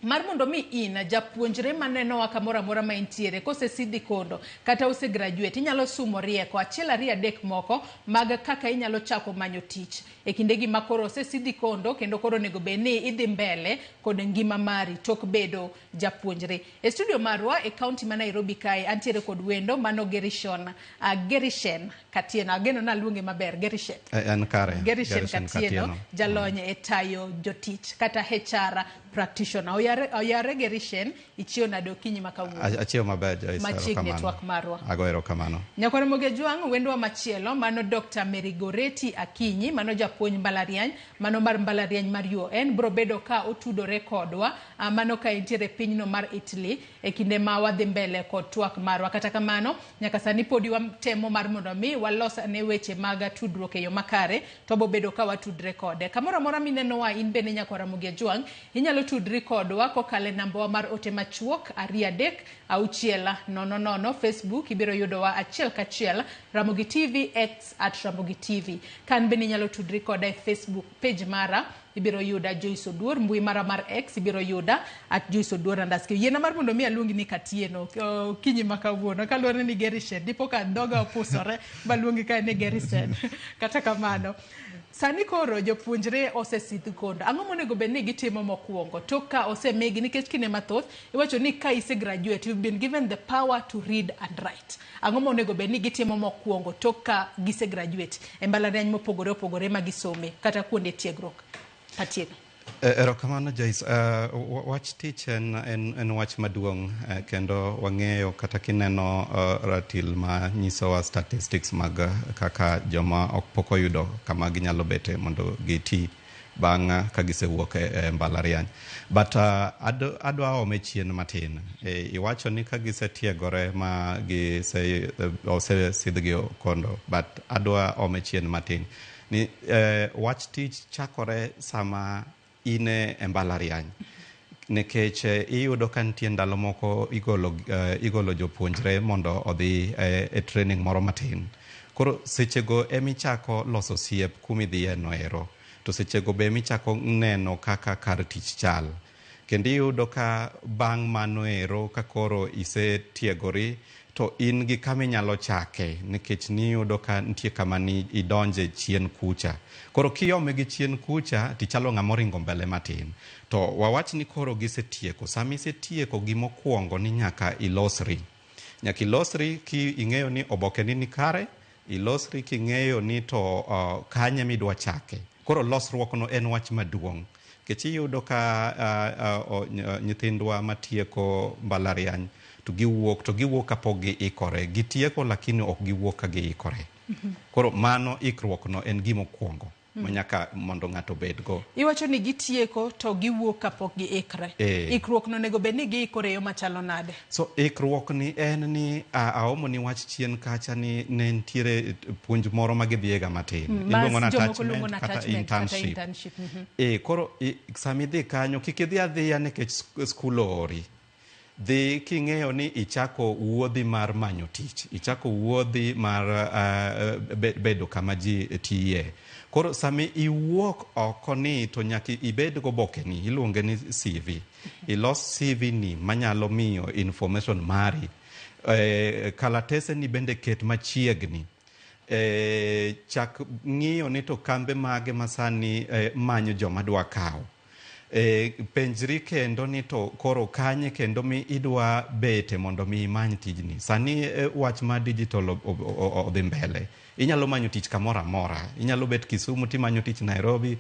Mar mondo mi in japuonjre manenowa kamoro amora ma intiere, kosesidhi kondo kata osegraduate, inyalo sumo rieko 1 2 3 moko mag kaka inyalo chako manyo tich e kindegi ma koro osesidhi kondo kendo koro onego bed ni idhi mbele kod ngima mari tok bedo japuonjre. E studio marwa e kaunti ma Nairobi kae antiere kod wendo mano Gerishon, Gerishen Katieno. Ageno naluonge maber, Gerishen. En kare. Gerishen Katieno, jalony e tayo jotich kata HR practitioner. Oyare Gerishen, ichiew nade okinyi ma kawuono? Achiew maber, Joyce. Machiegni e twak marwa. Ago erokamano. Nyakwar Ramogi Ajwang', wendwa machielo mano Dr. Mary Goretti Akinyi, mano japuonj mbalariany, mano mar mbalariany mar UoN, bro bedo ka otudore kodwa, mano ka entiere pinyno mar Italy e kinde ma wadhi mbele kod twak marwa. Kata kamano, nyaka sani podi watemo mar mondo mi walos ane weche mag tudruok e yo makare, to bobedo ka watudre kode. Kamoro amora minenowa in bende Nyakwar Ramogi Ajwang', inyalo tudri kodwa kokalo e nambawa mar ote machuok 2 3 6 0 0. Facebook ibiro yudowa achiel kachiel Ramogi TV, X at Ramogi TV. Kan bende inyalo tudri koda e Facebook page mara ibiro yuda Joyce Oduor, mbui mara mar X ibiro yuda at Joyce Oduor underscore. Yiena mar mondo mi aluongi ni Katieno okinyi ma kawuono kaluwore ni Gerishen, dipo ka dhoga opusore maluongi kae ni Gerishen. Kata kamano, sani koro jopuonjre osesidh kondo. Ang'o monego bed ni gitimo mokwongo tok ka osemigi? Nikech kinde mathoth iwacho ni ka ise graduate, you've been given the power to read and write. Ang'o monego bed ni gitimo mokwongo tok ka gise graduate e mbalariany mopogore opogore ma gisome kata kuonde tiegruok? Atieno. Erokamano Joyce. Wach tich en wach maduong', kendo wang'eyo kata kineno ratil ma nyisowa statistics mag kaka joma ok pok oyudo kama ginyalo bete mondo giti bang' ka gisewuok e mbalariany. But adwa ome chien matin. Iwacho ni ka gisetiegore ma gise osesidhgi kondo, but adwa ome chien matin. Ni wach tich chakore sama in e mbalariany. Nikech iyudo ka nitie ndalo moko igolo jopuonjre mondo odhi e training moro matin. Koro sechego emichako loso osiep kumidhiye no ero. To sechego be emichako neno kaka kar tich chal. Kendo iyudo ka bang' mano ero ka koro isetiegori to in gi kama inyalo chake nikech niyudo ka nitie kama ni idonje chien kucha. Koro kiome gi chien kucha tichalo ng'ama oringo mbele matin. To wawach ni koro gisetieko. Sama isetieko gimokwongo ni nyaka ilosri. Nyaka ilosri ki ing'eyo ni oboke ni kare, ilosri king'eyo ni to kanye midwa chake. Koro losruok no en wach maduong'. Nikech iyudo ka nyithindwa matieko mbalariany to giwuok kapok giikore. Gitieko lakini ok giwuok ka giikore. Koro mano ikruok no en gima okwongo ma nyaka mondo ng'ato obedgo. Iwacho ni gitieko to giwuok kapok giikre. Ikruok no onego bed ni giikore e yo machalo nade? So ikruok ni en ni aomo ni wach chien kacha ni ne nitiere puonj moro ma gidhiega matin. Iluongo na attachment kata internship. Koro sama idhi kanyo kik idhi adhiya nikech skul oori. Dhi king'eyo ni ichako wuodhi mar manyo tich, ichako wuodhi mar bedo kama ji tiye. Koro sami iwuok oko ni to nyaka ibed gobokeni, iluonge ni CV. Ilos CV ni manyalo miyo information mari. Kalatese ni bende ket machiegni. Chak ng'iyo ni to kambe mage masani manyo joma dwa kawo. Penjri kendo ni to koro kanye kendo mi idwa bete mondo mi imany tijni. Sani wach ma digital odhi mbele. Inyalo manyo tich kamoro amora. Inyalo bet Kisumu timanyo tich Nairobi.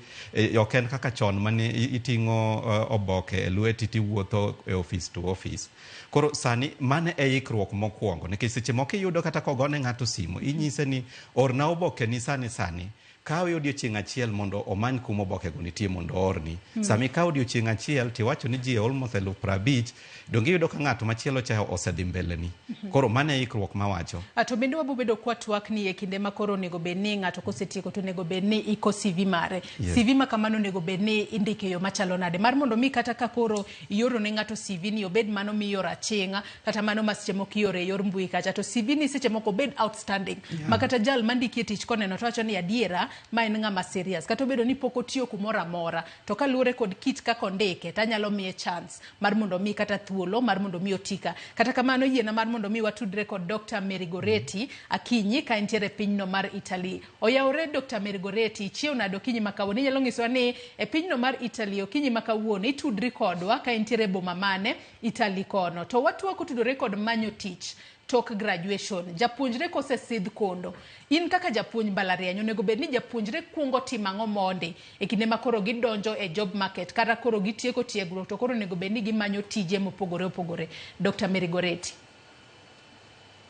Ok en kaka chon mane iting'o oboke e lweti tiwuotho e office to office. Koro sani mane e ikruok mokwongo. Nikech seche moko iyudo kata kogone ng'ato simu, inyise ni orna oboke ni sani sani. Kawe odiochieng' achiel mondo omany kuma obokego nitie mondo oorni. Sama ikawo odiochieng' achiel tiwacho ni ji almost 50,000, donge iyudo ka ng'at machielo cha osedhi mbeleni. Koro mano e ikruok mawacho. To bende wabobedo kwa twak ni e kinde ma koro onego bed ni ng'ato kosetieko to onego bed ni iko CV mare. Yes. CV ma kamano onego bed ni indike e yo machalo nade? Mar mondo mi kata ka koro ioro ne ng'ato CV ni obed mano mioro aching'a kata mano ma seche moko ioro e yor mbui kacha, to CV ni seche moko obed outstanding. Ma kata jal mandikie tich koneno to wacho ni adiera ma en ng'ama serious, kata obedo ni pok otiyo kumoro amora, to kaluwore kod kit kaka ondike to anyalo miye chance mar mondo mi kata thuolo mar mondo mi otika. Kata kamano yiena mar mondo mi watudre kod Dr. Mary Goretti Akinyi ka entiere e pinyno mar Italy. Oyawore Dr. Mary Goretti, chiew nade okinyi ma kawuono? Inyalo nyisowa ni e pinyno mar Italy okinyi ma kawuono itudri kodwa ka entiere e boma mane Italy kono. To watwak otudore kod manyo tich tok graduation. Japuonjre kosesidh kondo, in kaka japuonj mbalariany onego bed ni japuonjre kuongo timo ang'o mondi e kinde ma koro gidonjo e job market kata koro gitieko tiegruok to koro onego bed ni gimanyo tije mopogore opogore? Dr. Mary Goretti.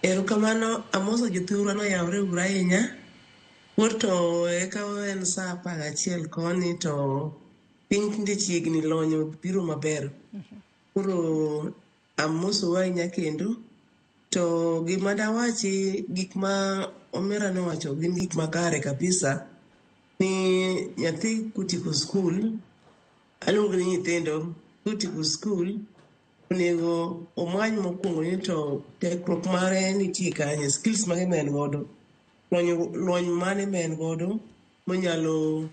Erokamano, amoso jothurwa noyawre uru ahinya. Wuor to eka en saa 11 koni to piny tinde chiegni lonyo biro maber. Koro amosou ahinya kendo. To gima dawachi, gik ma omera nowacho gin gik makare kabisa. Ni nyathi kotieko skul, aluongo ni nyithindo kotieko skul, onego omany mokwongo ni to tekruok mare nitie kanye, skills mage ma en godo, lony mane ma en godo monyalo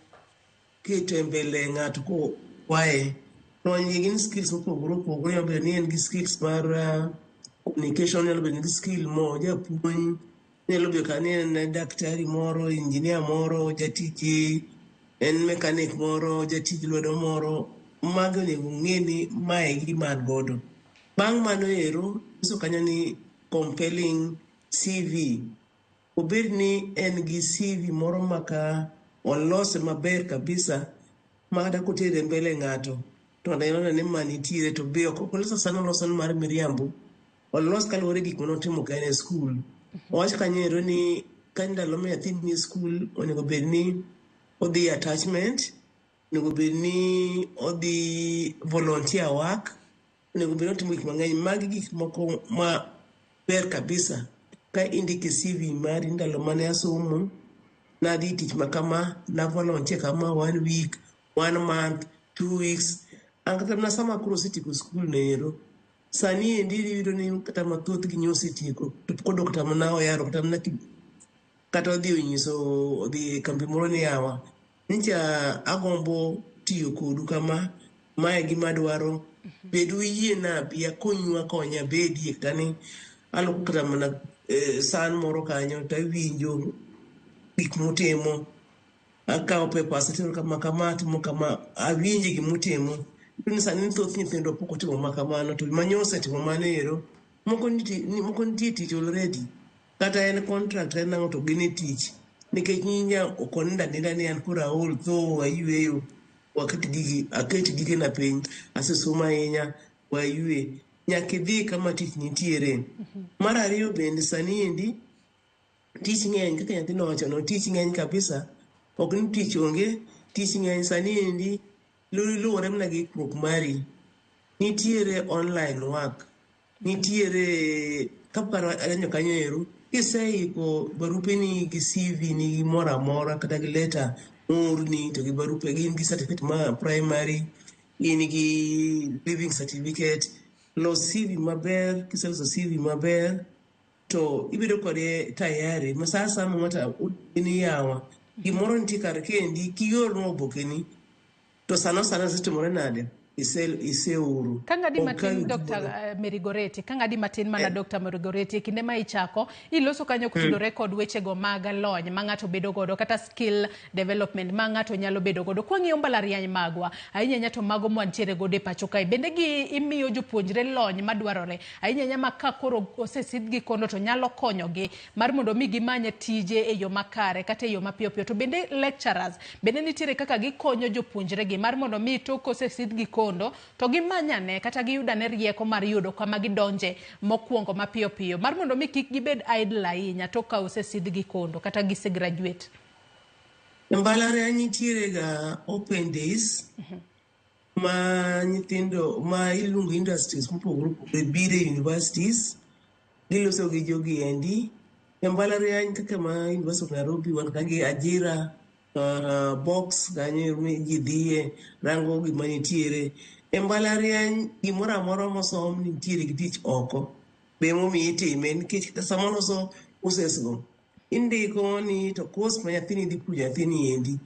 keto e mbele ng'ato kokwaye. Lony gi gin skills mopogore opogore, nyalo bedo ni en gi skills mar communication, nyalo bedo ni gi skill mo japuonj, nyalo bedo ka ni en daktari moro, engineer moro, jatich en mechanic moro, jatij lwedo moro. Mago onego ong'e ni mae e gima an godo. Bang' mano ero, nyiso kanyo ni compelling CV. Obed ni en gi CV moro ma ka olose maber kabisa ma kata kotere mbele ng'ato to ng'ato nyalo neno ni ma nitiere to be ok oloso sana oloso ni mar miriambo. Olos kaluwore gi gik manotimo ka en e skul. Owach kanyo ero ni ka ndalo ma nyathi nie skul onego bed ni odhi attachment, onego bed ni odhi volunteer work, onego bed ni otimo gik mang'eny. Magi gik moko ma ber kabisa ka indiko e CV mari ndalo mane asomo, nadhi tich ma kama, na volunteer kama one week, one month, 2 weeks. An kata mana sama koro osetieko skul no ero, sani endi iyudo ni kata mathoth gi osetieko to pok odok kata mana oyaro kata mana kata odhi onyiso odhi e kambi moro ni yawa nyicha agombo tiyo kodu kama mae gima adwaro bed uyiena abi akonyu akonya abedie kata ni aloko kata mana san moro kanyo to awinjo gik mutimo akawo papers atero kama kama atimo kama awinje gimutimo. Iyudo ni sani thoth nyithindo pok otimo makamano to manyo osetimo mano ero moko nitie tich already kata en contract en ang'o to gin e tich nikech nyinya ok onindo aninda ni an koro aol tho ayweyo waket gigi aket gigena piny asesomo ahinya waywe nyaka idhi kama tich nitiere. Mar ariyo bende sani endi tich ng'eny kaka nyathino owacho no tich ng'eny kabisa ok ni tich onge tich ng'eny sani endi luwore mana gi ikruok mari. Nitiere online work, nitiere kaparo adonjo kanyo ero kiseiko barupeni gi CV ni gi moro amora kata gi letter moorni to gi barupe gin gi certificate ma primary in gi leaving certificate los CV maber kiseloso CV maber to ibedo kode tayari ma sa asaya ma ng'ato ni yawa gimoro nitie kar kendi kiornwa obokeni to sano sano osetimore nade iseoro. Ka ng'adi Ok matin kawi Dr. thuolo. Mary Goretti, ka ng'adi matin mana Dr. Mary Goretti, e kinde ma ichako, iloso kanyo kotudore kod wechego mag lony ma ng'ato bedo godo kata skill development ma ng'ato nyalo bedo godo. Kwang'iyo mbalariany magwa, ahinya ahinya to mago mwantiere godo e pacho kae, bende gi imiyo jopuonjre lony madwarore, ahinya ahinya ma ka koro osesidhgi kono to nyalo konyogi mar mondo mi gimany tije e yo makare kata e yo mapiyo piyo. To bende lecturers, bende nitiere kaka gikonyo jopuonjre gi mar mondo mi tok kosesidhgi kondo to gimanyane kata giyudane rieko mar yudo kama gidonje mokwongo mapiyo piyo mar mondo mi kik gibed idle ahinya tok ka osesidhgi kondo kata gise graduate. E mbalariany nitiere ga open days ma nyithindo ma iluongo industries mopogore opogore biro e universities giloso gi jogi endi. E mbalariany kaka ma University of Nairobi wan ka gi ajira box kanyo ji dhiye rango gima nitiere. E mbalariany gimoro amora mosom nitiere gi tich oko. Be emomiyo itime nikech kata sama waloso courses go indiko ni to course ma nyathini dhi puonjo nyathini endi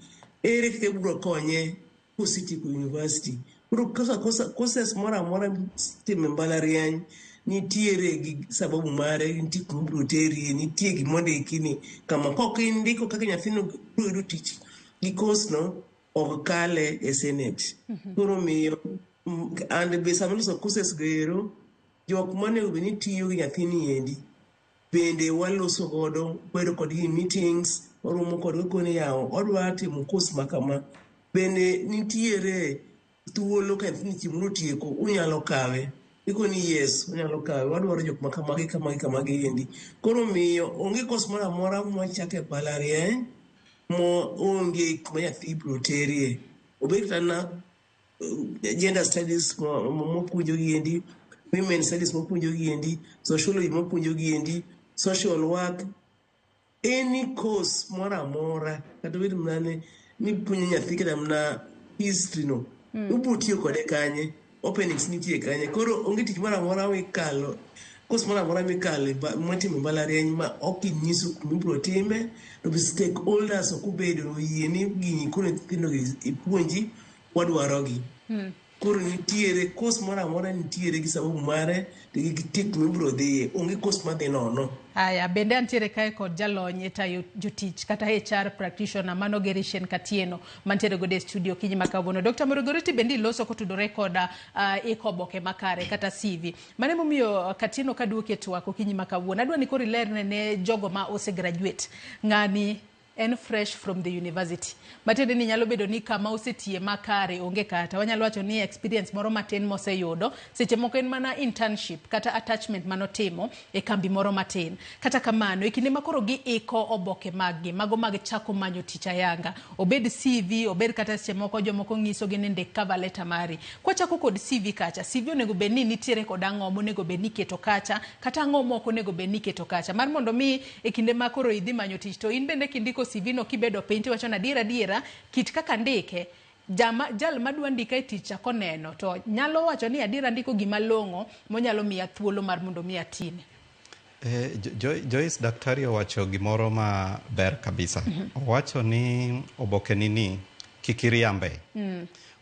ere kaka ibiro konye kosetieko university. Koro kaka courses moro amora mitimo e mbalariany nitiere gi sababu mare, nitie kuma ibiro terie, nitie gimondiki ni kama kok indiko kaka nyathino biro yudo tich gi course no ok kale e senate. Koro miyo and be sama iloso courses go ero jok monego bed ni tiyo gi nyathini endi bende waloso godo bedo kodgi e meetings waromo kodgi wakone yawa odwa timo course ma kama bende nitiere thuolo ka nyathini chieng' moro otieko unyalo kawe ikoni yes unyalo kawe wadwaro jok ma kamagi kamagi kamagi endi koro miyo onge course moro amora mwachako e mbalariany mo onge kuma nyathi ibiro terie obed kata na gender studies mopuonjo gi endi women studies mopuonjo gi endi sociology mopuonjo gi endi social work any course moro amora kata obed mana ni puonjo nyathi kata mana history no ubiro tiyo kode kanye openings nitie kanye koro onge tich moro amora mikalo. Course moro amora mikale mwatimo e mbalariany ma ok inyiso kuma ibiro time, to be stakeholders ok obedo oyie ni gini koro nyithindo gi ipuonji wadwarogi. Koro nitiere course moro amora nitiere gi sababu mare to gi tik mibiro dhiye. Onge course madhi nono. Aya, bende antiere kae kod jalony e tayo jotich kata HR practitioner mano Gerishen Katieno mantiere godo e studio okinyi ma kawuono. Dr. Murugoriti bende iloso kotudore kod iko oboke makare kata CV. Mano emomiyo Katieno kaduoki e twak okinyi ma kawuono. Adwa ni koro ilerne ne jogo ma ose graduate. Ng'ani en fresh from the university. Matiende ni nyalo bedo ni kama osetiye makare onge kata. Wanyalo wacho ni experience moro matin moseyudo. Seche moko en mana internship kata attachment manotimo e kambi moro matin. Kata kamano, e kinde ma koro giiko oboke maggi, mago mag chako manyo tich ayanga, obed CV, obed kata seche moko jomoko nyisogi ni ndik cover letter mari. Kwachako kod CV kacha, CV onego bed ni nitiere kod ang'o monego bed ni iketo kacha, kata ang'o mok onego bed ni iketo kacha. Mar mondo mi e kinde ma koro idhi manyo tich, to in bende kindiko CV no kibedo piny tiwacho ni adiera adiera, kit kaka ndike, jama, jal madwa ndika e tich cha koneno to nyalo wacho ni adiera ndiko gima long'o monyalo miya thuolo mar mondo mi atine. Joyce, daktari owacho gimoro ma ber kabisa. Owacho ni oboke ni ni kik iriambe.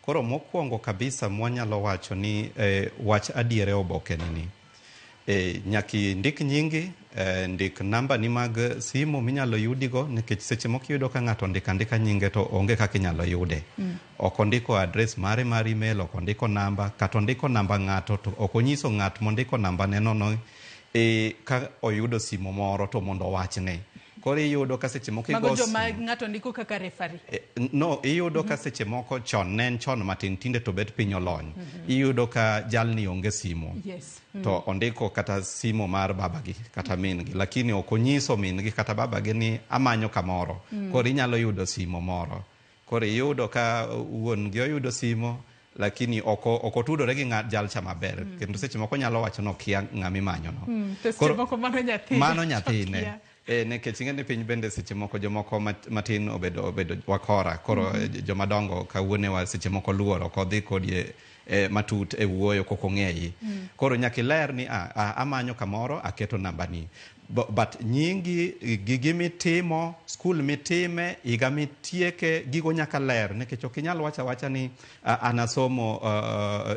Koro mokwongo kabisa mwanyalo wacho ni wach adier e oboke ni ni. Nyaka indik nyingi, ndik namba ni mag simu minyalo yudigo nikech seche moko iyudo ka ng'ato ondiko andika nyinge to onge kaka inyalo yude. Ok ondiko address mare mar email, ok ondiko namba, kata ondiko namba ng'ato to ok onyiso ng'at mondiko namba ne no no ka oyudo simu moro to mondo owachne. Koro iyudo ka seche moko Mago igo joma simu. ng'ato ndiko kaka referee. No, iyudo ka seche moko chon ne en chon matin tinde to bet piny olony. Iyudo ka jalni onge simu. To ondiko kata simu mar babagi kata min gi, lakini ok onyiso min gi kata babagi ni amanyo kamoro. Koro inyalo yudo simu moro. Koro iyudo ka wuon gi oyudo simu lakini ok otudore gi ng'at jalcha maber. Kendo seche moko nyalo wacho ni okia ng'ama imanyo no. To seche Koro moko mano nyathine. Mano nyathine. Okia. Nikech ing'e ni piny bende seche moko jomoko matin obedo wakora. Koro jomadongo ka wuonewa seche moko luor ok odhi kodi matut e wuoyo kok ong'eyi. Koro nyaka iler ni amanyo kamoro aketo nambani. But nyingi, gigi mitimo, skul mitime, higa mitieke, gigo nyaka ler nikech ok inyal wacho awacha ni an asomo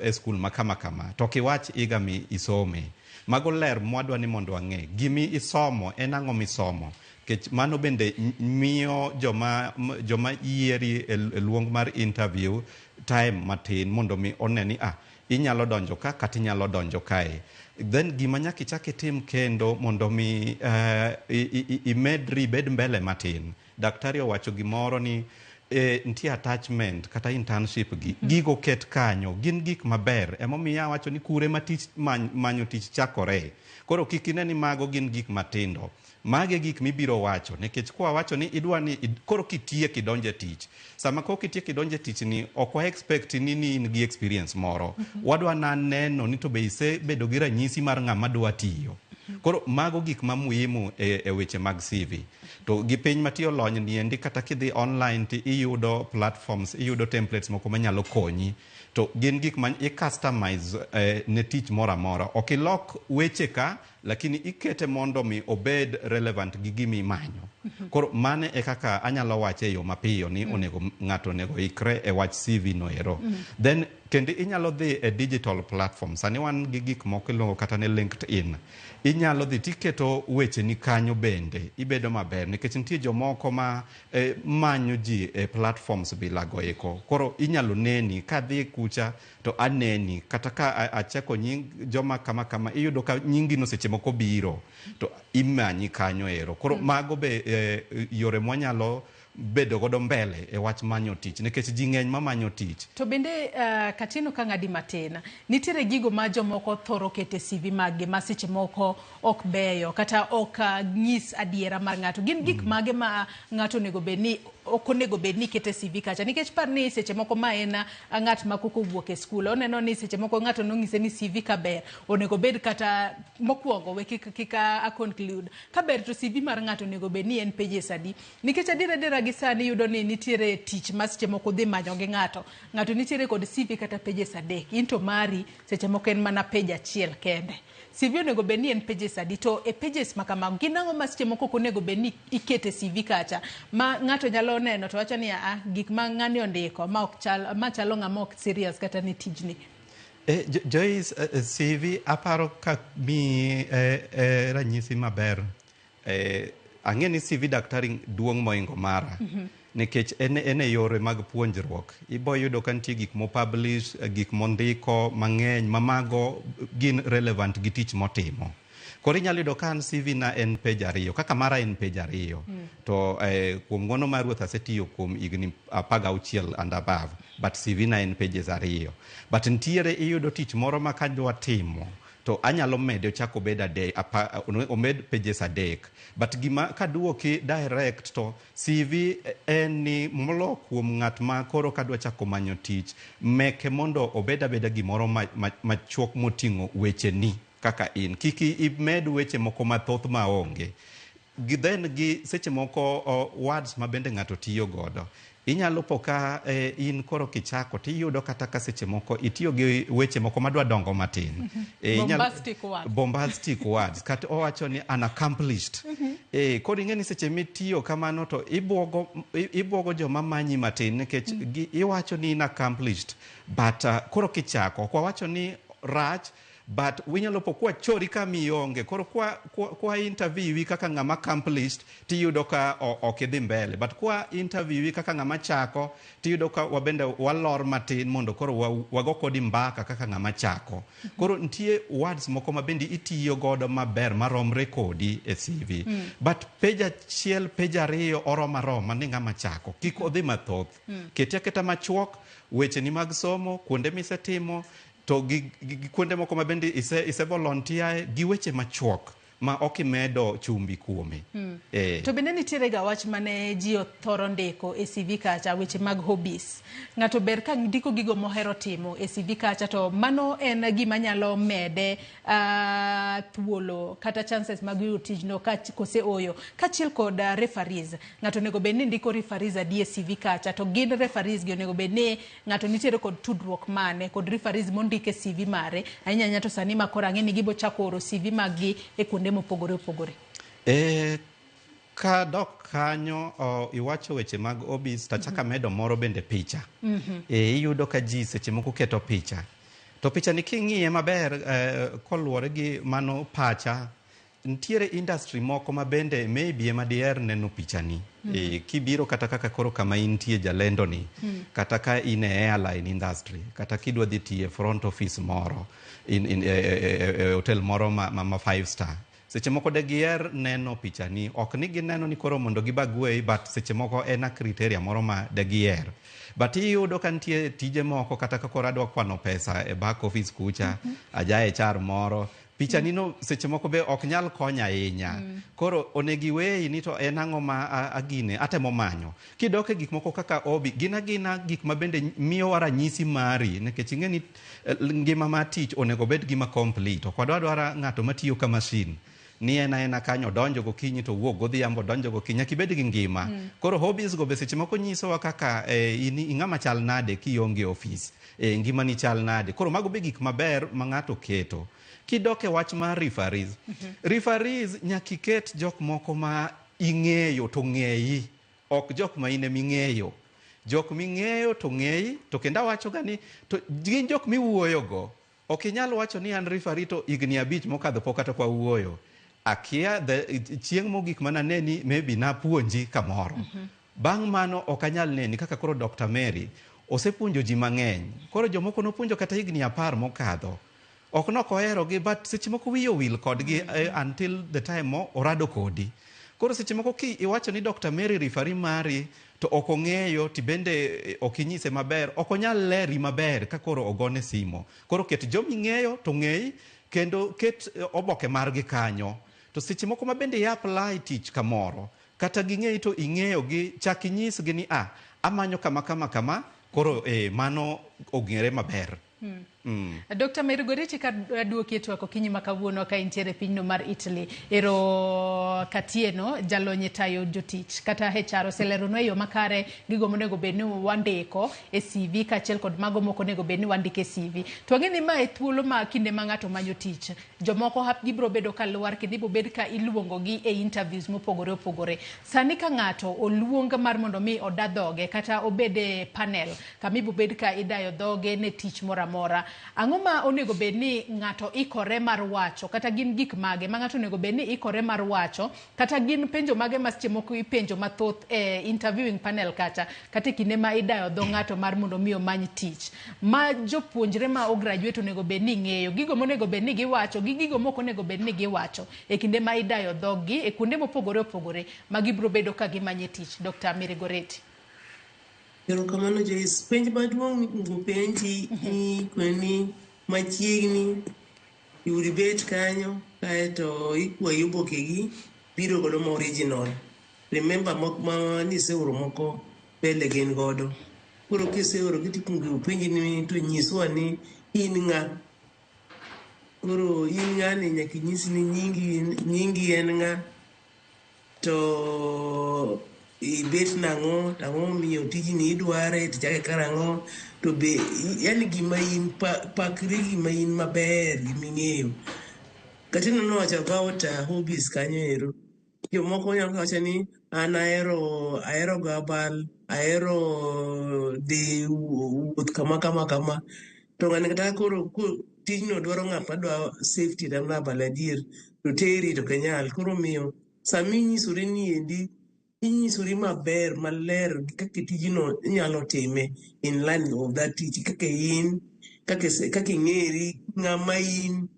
e skul ma kama kama to ok iwach higa mi isome. Mago ler mwadwa ni mondo wang'e. Gimi isomo en ang'o misomo? Nikech mano bende miyo joma yieri e luong mar interview time matin mondo mi one ni inyalo donjo ka kata inyalo donjo kae. Then gima nyaka ichak itim kendo mondo mi imedri ibed mbele matin. Daktari owacho gimoro ni nitie attachment kata internship gi. Gigo ket kanyo, gin gik maber. Emomiyo awacho ni kure ma tich manyo tich chakore. Koro kik ine ni mago gin gik matindo. Mage gik mibiro wacho nikech kwa wacho ni idwa ni koro kitiek idonje e tich. Sama kok itiek idonje e tich ni ok wa expect ni in gi experience moro. Wadwa na neno ni to be isebedo gi ranyisi mar ng'ama dwa tiyo. Koro mago gik ma muhimu e weche mag CV. To gi piny matiyo lony ni endi kata kidhi online ti iyudo platforms, iyudo templates moko manyalo konyi. To gin gik ma i customize ne tich moro amora. Ok ilok weche ka, lakini ikete mondo mi obed relevant gi gima imanyo. Koro mane e kaka anyalo wache e yo mapiyo ni onego ng'ato onego ikre e wach CV no ero. Then kendo inyalo dhi e digital platform. Sani wan gi gik moko iluongo kata ni LinkedIn. Inyalo dhi tiketo wecheni kanyo bende ibedo maber nikech nitie jomoko ma manyo ji e platforms bilago eko. Koro inyalo neni kadhi kucha to aneni kata ka acheko nying joma kama kama iyudo ka nyingino seche moko biro to imanyi kanyo ero. Koro mago be yore mwanyalo bedo godo mbele e wach manyo tich nikech ji ng'eny mamanyo tich. To bende Katieno ka ng'adi matin, nitiere gigo ma jomoko thoro kete CV maggi ma seche moko ok beyo kata ok nyis adiera mar ng'ato. Gin gik mage ma ng'ato onego bed ni ok onego bed ni kete CV kacha nikech par ni seche moko ma en ng'at ma koko owuok e skul oneno ni seche moko ng'ato nong'ise ni CV ka ber onego bed kata mokwongo we kik a conclude ka ber to CV mar ng'ato onego bed ni en pages adi nikech adiera adiera gi sani iyudo ni nitiere tich ma seche moko dhi manyo gi ng'ato. Ng'ato nitiere kod CV kata pages 3, in to mari seche moko en mana page 1 kende. CV onego bed ni en pages adi, to e pages ma kamago gin ang'o ma seche moko ok onego bed ni ikete CV kacha ma ng'ato nyalo neno to wacho ni a gik ma ng'ani ondiko ma ok chal, ma chalo ng'ama ok serious kata ni tijni. Joyce, CV aparo ka mi ranyisi maber. Ang'e ni CV daktari duong' moingo mara. Nikech en e yore mag puonjruok. Ibo yudo ka nitie gik mo publish, gik mondiko mang'eny ma mago gin relevant gi tich motimo. Koro inyalo yudo ka an CV na en page 2, kaka mara en page 2. To kuom ng'wono mar Ruoth asetiyo kuom higni 16 and above, but CV na en pages 2. But nitiere iyudo tich moro ma kadwa timo, to anyalo mede ochak obed omed pages 3. But gima kaduoki direct to CV en ni molo kuom ng'at ma koro kadwa chako manyo tich, meke mondo obed abeda gimoro machuok moting'o wecheni kaka in. Kik imed weche moko mathoth maonge. Then gi seche moko words ma bende ng'ato tiyo godo. Inyalo po ka in koro kichako tiyudo kata ka seche moko itiyo gi weche moko madwa dongo matin. Bombastic words. Bombastic words. Kata owacho ni unaccomplished. Koro ing'e ni seche mitiyo kamano to ibwogo joma manyi matin nikech iwacho ni inaccomplished. But koro kichako, ok wawacho ni rach, but winyalo po kwa chori ka mionge. Koro kwa interview kaka ng'ama accomplished tiyudo ka ok idhi mbele. But kwa interview kaka ng'ama chako tiyudo ka wabende walor matin mondo koro wago kodi mbaka kaka ng'ama chako. Koro nitie words moko ma bende itiyo godo maber maromre kodi e CV. But page 1, page 2 oroma roma ni ng'ama chako. Kik odhi mathoth. Kete aketa machuok wecheni mag somo, kuonde misetimo, to gi kuonde moko ma bende ise volunteer gi weche machuok ma ok imedo chumbi kuome. To bende nitiere ga wach mane ji othoro ndiko e CV kacha, weche mag hobbies. Ng'ato ber ka ndiko gigo mohero timo e CV kacha, to mano en gima nyalo mede thuolo kata chances mag yudo tijno kose oyo. Kaachiel kod referees. Ng'ato onego bed ni ndiko referees adi e CV kacha, to gin referees gi onego bed ni ng'ato nitiere kod tudruok mane kod referees mondike e CV mare. Ahinya ahinya to sani ma koro ang'e ni gibo chako oro CV mag gi e kuonde mopogore opogore. Ka dok kanyo iwacho weche mag hobbies, tachaka medo moro bende picha. Iyudo ka ji seche moko keto picha. To picha ni king'iye maber koluwore gi mano pacha, nitiere industry moko ma bende maybe ema diher neno picha ni. Kibiro kata kaka koro kama intie jalendo ni, kata ka in e airline industry, kata kidwa dhi tiye front office moro, in hotel moro ma 5 star. Seche moko de giher neno picha ni, ok ni gineno ni koro mondo gibagwei, but seche moko en a criteria moro ma de giher. But iyudo ka nitie tije moko kata ka koro adwa kwano pesa e back office kucha, aja HR moro, picha ni no seche moko be ok nyal konyo ahinya. Koro onego iweyi ni to en ang'o ma agine atemo manyo. Kidok e gik moko kaka hobby, gin agina gik ma bende miyowa ranyisi mari, nikech ing'e ni ngima mar tich onego bed gima complete. Ok wadwa dwara ng'ato matiyo ka machine. Ni en aena kanyo donjo gokinyi to wuok godhiambo donjo gokinyi, nyaka ibed gi ngima. Koro hobbies go be seche moko nyisowa kaka in ing'ama chal nade kionge office, ngimani chal nade. Koro mago be gik maber ma ng'ato keto. Kidok e wach mar referees, referees nyaka iket jok moko ma ing'eyo to ng'eyi, ok jok ma in eming'eyo. Jok ming'eyo to ng'eyi, to kendo awacho ga ni to gin jok miwuoyogo. Ok inyal wacho ni an referee to higni 5 mokadho pok kata kwa wuoyo. Akia chieng' mogik mana neni maybe napuonji kamoro. Bang' mano ok anyal neni kaka koro Dr. Mary osepuonjo ji mang'eny. Koro jomoko nopuonjo kata higni 10 mokadho. Ok nok oherogi, but seche moko wiye owil kodgi until the time mo orado kodi. Koro seche moko ki iwacho ni Dr. Mary referee mari to ok ong'eyo tibende ok inyise maber, ok onyal leri maber ka koro ogone simo. Koro ket joming'eyo to ng'eyi, kendo ket oboke margi kanyo. To seche moko ma bende i apply tich kamoro, kata ging'eyi to ing'eyo gi, chak inyisgi ni amanyo kama kama kama, koro mano ong'ere maber. Dr. Mary Goretti ka duoki e twak okinyi ma kawuono ka intiere e pinyno mar Italy. Ero Katieno, jalony e tayo jotich kata HR oseleronwa e yo makare gigo monego bed ni wandiko e CV kaachiel kod mago mok onego bed ni wandiko e CV. To wang'e ni ma e thuolo ma kinde ma ng'ato manyo tich. Jomoko gibiro bedo ka lwar kendo ibiro bed ka iluongogi e interviews mopogore opogore. Sani ka ng'ato oluong mar mondo mi oda dhoge kata obed e panel kama ibiro bed ka idayo dhoge ne tich moro amora. Ang'o ma onego bed ni ng'ato ikore mar wacho kata gin gik mage ma ng'ato onego bed ni ikore mar wacho kata gin penjo mage ma seche moko ipenjo mathoth e interviewing panel kacha kata e kinde ma idayo dho ng'ato mar mondo mi omany tich ma jopuonjre ma ograduate onego bed ni ng'eyo gigo monego bed ni giwacho gi gigo mok onego bed ni giwacho e kinde ma idayo dhoggi e kuonde mopogore opogore ma gibiro bedo ka gimanye tich. Dr. Mary Goretti. Erokamano Joyce. Penj maduong' mikwongo penji ikoni machiegni yud bet kanyo kaeto ikwayi obokegi biro godo ma original. Remember mok ma niseoro moko mbele gin godo. Koro kiseorogi tikwongo penji ni to nyiswa ni in ng'a. Koro in ng'ani nyaka inyis ni nyingi en ng'a to ibet nang'o to ang'o momiyo tijni idware tichake karang'o to be yani gima in pakri gima in maber giming'eyo. Katieno nowacho about hobbies kanyo ero. Jomoko nyalo wacho ni an ahero go abal, ahero dhi wuoth kama kama kama. To ng'ani kata koro tijno dwaro ng'at madwa safety mar abal adier to teri to ok inyal. Koro omiyo sama inyisori ni endi inyisori maber maler gi kaka tijno inyalo time in line of that tich kaka in kaka ing'eri ng'ama in.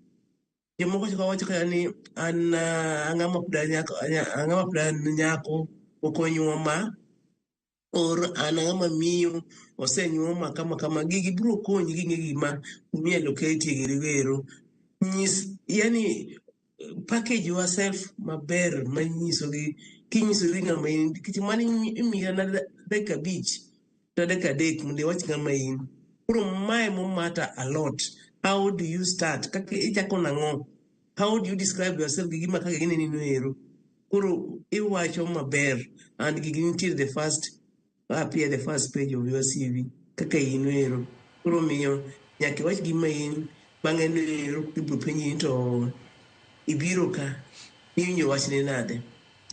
Jomoko chako wacho kata ni an ang'ama pod an nyako pok onyuoma or an ang'ama miyo osenyuoma kama kama. Gigi biro konyi king'e gima inyalo ketie giri ero. Nyis yani package yourself maber manyisogi kinyisori ng'ama in nikech mano imiyi mana dakika 5 kata dakika 3 mondo iwach ng'ama in. Koro mae mo matter a lot. How do you start? Kaka ichako nang'o? How do you describe yourself gi gima kaka gineni no ero? Koro iwacho maber and gigi nitie the first appear the first page of your CV kaka in ero. Koro miyo nyaka iwach gima in bang'e no ero ibiro penji ni to ibiro ka iwinjo wachne nade.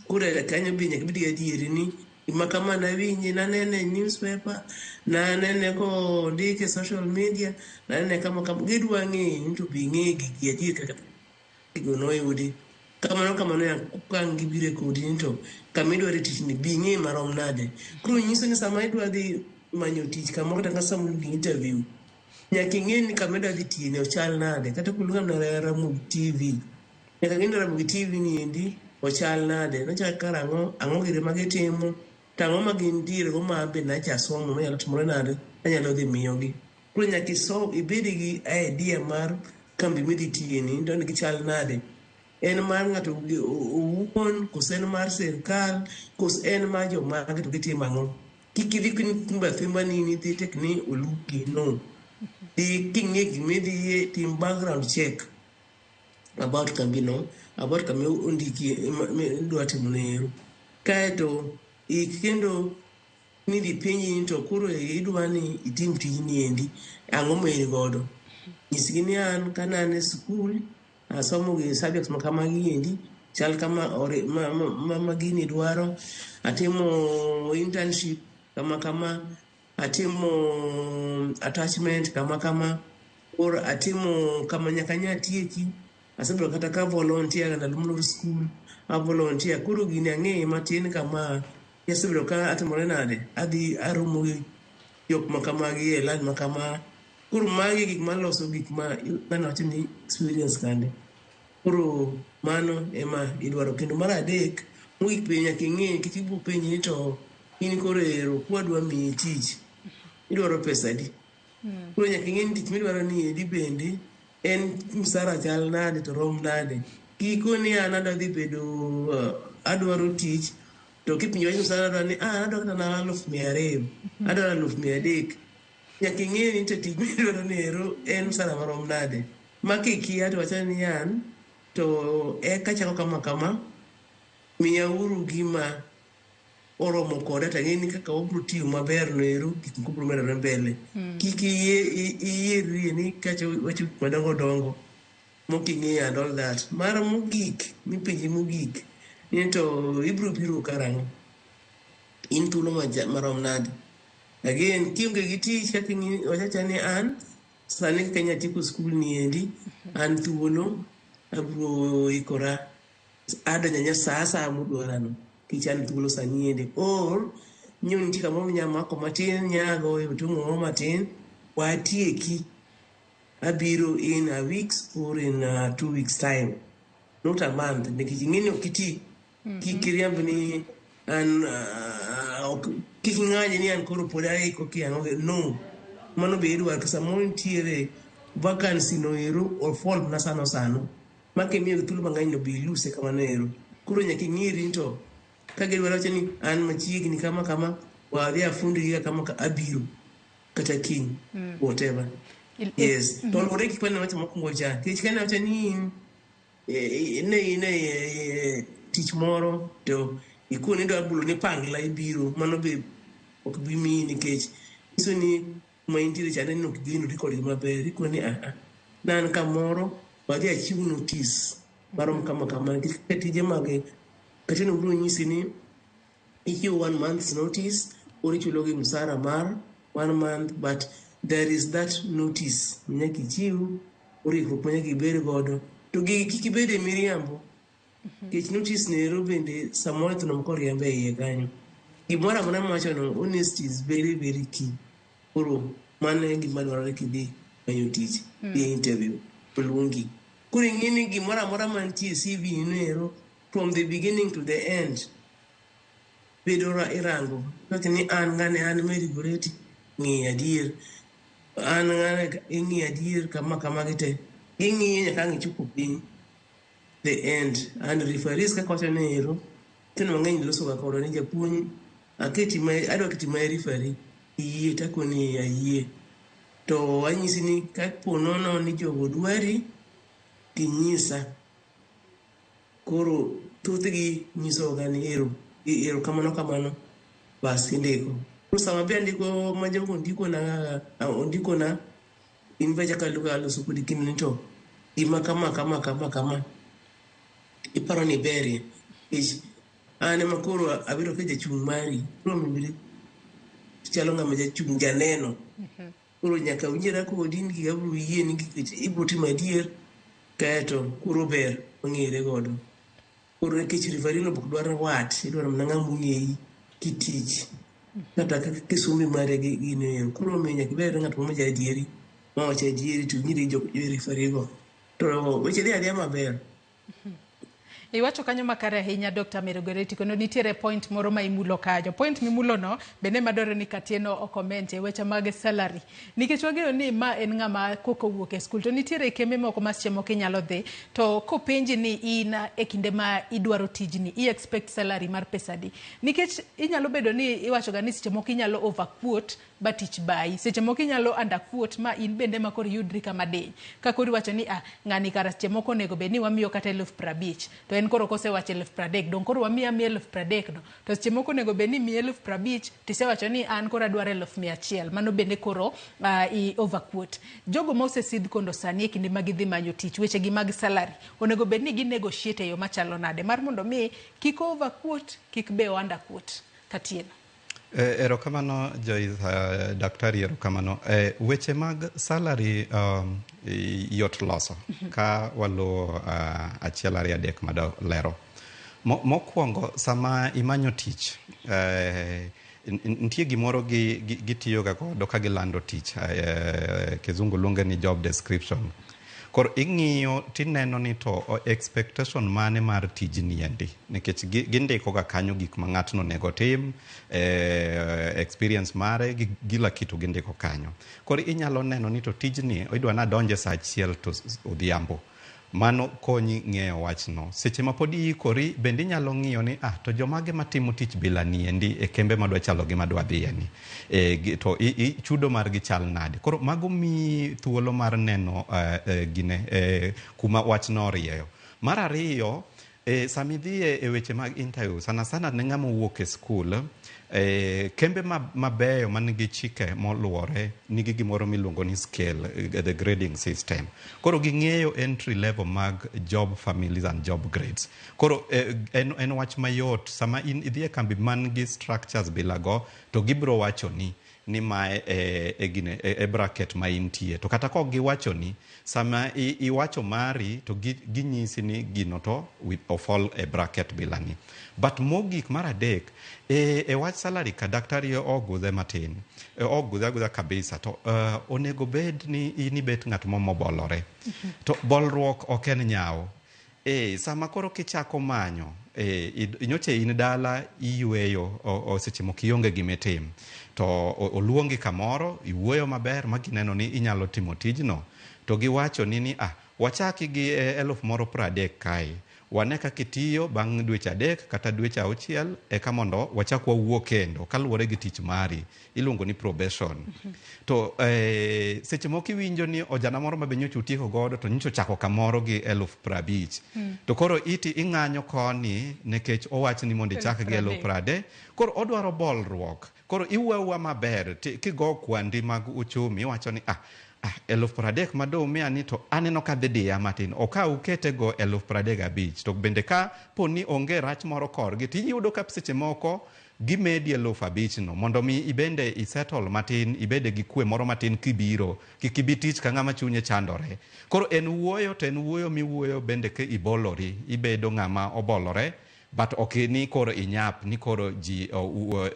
Koro kanyo be nyaka ibed gi adieri ni gima kama nawinje nanene e newspaper, nanene kondik e social media, nanene kama kama. Gidwa ng'eyo ni to be ing'e gigi adier kaka gigo noyudi. Kamano kamano ka ang' gibiro kodi ni to kama idware tich ni be ing'e marom nade. Koro nyiso ni sama idwa dhi manyo tich kamoro kata sama idhi interview, nyaka ing'e ni kama idwa dhi tiye ni ochal nade. Kata koluonga mana Ramogi TV, nyaka ng'e ni Ramogi TV ni endi ochal nade, nochak karang'o, ang'o gire ma gitimo, to ang'o ma gintiere go ma be nacha somo manyalo timore nade, anyalo dhi miyogi. Koro nyaka isom ibed gi idea mar kambi midhi tiye ni to gichal nade. En mar ng'ato owuon, koso en mar sirkal, koso en mar jomage to gitimo ang'o. Kik idhi thimba thimba ni idhi tek ni oluki, no. Dhi king'e gimidhiye, tim background check about kambino, about kama ondiki idwa timo ne ero. Kaeto ik kendo nidhi penji ni to koro idwa ni itim tijni endi, ang'o ma in godo. Nyisgi ni an kane an e sikul, asomo gi subjects ma kamagi endi, chal kama ma gini dwaro, atimo internship kama kama, atimo attachment kama kama, or atimo kama nyaka nyatieki, asebedo kata ka volunteer ndalo molor skul, a volunteer. Koro gini ang'eye matin kama, asebedo ka atimore nade, adhi aromo gi jok ma kamagi e line ma kama. Koro magi gik maloso gik ma ng'ano wacho ni experience kande. Koro mano ema idwaro. Kendo mar adek, mogik be nyaka ing'e nikech ibiro penji ni to in koro ero kwadwa miyi tich, idwaro pesa adi? Koro nyaka ing'e ni tich midwaro ni endi bende en msara chal nade to rom nade. Kik ni an adwa dhi bedo adwaro tich to kipenjo wach msara adwaro ni adwaro kata mana 200,000, adwaro 300,000. Nyaka ing'e ni to tich midwaro ni ero en msara marom nade. Ma kikia to wacho ni an to eka chako kama kama, miyauru gima oromo koda to ang'e ni kaka wabiro tiyo maber no ero gik moko biro medore mbele. Kik iyierrie ni kacha wacho gik madongo dongo mok ing'eyo and all that. Mar mogik, mipenji mogik, ni to ibiro biro karang'o? In thuolo marom nade? Again, kionge gi tich kaka wachacha ni an sani kaka atieko skul ni endi, an thuolo abiro ikora adonjo anya sa asaya mudwarano nikech an thuolo sani endi. Or nyiew nitie kamoro minya mako matin, nya goyo otungu moro matin, watieki. Abiro in a weeks or in 2 weeks time, not a month, nikech ing'e ni ok iti. Kik iriamb ni an kik ing'any ni an koro pod aiko kia ang'o. No, mano be idwaro to samoro nitiere vacancy no ero o fall na sano sano ma kimiyo thuolo mang'eny no be ilose kamano ero. Koro nyaka ing'iri ni to ka gidwaro wacho ni an machiegni kama kama, wadhi afundi gi kama ka abiro kata kiny, whatever. Yes, to luwore gi kaka wacho mokwongo cha, nikech kane wacho ni in ne in e tich moro to ikoni idwa bulo ni pangla ibiro, mano be ok bi miyi nikech nyiso ni kuma intiere chande ni ok igenori kodgi maber. Ikoni aa, ne an kamoro wadhi achiw notice marom kama kama, nikech kaka tije mag kata ne biro nyisi ni ichiwo one month's notice or ichulo gi msara mar one month, but there is that notice manyaka ichiw or ikruok manyaka ibed godo. To gigi kik ibed e miriambo, nikech notice no ero bende samoro nyithindo moko oriembo e iye kanyo. Gimoro amora miwachono, honesty is very very key. Koro mano e gima dwarore kidhi manyo tich, dhi e interview oluongi. Koro ing'e ni gimoro amora mantie e CV no ero from the beginning to the end bedo irango. Iwacho ni an ng'ane, an Mary Goretti, ng'i adier. An ng'ane, ing'i adier kama kama gi te. Ging'iyo nyaka ang' ichopo piny the end. And referees kaka wacho ni ero, nyithindo mang'eny loso ga kodwa ni japuonj aketi ma adwa keti ma referee, iyie takoni ayie. To anyisi ni kapo nono ni jogo dwari, tinyisa. Koro thothgi nyisoga ni ero, ero kamano kamano, bas indiko. Koro sama be andiko ma jogo ondikona, ondikona, in be achako aloso kodi kendo ni to gima kama kama kama kama iparo ni berie. Nikech an ema koro abedo ka jachung' mari, koro owinjore chalo ng'ama jachung' janeno. Koro nyaka winjra kodi ni abiro yie ni nikech ibiro timo adier kaeto koro ber wang'ere godo. Koro nikech referee no ok dwar wat, idwaro mana ng'ama ong'eyi kitich kata kisumbi mare gi gino ero. Koro omiyo nyaka ibed ng'at moro ma ja adieri, mawacho adieri to inyiri jo referee go. To weche dhi adhiya maber. Iwacho kanyo makare ahinya, Dr. Mary Goretti, kendo nitiere point moro ma imulo kanyo. Point mimulo no bende madwarore ni Katieno okomente weche mag salary. Nikech wang'eyo ni ma en ng'ama koka owuok e skul to nitiere kembe moko ma seche moko inyalo dhi to kopenji ni in e kinde ma idwaro tijni i expect salary mar pesa adi. Nikech inyalo bedo ni iwacho ga ni seche moko inyalo over quote ba tich bayi. Seche moko inyalo under quote ma in bende ma koro iyudri kama diny. Ka koro iwacho ni ah, ng'ani kara seche moko onego bed ni wamiyo kata 50,000 to en koro kosewacho 30,000 dong koro wamiye amiya 30,000 no. To seche moko onego bed ni imiye 50,000 tisewacho ni an koro adwaro 100,000. Mano bende koro i over quote. Jogo ma osesidh kondo sani e kinde ma gidhi manyo tich, weche gi mag salary onego bed ni gi negotiate e yo machalo nade mar mondo mi kik over quote, kik be o under quote. Katieno. Erokamano Joyce, daktari erokamano. Weche mag salary yot loso ka waluwo achiel ariyo adek madolero. Mokwongo sama imanyo tich, nitie gimoro gitiyoga godo ka gilando tich, kizungu luonge ni job description. Koro ing'iyo tineno ni to expectation mane mar tijni endi, nikech gindiko ga kanyo gik ma ng'atno onego otim, experience mare gi kila kitu gindiko kanyo. Koro inyalo neno ni to tijni idwa ni adonje saa 1 to odhiambo. Mano konyi ng'eyo wachno. Seche ma pod iikori, bende inyalo ng'iyo ni ah, to jomage matimo tich bila ni endi e kembe madwa chalo gi madwa dhiye ni. E, gi, to i, i, chudo margi chal nade. Koro mago miyi thuolo mar neno gine, kuma wachno orieyo. Mar ariyo, sama idhi e weche mag interview, sana sana ne ng'ama owuok e skul, kembe mabeyo man gi chike moluwore nigi gimoro miluongo ni scale, the grading system. Koro ging'eyo entry level mag job families and job grades. Koro en wach mayot sama in idhi e kambi man gi structures bila go, to gibiro wacho ni mae e bracket ma intie. To kata kok giwacho ni, sama iwacho mari to ginyisi ni gino to ofall e bracket bila ni. But mogik mar adek, e wach salary ka daktari ogudhe matin, ogudhe agudha kabisa, to onego bed ni in ibet ng'at mobolore. To bolruok ok en nyawo. Sama koro kichako manyo, nyocha in dala iyweyo, seche moko ionge gima itim, to oluongi kamoro, iwuoyo maber ma gineno ni inyalo timo tijno, to giwacho ni wachaki gi 30,000 kae, wane kaka itiyo bang' dweche 3 kata dweche 6 eka mondo wachak wawuo kendo kaluwore gi tich mari, iluongo ni probation. To seche moko iwinjo ni ojana moro ma be nyocha utieko godo to nyocha ochako kamoro gi 50,000. To koro iti ing'anyo koni nikech owach ni mondo ichak gi 30,000. Koro odwaro bolruok. Koro iwuoyo awuoya maber kigo kwandi mag uchumi iwacho ni 30,000 madong' miya ni to aneno ka dhi diya matin. Okaw ukete go 35,000. To bende ka po ni onge rach moro korgi tiyudo ka seche moko gimedi 5,000 no mondo mi ibende isettle matin, ibede gi kwe moro matin kibiro, kik ibi tich ka ng'ama chunye chandore. Koro en wuoyo to en wuoyo miwuoyo bende ka ibolori, ibedo ng'ama obolore, but ok ni koro inyap, ni koro ji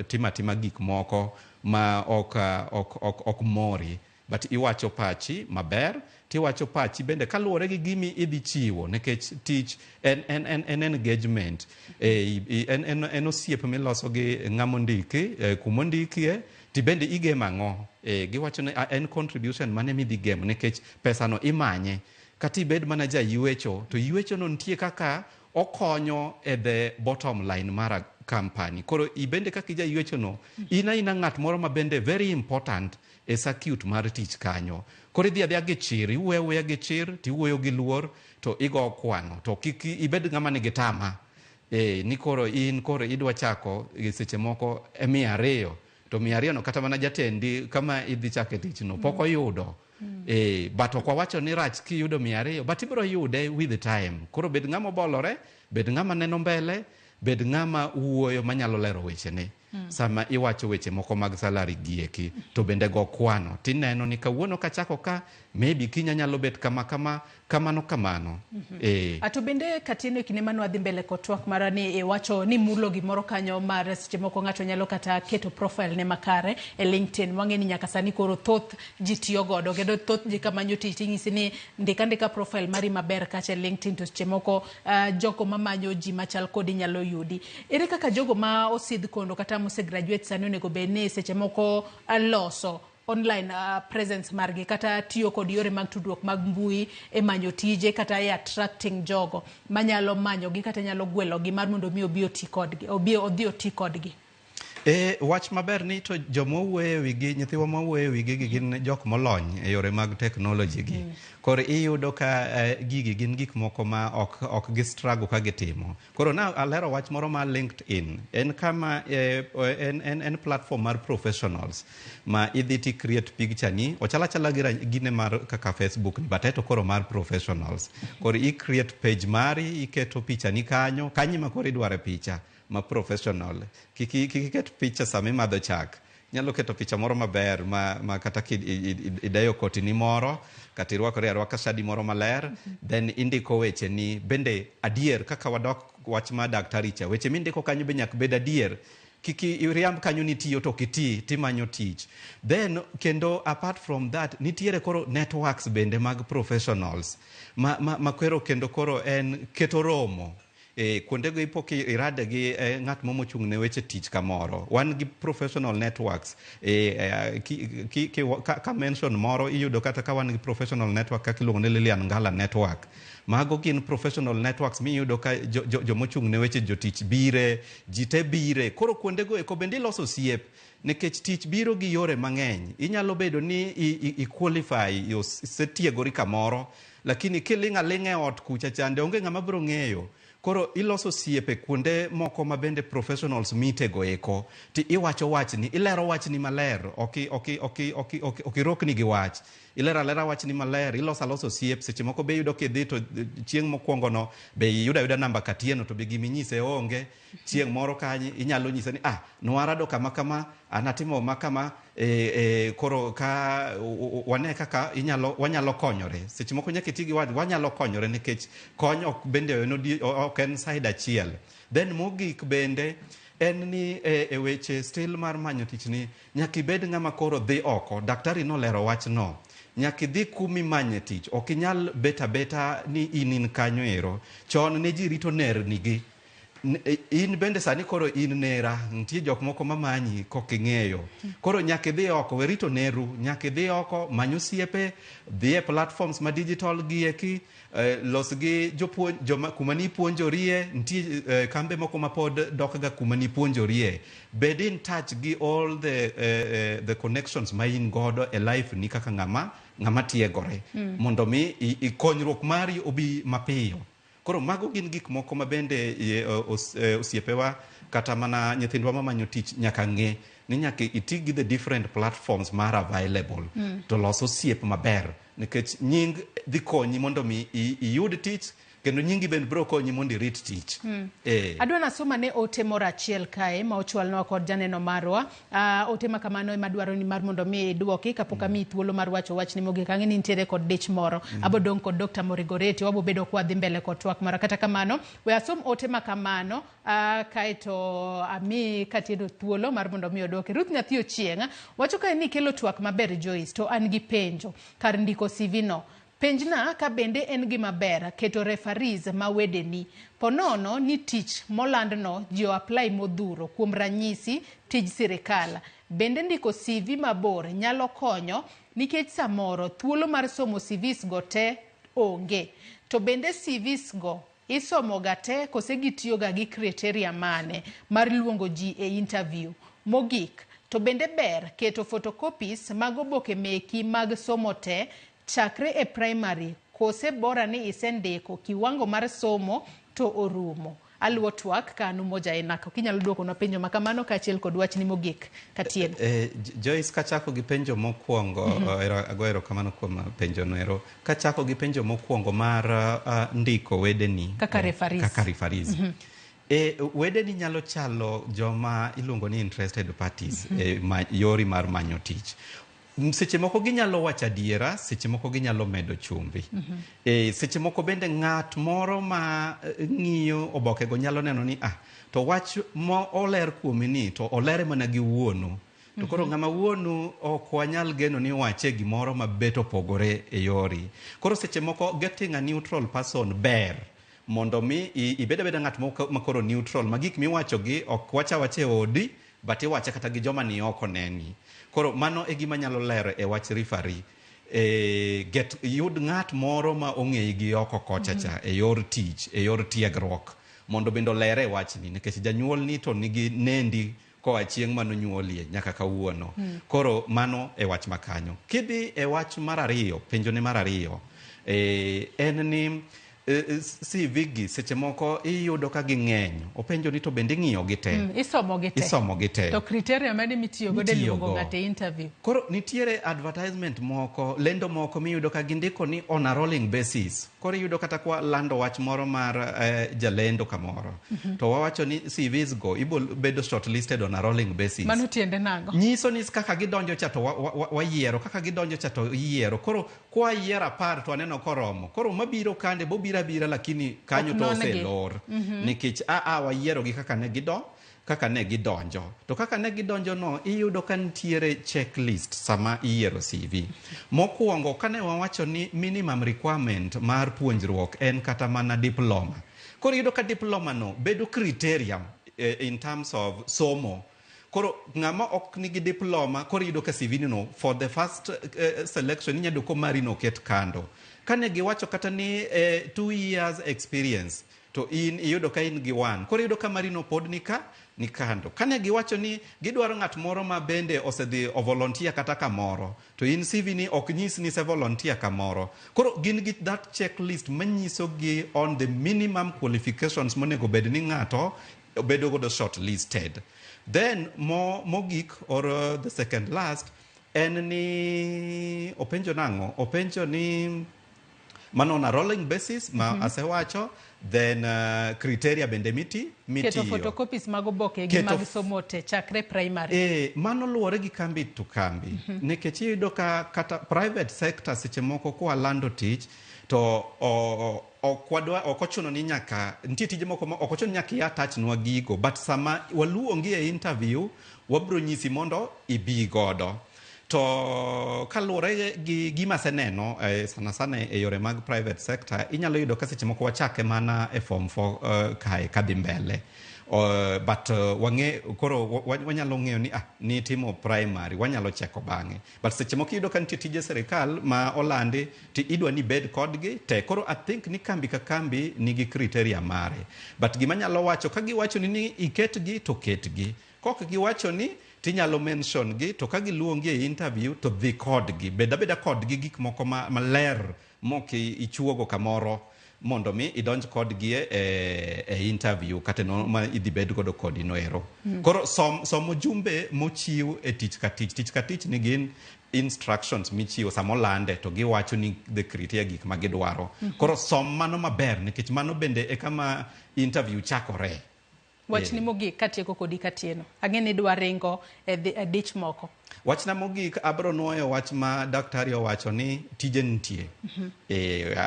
timo atima gik moko ma ok mori. But iwacho pachi maber, tiwacho pachi bende kaluwore gi gimi idhi chiwo, nikech tich en engagement. En osiep miloso gi ng'ama ondiki, kumondikie, tibende igemo ang'o? Giwacho ni en contribution mane midhi gemo, nikech pesano imanye. Kata ibed mana jaywecho, to ywecho no nitie kaka okonyo e the bottom line mar company. Koro ibende kaka ijaywecho no, in aina ng'at moro ma bende very important e circuit mar tich kanyo. Koro idhi adhiya gi chir, iwuoyo awuoya gi chir, tiwuoyo gi luor, to igo kwano. To kik ibed ng'ama nigi tama. Ni koro in koro idwa chako seche moko e 200, to 200 no kata mana jatendi kama idhi chake tich no pok oyudo. But ok wawacho ni rach kiyudo 200, but ibiro yude with the time. Koro bed ng'ama obolore, bed ng'ama neno mbele, bed ng'ama wuoyo manyalo lero wechene. Sama iwacho weche moko mag salary gieki, to bende go kwano tineno ni kawuono kachako ka, maybe kiny anyalo bet kama kama, kamano kamano. To bende Katieno, e kinde mane wadhi mbele kod twak mara ni iwacho ni mulo gimoro kanyo mar seche moko ng'ato nyalo kata keto profile ne makare e LinkedIn. Wang'e ni nyaka sani koro thoth ji tiyo godo, kendo thoth ji kamanyo tich ting'isi ni ndik andika profile mari maber kacha e LinkedIn, to seche moko jogo mamanyo ji machal kodi nyalo yudi. Ere kaka jogo ma osidh kondo kata mosegraduate sani onego bed ni seche moko loso online presence margi kata tiyo kod yore mag tudruok mag mbui e manyo tije kata e attracting jogo manyalo manyogi kata nyalo gwelogi mar mondo mi obi oti kodgi, obi odhi oti kodgi? Wach maber ni to joma wuoyo e wigi, nyithiwa ma wuoyo e wigi gi gin jok molony e yore mag technology gi. Koro iyudo ka gigi gin gik moko ma ok gi struggle ka gitimo. Koro na alero wach moro mar LinkedIn. En kama en platform mar professionals ma idhi ti create picture ni, ochalo achala gi gine mar kaka Facebook ni, but eto koro mar professionals. Koro i create page mari, iketo picha ni kanyo, kanyo ma koro idware picha ma professional. Kik iket picha sama imadho chak. Inyalo keto picha moro maber ma kata ideyo koti ni moro, kata irwakori arwaka shadi moro maler, then indiko weche ni bende adier kaka wadok wach ma daktari cha. Weche mindiko kanyo be nyaka bed adier. Kik iriamb kanyo ni tiyo to ok iti, timanyo tich. Then kendo apart from that, nitiere koro networks bende mag professionals ma koro kendo koro en keto romo. Kuondego ipo kirade gi ng'at mo mochung' ne weche tich kamoro. Wan gi professional networks. Ka mention moro iyudo kata ka wan gi professional network kaka iluongo ni Lilian Ngala Network. Mago gin professional networks miyudo ka jomochung' ne weche jotich bire, ji te bire. Koro kuondego eko bende iloso osiep nikech tich biro gi yore mang'eny. Inyalo bedo ni i qualify, isetiegori kamoro, lakini kiling' aling'a e ot kucha chande onge ng'ama biro ng'eyo. Koro iloso osiepe kuonde moko ma bende professionals meet go eko ti iwacho wachni, ilero wachni maler, ok irokni gi wach, ilero alera wachni maler, iloso alosa osiep. Seche moko be iyudo kidhi to chieng' mokwongo no be iyudo ayuda namba Katieno to be giminyise onge. Chieng' moro kanyo inyalo nyise ni ah, nwarado kama kama, an atimo ma kama, koro ka wane kaka inyalo wanyalo konyore. Seche moko nyaka iti gi wach wanyalo konyore nikech kony ok bende ok en side achiel. Then mogik bende en ni e weche still mar manyo tich ni nyaka ibed ng'ama koro dhi oko. Daktari nolero wachno. Nyaka idhi kumimanye tich. Ok inyal bet abeta ni in kanyo ero. Chon ne ji rito nerni gi. In bende sani koro in nera, nitie jok moko mamanyi kok ing'eyo. Koro nyaka idhi oko, we rito neru, nyaka idhi oko, many osiepe, dhi e platforms ma digital gi eki, los gi jopuonj, joma kuma nipuonjorie, nitie kambe moko ma pod dok ga kuma nipuonjorie. Bed in touch gi all the connections ma in godo e life ni kaka ng'ama tiegore. Mondo mi konyruok mari obi mapiyo. Koro mago gin gik moko ma bende osiepewa kata mana nyithindwa mamanyo tich nyaka ng'e ni nyaka iti gi the different platforms mar available to los osiep maber nikech nying dhi konyi mondo mi iyud tich kendo nyingi bende biro konyi mondo irit tich. Adwa nasoma ne ote moro achiel kae ma ochwalnwa kod janeno marwa. Ote ma kamano ema dwaro ni mar mondo mi iduoki kapok amiyi thuolo mar wacho wachni mogik. Ang'e ni nitiere kod dich moro. Abo dong' kod Dr. Morigoreti, wabo bedo kwa dhi mbele kod twak mara. Kata kamano, we asom ote ma kamano kaeto ami Katieno thuolo mar mondo mi oduoki. Ruth Nyathi Ochieng' wacho kae ni kelo twak maber Joyce, to an gi penjo kar ndiko CV no. Penjna ka bende en gima ber keto referees ma wedeni. Po nono ni tich molandno ji o apply modhuro, kuom ranyisi tij sirikal. Bende ndiko CV mabor nyalo konyo nikech samoro thuolo mar somo CVs go te onge. To bende CVs go isomo ga te kose gitiyo ga gi criteria mane mar luongo ji e interview? Mogik, to bende ber keto photocopies mag oboke meki mag somo te chakre e primary kose bora ni isendiko kiwango mar somo to orumo? Aluwo twak ka an Umoja Enak. Ok inyalo duokonwa penjo ma kamano kaachiel kod wachni mogik Katieno. Joyce, kachako gi penjo mokwongo, ago erokamano kuom penjo no ero. Kachako gi penjo mokwongo mar ndiko wedeni kaka referees. Kaka referees. Wedeni nyalo chalo joma iluongo ni interested parties yori mar manyo tich. Seche moko ginyalo wacho adiera, seche moko ginyalo medo chumbi. Seche moko bende ng'at moro ma ng'iyo obokego nyalo neno ni ah, to wach mo oler kuomi ni to olere mana gi wuonu. To koro ng'ama wuonu ok wanyal geno ni wache gimoro mabet opogore e yori. Koro seche moko getting a neutral person ber mondo mi ibed abeda ng'at ma koro neutral ma gik miwacho gi ok wach awacha e odi but iwache kata gi joma ni oko neni. Koro mano e gima nyalo lero e wach referee. Get yud ng'at moro ma ong'eyi gi oko kocha cha e yor tich, e yor tiegruok mondo bende olere e wachni nikech janyuolni to nigi nendi koa chieng' manonyuolie nyaka kawuono. Koro mano e wach makanyo. Kidhi e wach mar ariyo, penjone mar ariyo, en ni CV gi seche moko iyudo ka ging'eny. Openjo ni to bende ing'iyo gi te. Isomo gi te. Isomo gi te. To criteria mane mitiyo godo e luongo Mitiyogo. ng'ato e interview? Koro nitiere advertisement moko, lendo moko miyudo ka gindiko ni on a rolling basis. Koro iyudo kata kwa lando wach moro mar jalendo kamoro. To wawacho ni CVs go ibo bedo shortlisted on a rolling basis. Mano tiende nang'o? Nyiso ni kaka gidonjo cha to wayiero, kaka gidonjo cha to iyiero. Koro kwayiero 10 to aneno koromo. Koro mabiro kande bobiro abira lakini kanyo Ok to non-gi. oselor. Nikech a wayiero gi kaka ne gidonjo. To kaka ne gidonjo no, iyudo ka nitiere checklist sama iyiero CV. Mokwongo, kane wawacho ni minimum requirement mar puonjruok en kata mana diploma. Koro Koro iyudo ka diploma no bedo criteria in terms of somo. Koro ng'ama ok nigi diploma, koro iyudo ka CV no for the first selection inyalo yudo ko mari no oket kando. Kane giwacho kata ni 2 years experience, to in iyudo ka in gi 1. Koro iyudo ka mari no pod ni ka ni kando. Kane giwacho ni gidwaro ng'at moro ma bende osedhi o volunteer kata kamoro, to in CV ni ok nyis ni ise volunteer kamoro. Koro gin gi that checklist manyiso gi on the minimum qualifications monego bed ni ng'ato bedo godo shortlisted. Then mogik or the second last en ni openjo nang'o? Openjo ni mano on a rolling basis ma asewacho, then criteria bende Keto mitiyo. photocopies mag oboke gi mag somo te chakre primary. Mano luwore gi kambi to kambi. Nikech iyudo ka kata private sector seche moko kwa lando tich to ok ochuno ni nyaka nitie tije moko ma ok ochuno ni nyaka i attach nwa gigo, but sama waluongi e interview wabro nyisi mondo ibi godo. To kaluwore gi gima aseneno sana sana e yore mag private sector, inyalo yudo ka seche moko wachake mana e form 4 kae kadhi mbele. But wang'e koro wanyalo ng'eyo ni nitimo primary, wanyalo cheko bang'e. But seche moko iyudo ka nitie tije sirikal ma olandi ti idwa ni bed kodgi te. Koro I think ni kambi ka kambi nigi criteria mare. But gima anyalo wacho, ka giwacho ni iketgi to ketgi. Kok giwacho ni tinyalo mention gi, to ka giluongi e interview to dhi kodgi. Bed abeda kodgi gik moko maler mok ichuogo kamoro mondo mi idonj kodgi e interview kata no ma idhi bed godo kodi no ero. Koro som ujumbe mochiw e tich ka tich. Tich ka tich nigi instructions michiwo sama olande to giwacho ni the criteria gik ma gidwaro. Koro som mano maber nikech mano bende e kama interview chakore. Wachni mogik katieko kodi Katieno. Ang'e ni idwa ringo e dich moko. Wachna mogik abro nuoyo wach ma daktari owacho ni tije nitie.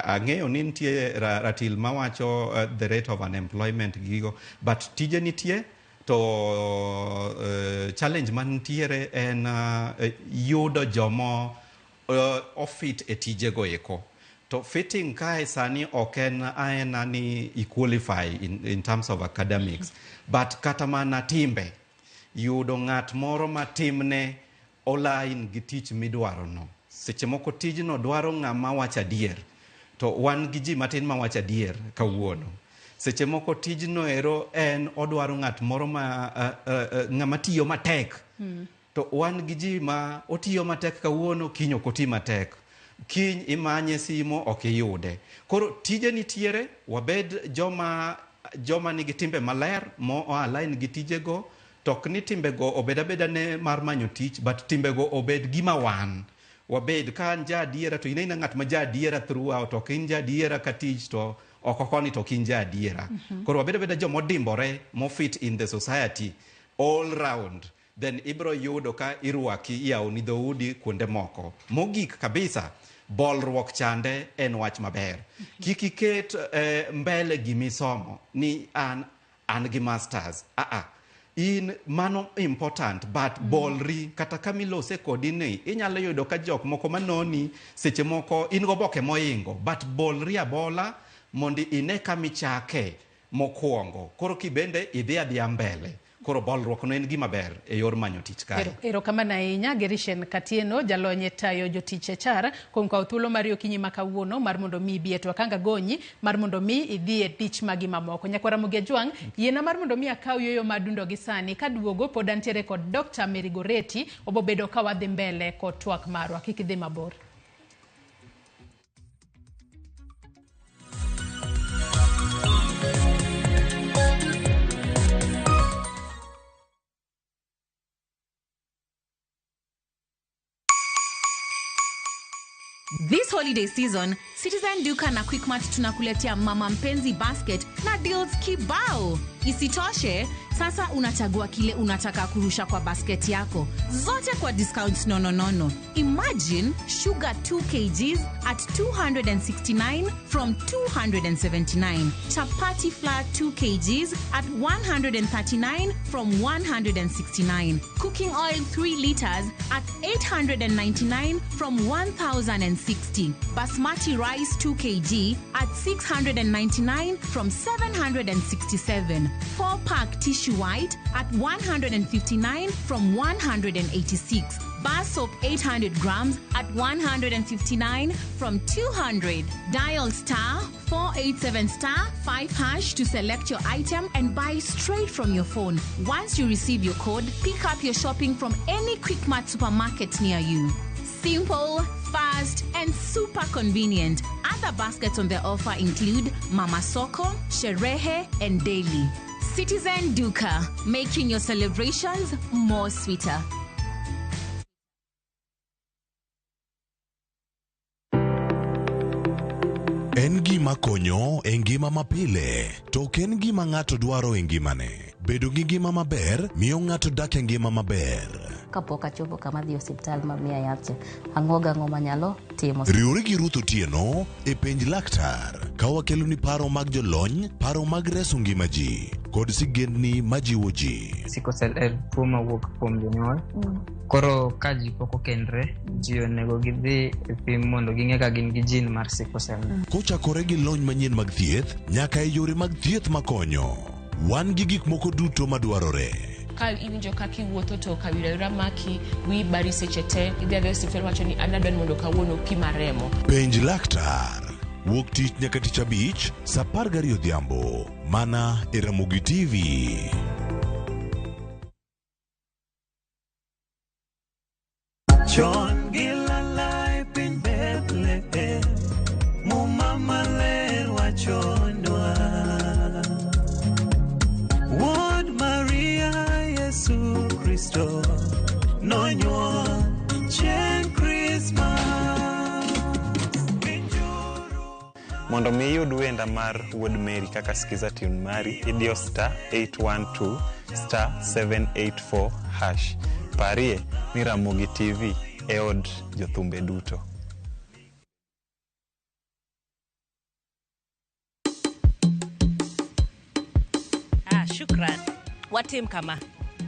Ang'eyo ni nitie ratil mawacho the rate of unemployment gigo, but tije nitie to challenge mantiere en yudo jomo ofit e tijego eko. To fitting kae sani ok en aena ni i qualify in terms of academics, but kata mana timbe, yudo ng'at moro ma timne olain gi tich midwaro no. Seche moko tijno dwaro ng'ama wacho adier, to wan gi ji matin mawacho adier kawuono. Seche moko tijno ero en odwaro ng'at moro ma ng'ama tiyo matek. To wan gi ji ma otiyo matek kawuono, kiny ok oti matek. Kiny imanye simo ok iyude. Koro tije nitiere, wabed joma nigi timbe maler mo align gi tijego, to ok ni timbego obed abeda ne mar manyo tich, but timbego obed gima wan. Wabed ka an ja adiera to in aina ng'at ma ja adiera throughout, ok in ja adiera ka tich to oko koni to ok in ja adiera. Koro wabed abeda joma odimbore, mo fit in the society all round. Then ibro yudo ka irwaki iyawoni dhoudi kuonde moko. Mogik kabisa, bolruok chande en wach maber. Kik iket mbele gimisomo ni an gi masters. In mano important, but bolri kata kamilose kodi ni inyalo yudo ka jok moko manoni seche moko in goboke moingo, but bolri abola mondo ine kamichake mokwongo. Koro kibende idhi adhiya mbele. Koro bolruok no en gima ber e yor manyo tich kae. Erokamano ahinya Gerishen Katieno, jalony e tayo jotich HR, kuom kawo thuolo mari okinyi ma kawuono mar mondo mi ibi e twak anga gonyi mar mondo mi idhi e tich magi mamoko. Nyakwara Ramogi Ajwang', yiena mar mondo mi akaw yueyo madundo gi sani kaduogo pod antiere kod Dr. Mary Goretti, obobedo ka wadhi mbele kod twak marwa. Kik idhi mabor. This holiday season, Citizen Duka na Quickmart tunakuletea Mama Mpenzi Basket na deals kibao. Isitoshe, sasa unachagua kile unataka kurusha kwa basket yako, zote kwa discounts nononono. Imagine sugar 2 kgs at 269 from 279, chapati flour 2 kgs at 139 from 169, cooking oil 3 liters at 899 from 1060, basmati rice 2 kg at 699 from 767, 4 pack tissue white at 159 from 186, bar soap 800 grams at 159 from 200. Dial star 487 star 5 hash to select your item and buy straight from your phone. Once you receive your code, pick up your shopping from any Quickmart supermarket near you. Simple, fast, and super convenient. Other baskets on the offer include Mama Soko, Sherehe, and Daily. Citizen Duka, making your celebrations more sweeter. En gima konyo e ngima mapile, to ok en gima ng'ato dwaro e ngimane. Bedo gi ngima maber miyo ng'ato dak e ngima maber. Kapok achopo kama dhi osiptal ma miya yath cha, ang'o gang'o manyalo timo. Riwri gi Ruth Otieno e penj laktar ka wakeloni paro mag jolony, paro mag reso ngima ji kod sigendni majiwo ji. Sickle cell en tuo mawuok kuom jonyuol. Koro ka ji pok okendre, ji onego gidhi e pim mondo ging'e ka gin gi gene mar sickle cell. Kochakore gi lony manyien mag thieth nyaka e yore mag thieth makonyo. Wan gi gik moko duto madwarore. Ka iwinjo kaka iwuotho to kawira wira maki, wiyi bari seche te, idhi adhiya e osiptal wacho ni an adwa ni mondo kawuono opima remo. Penj laktar. Wuok tich nyaka tich abich, saa 12 odhiambo. Mana e Ramogi TV. Chon gi lala e piny Bethlehem, Muma maler wachonwa. Wuod Maria Yesu Kristo nonyuol chieng' Krismas. Mondo mi iyud wenda mar Wuod Mary kaka Skiza tune mari, idiyo star 812 star 784 hash. Parie ni Ramogi TV e od jothumbe duto. Ah, shukran. Watim kama.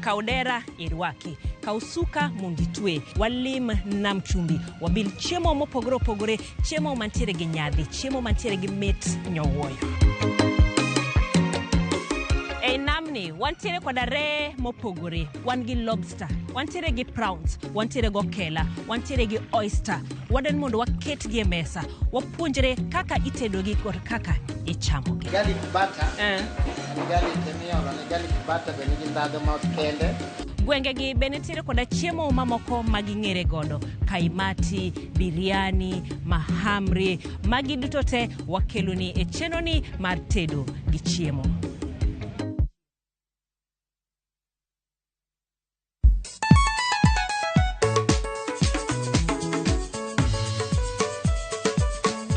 Kaw dera irwaki, kaw suka mondo itwe, walim nam chumbi, wabil chiemo mopogore opogore, chiemo mantiere gi nyadhi, chiemo mantiere gi mit nyowuoyo. Ei namni wantiere koda reye mopogore, wan gi lobster, wantiere gi prawns, wantiere gi okela, wantiere gi oyster. Wadwani mondo waketgi e mesa, wapuonjre kaka itedogi kod kaka ichamogi. Garlic butter. Garlic emiolo ne garlic butter be nigi ndhadhu ma kende. Gwengegi be nitiere koda chiemo mamoko ma ging'ere godo, kaimati, biryani, mahamri, magi duto te wakeloni e chenroni mar tedo gi chiemo.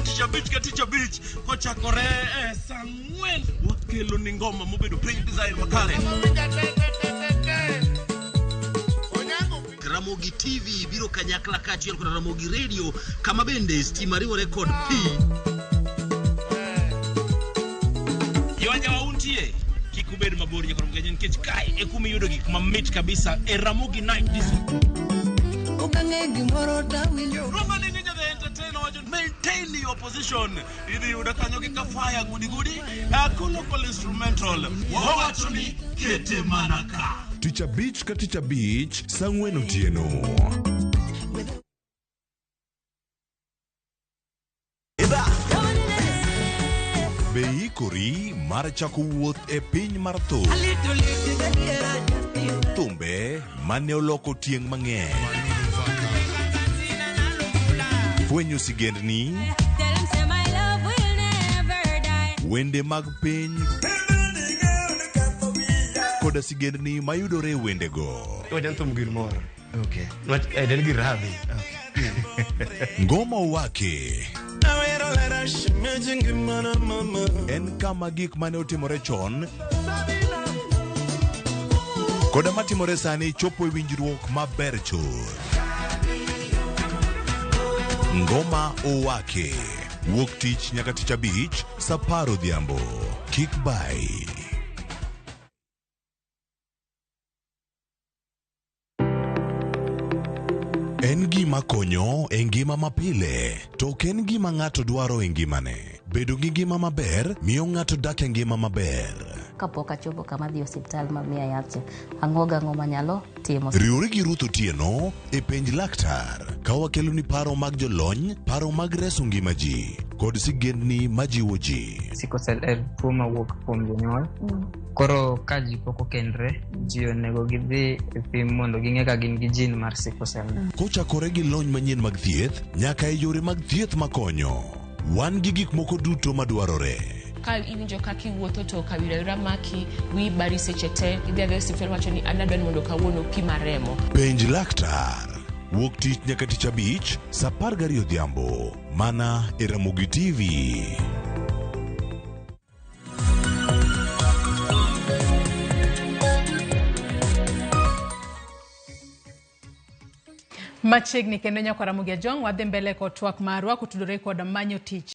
Tich abich ka tich abich kochakore e saa ang'wen wakelo ni ngoma mobedo piny design makare. Ramogi TV biro kanyakla kaachiel kod Ramogi Radio kama bende stima riwore kod pi. Jowajawa untie kik ubed mabor nyaka Ramogi nikech kae e kuma iyudo gik mamit kabisa e Ramogi Night Disco. Okang'e gimoro tawinjo. Roma ni Ninja the Entertainer wacho maintain your position. Idhi yudo kanyo gi kafaya gudi gudi, local instrumental. Wawacho ni kete mana ka. Tich abich ka tich abich, saa ang'wen otieno. Be iikori mar chako wuoth e piny mar thum? Thumbe mane oloko tieng' mang'eny. Fwenyo sigendni, wende mag piny koda sigendni mayudore e wendego. Wajan thum gir mor. Okay. Nwach en gir rabi. Ngoma Owake en kama gik mane otimore chon Koda matimore sani chopo e winjruok maber chuth. Ngoma Owake. Wuok tich nyaka tich abich, sa 10 odhiambo. Kik bai. En gima konyo e ngima mapile, to ok en gima ng'ato dwaro e ngimane. Bedo gi ngima maber miyo ng'ato dak e ngima maber. Kapok achopo kama adhi e osiptal ma miya yath cha, ang'o gang'o manyalo timo. Riwri gi Ruth Otieno e Penj Laktar ka wakeloni paro mag jolony, paro mag reso ngima ji, kod sigendni majiwo ji. Sickle cell en tuo mawuok kuom jonyuol. Koro ka ji pok okendre, ji onego gidhi e pim mondo ging'e ka gin gi gene mar sickle cell. Kochakore gi lony manyien mag thieth nyaka e yore mag thieth makonyo, wan gi gik moko duto madwarore. Ka iwinjo kaka iwuotho to kawira awira maki, wiyi bari seche te, idhi adhiya e osiptal iwacho ni an adwa ni mondo kawuono opima remo. Penj Laktar. Wuok tich nyaka tich abich, sa 12 odhiambo, mana e Ramogi TV. Machiegni kendo nyakwar Ramogi Ajwang' wadhi mbele kod twak marwa kotudore kod manyo tich.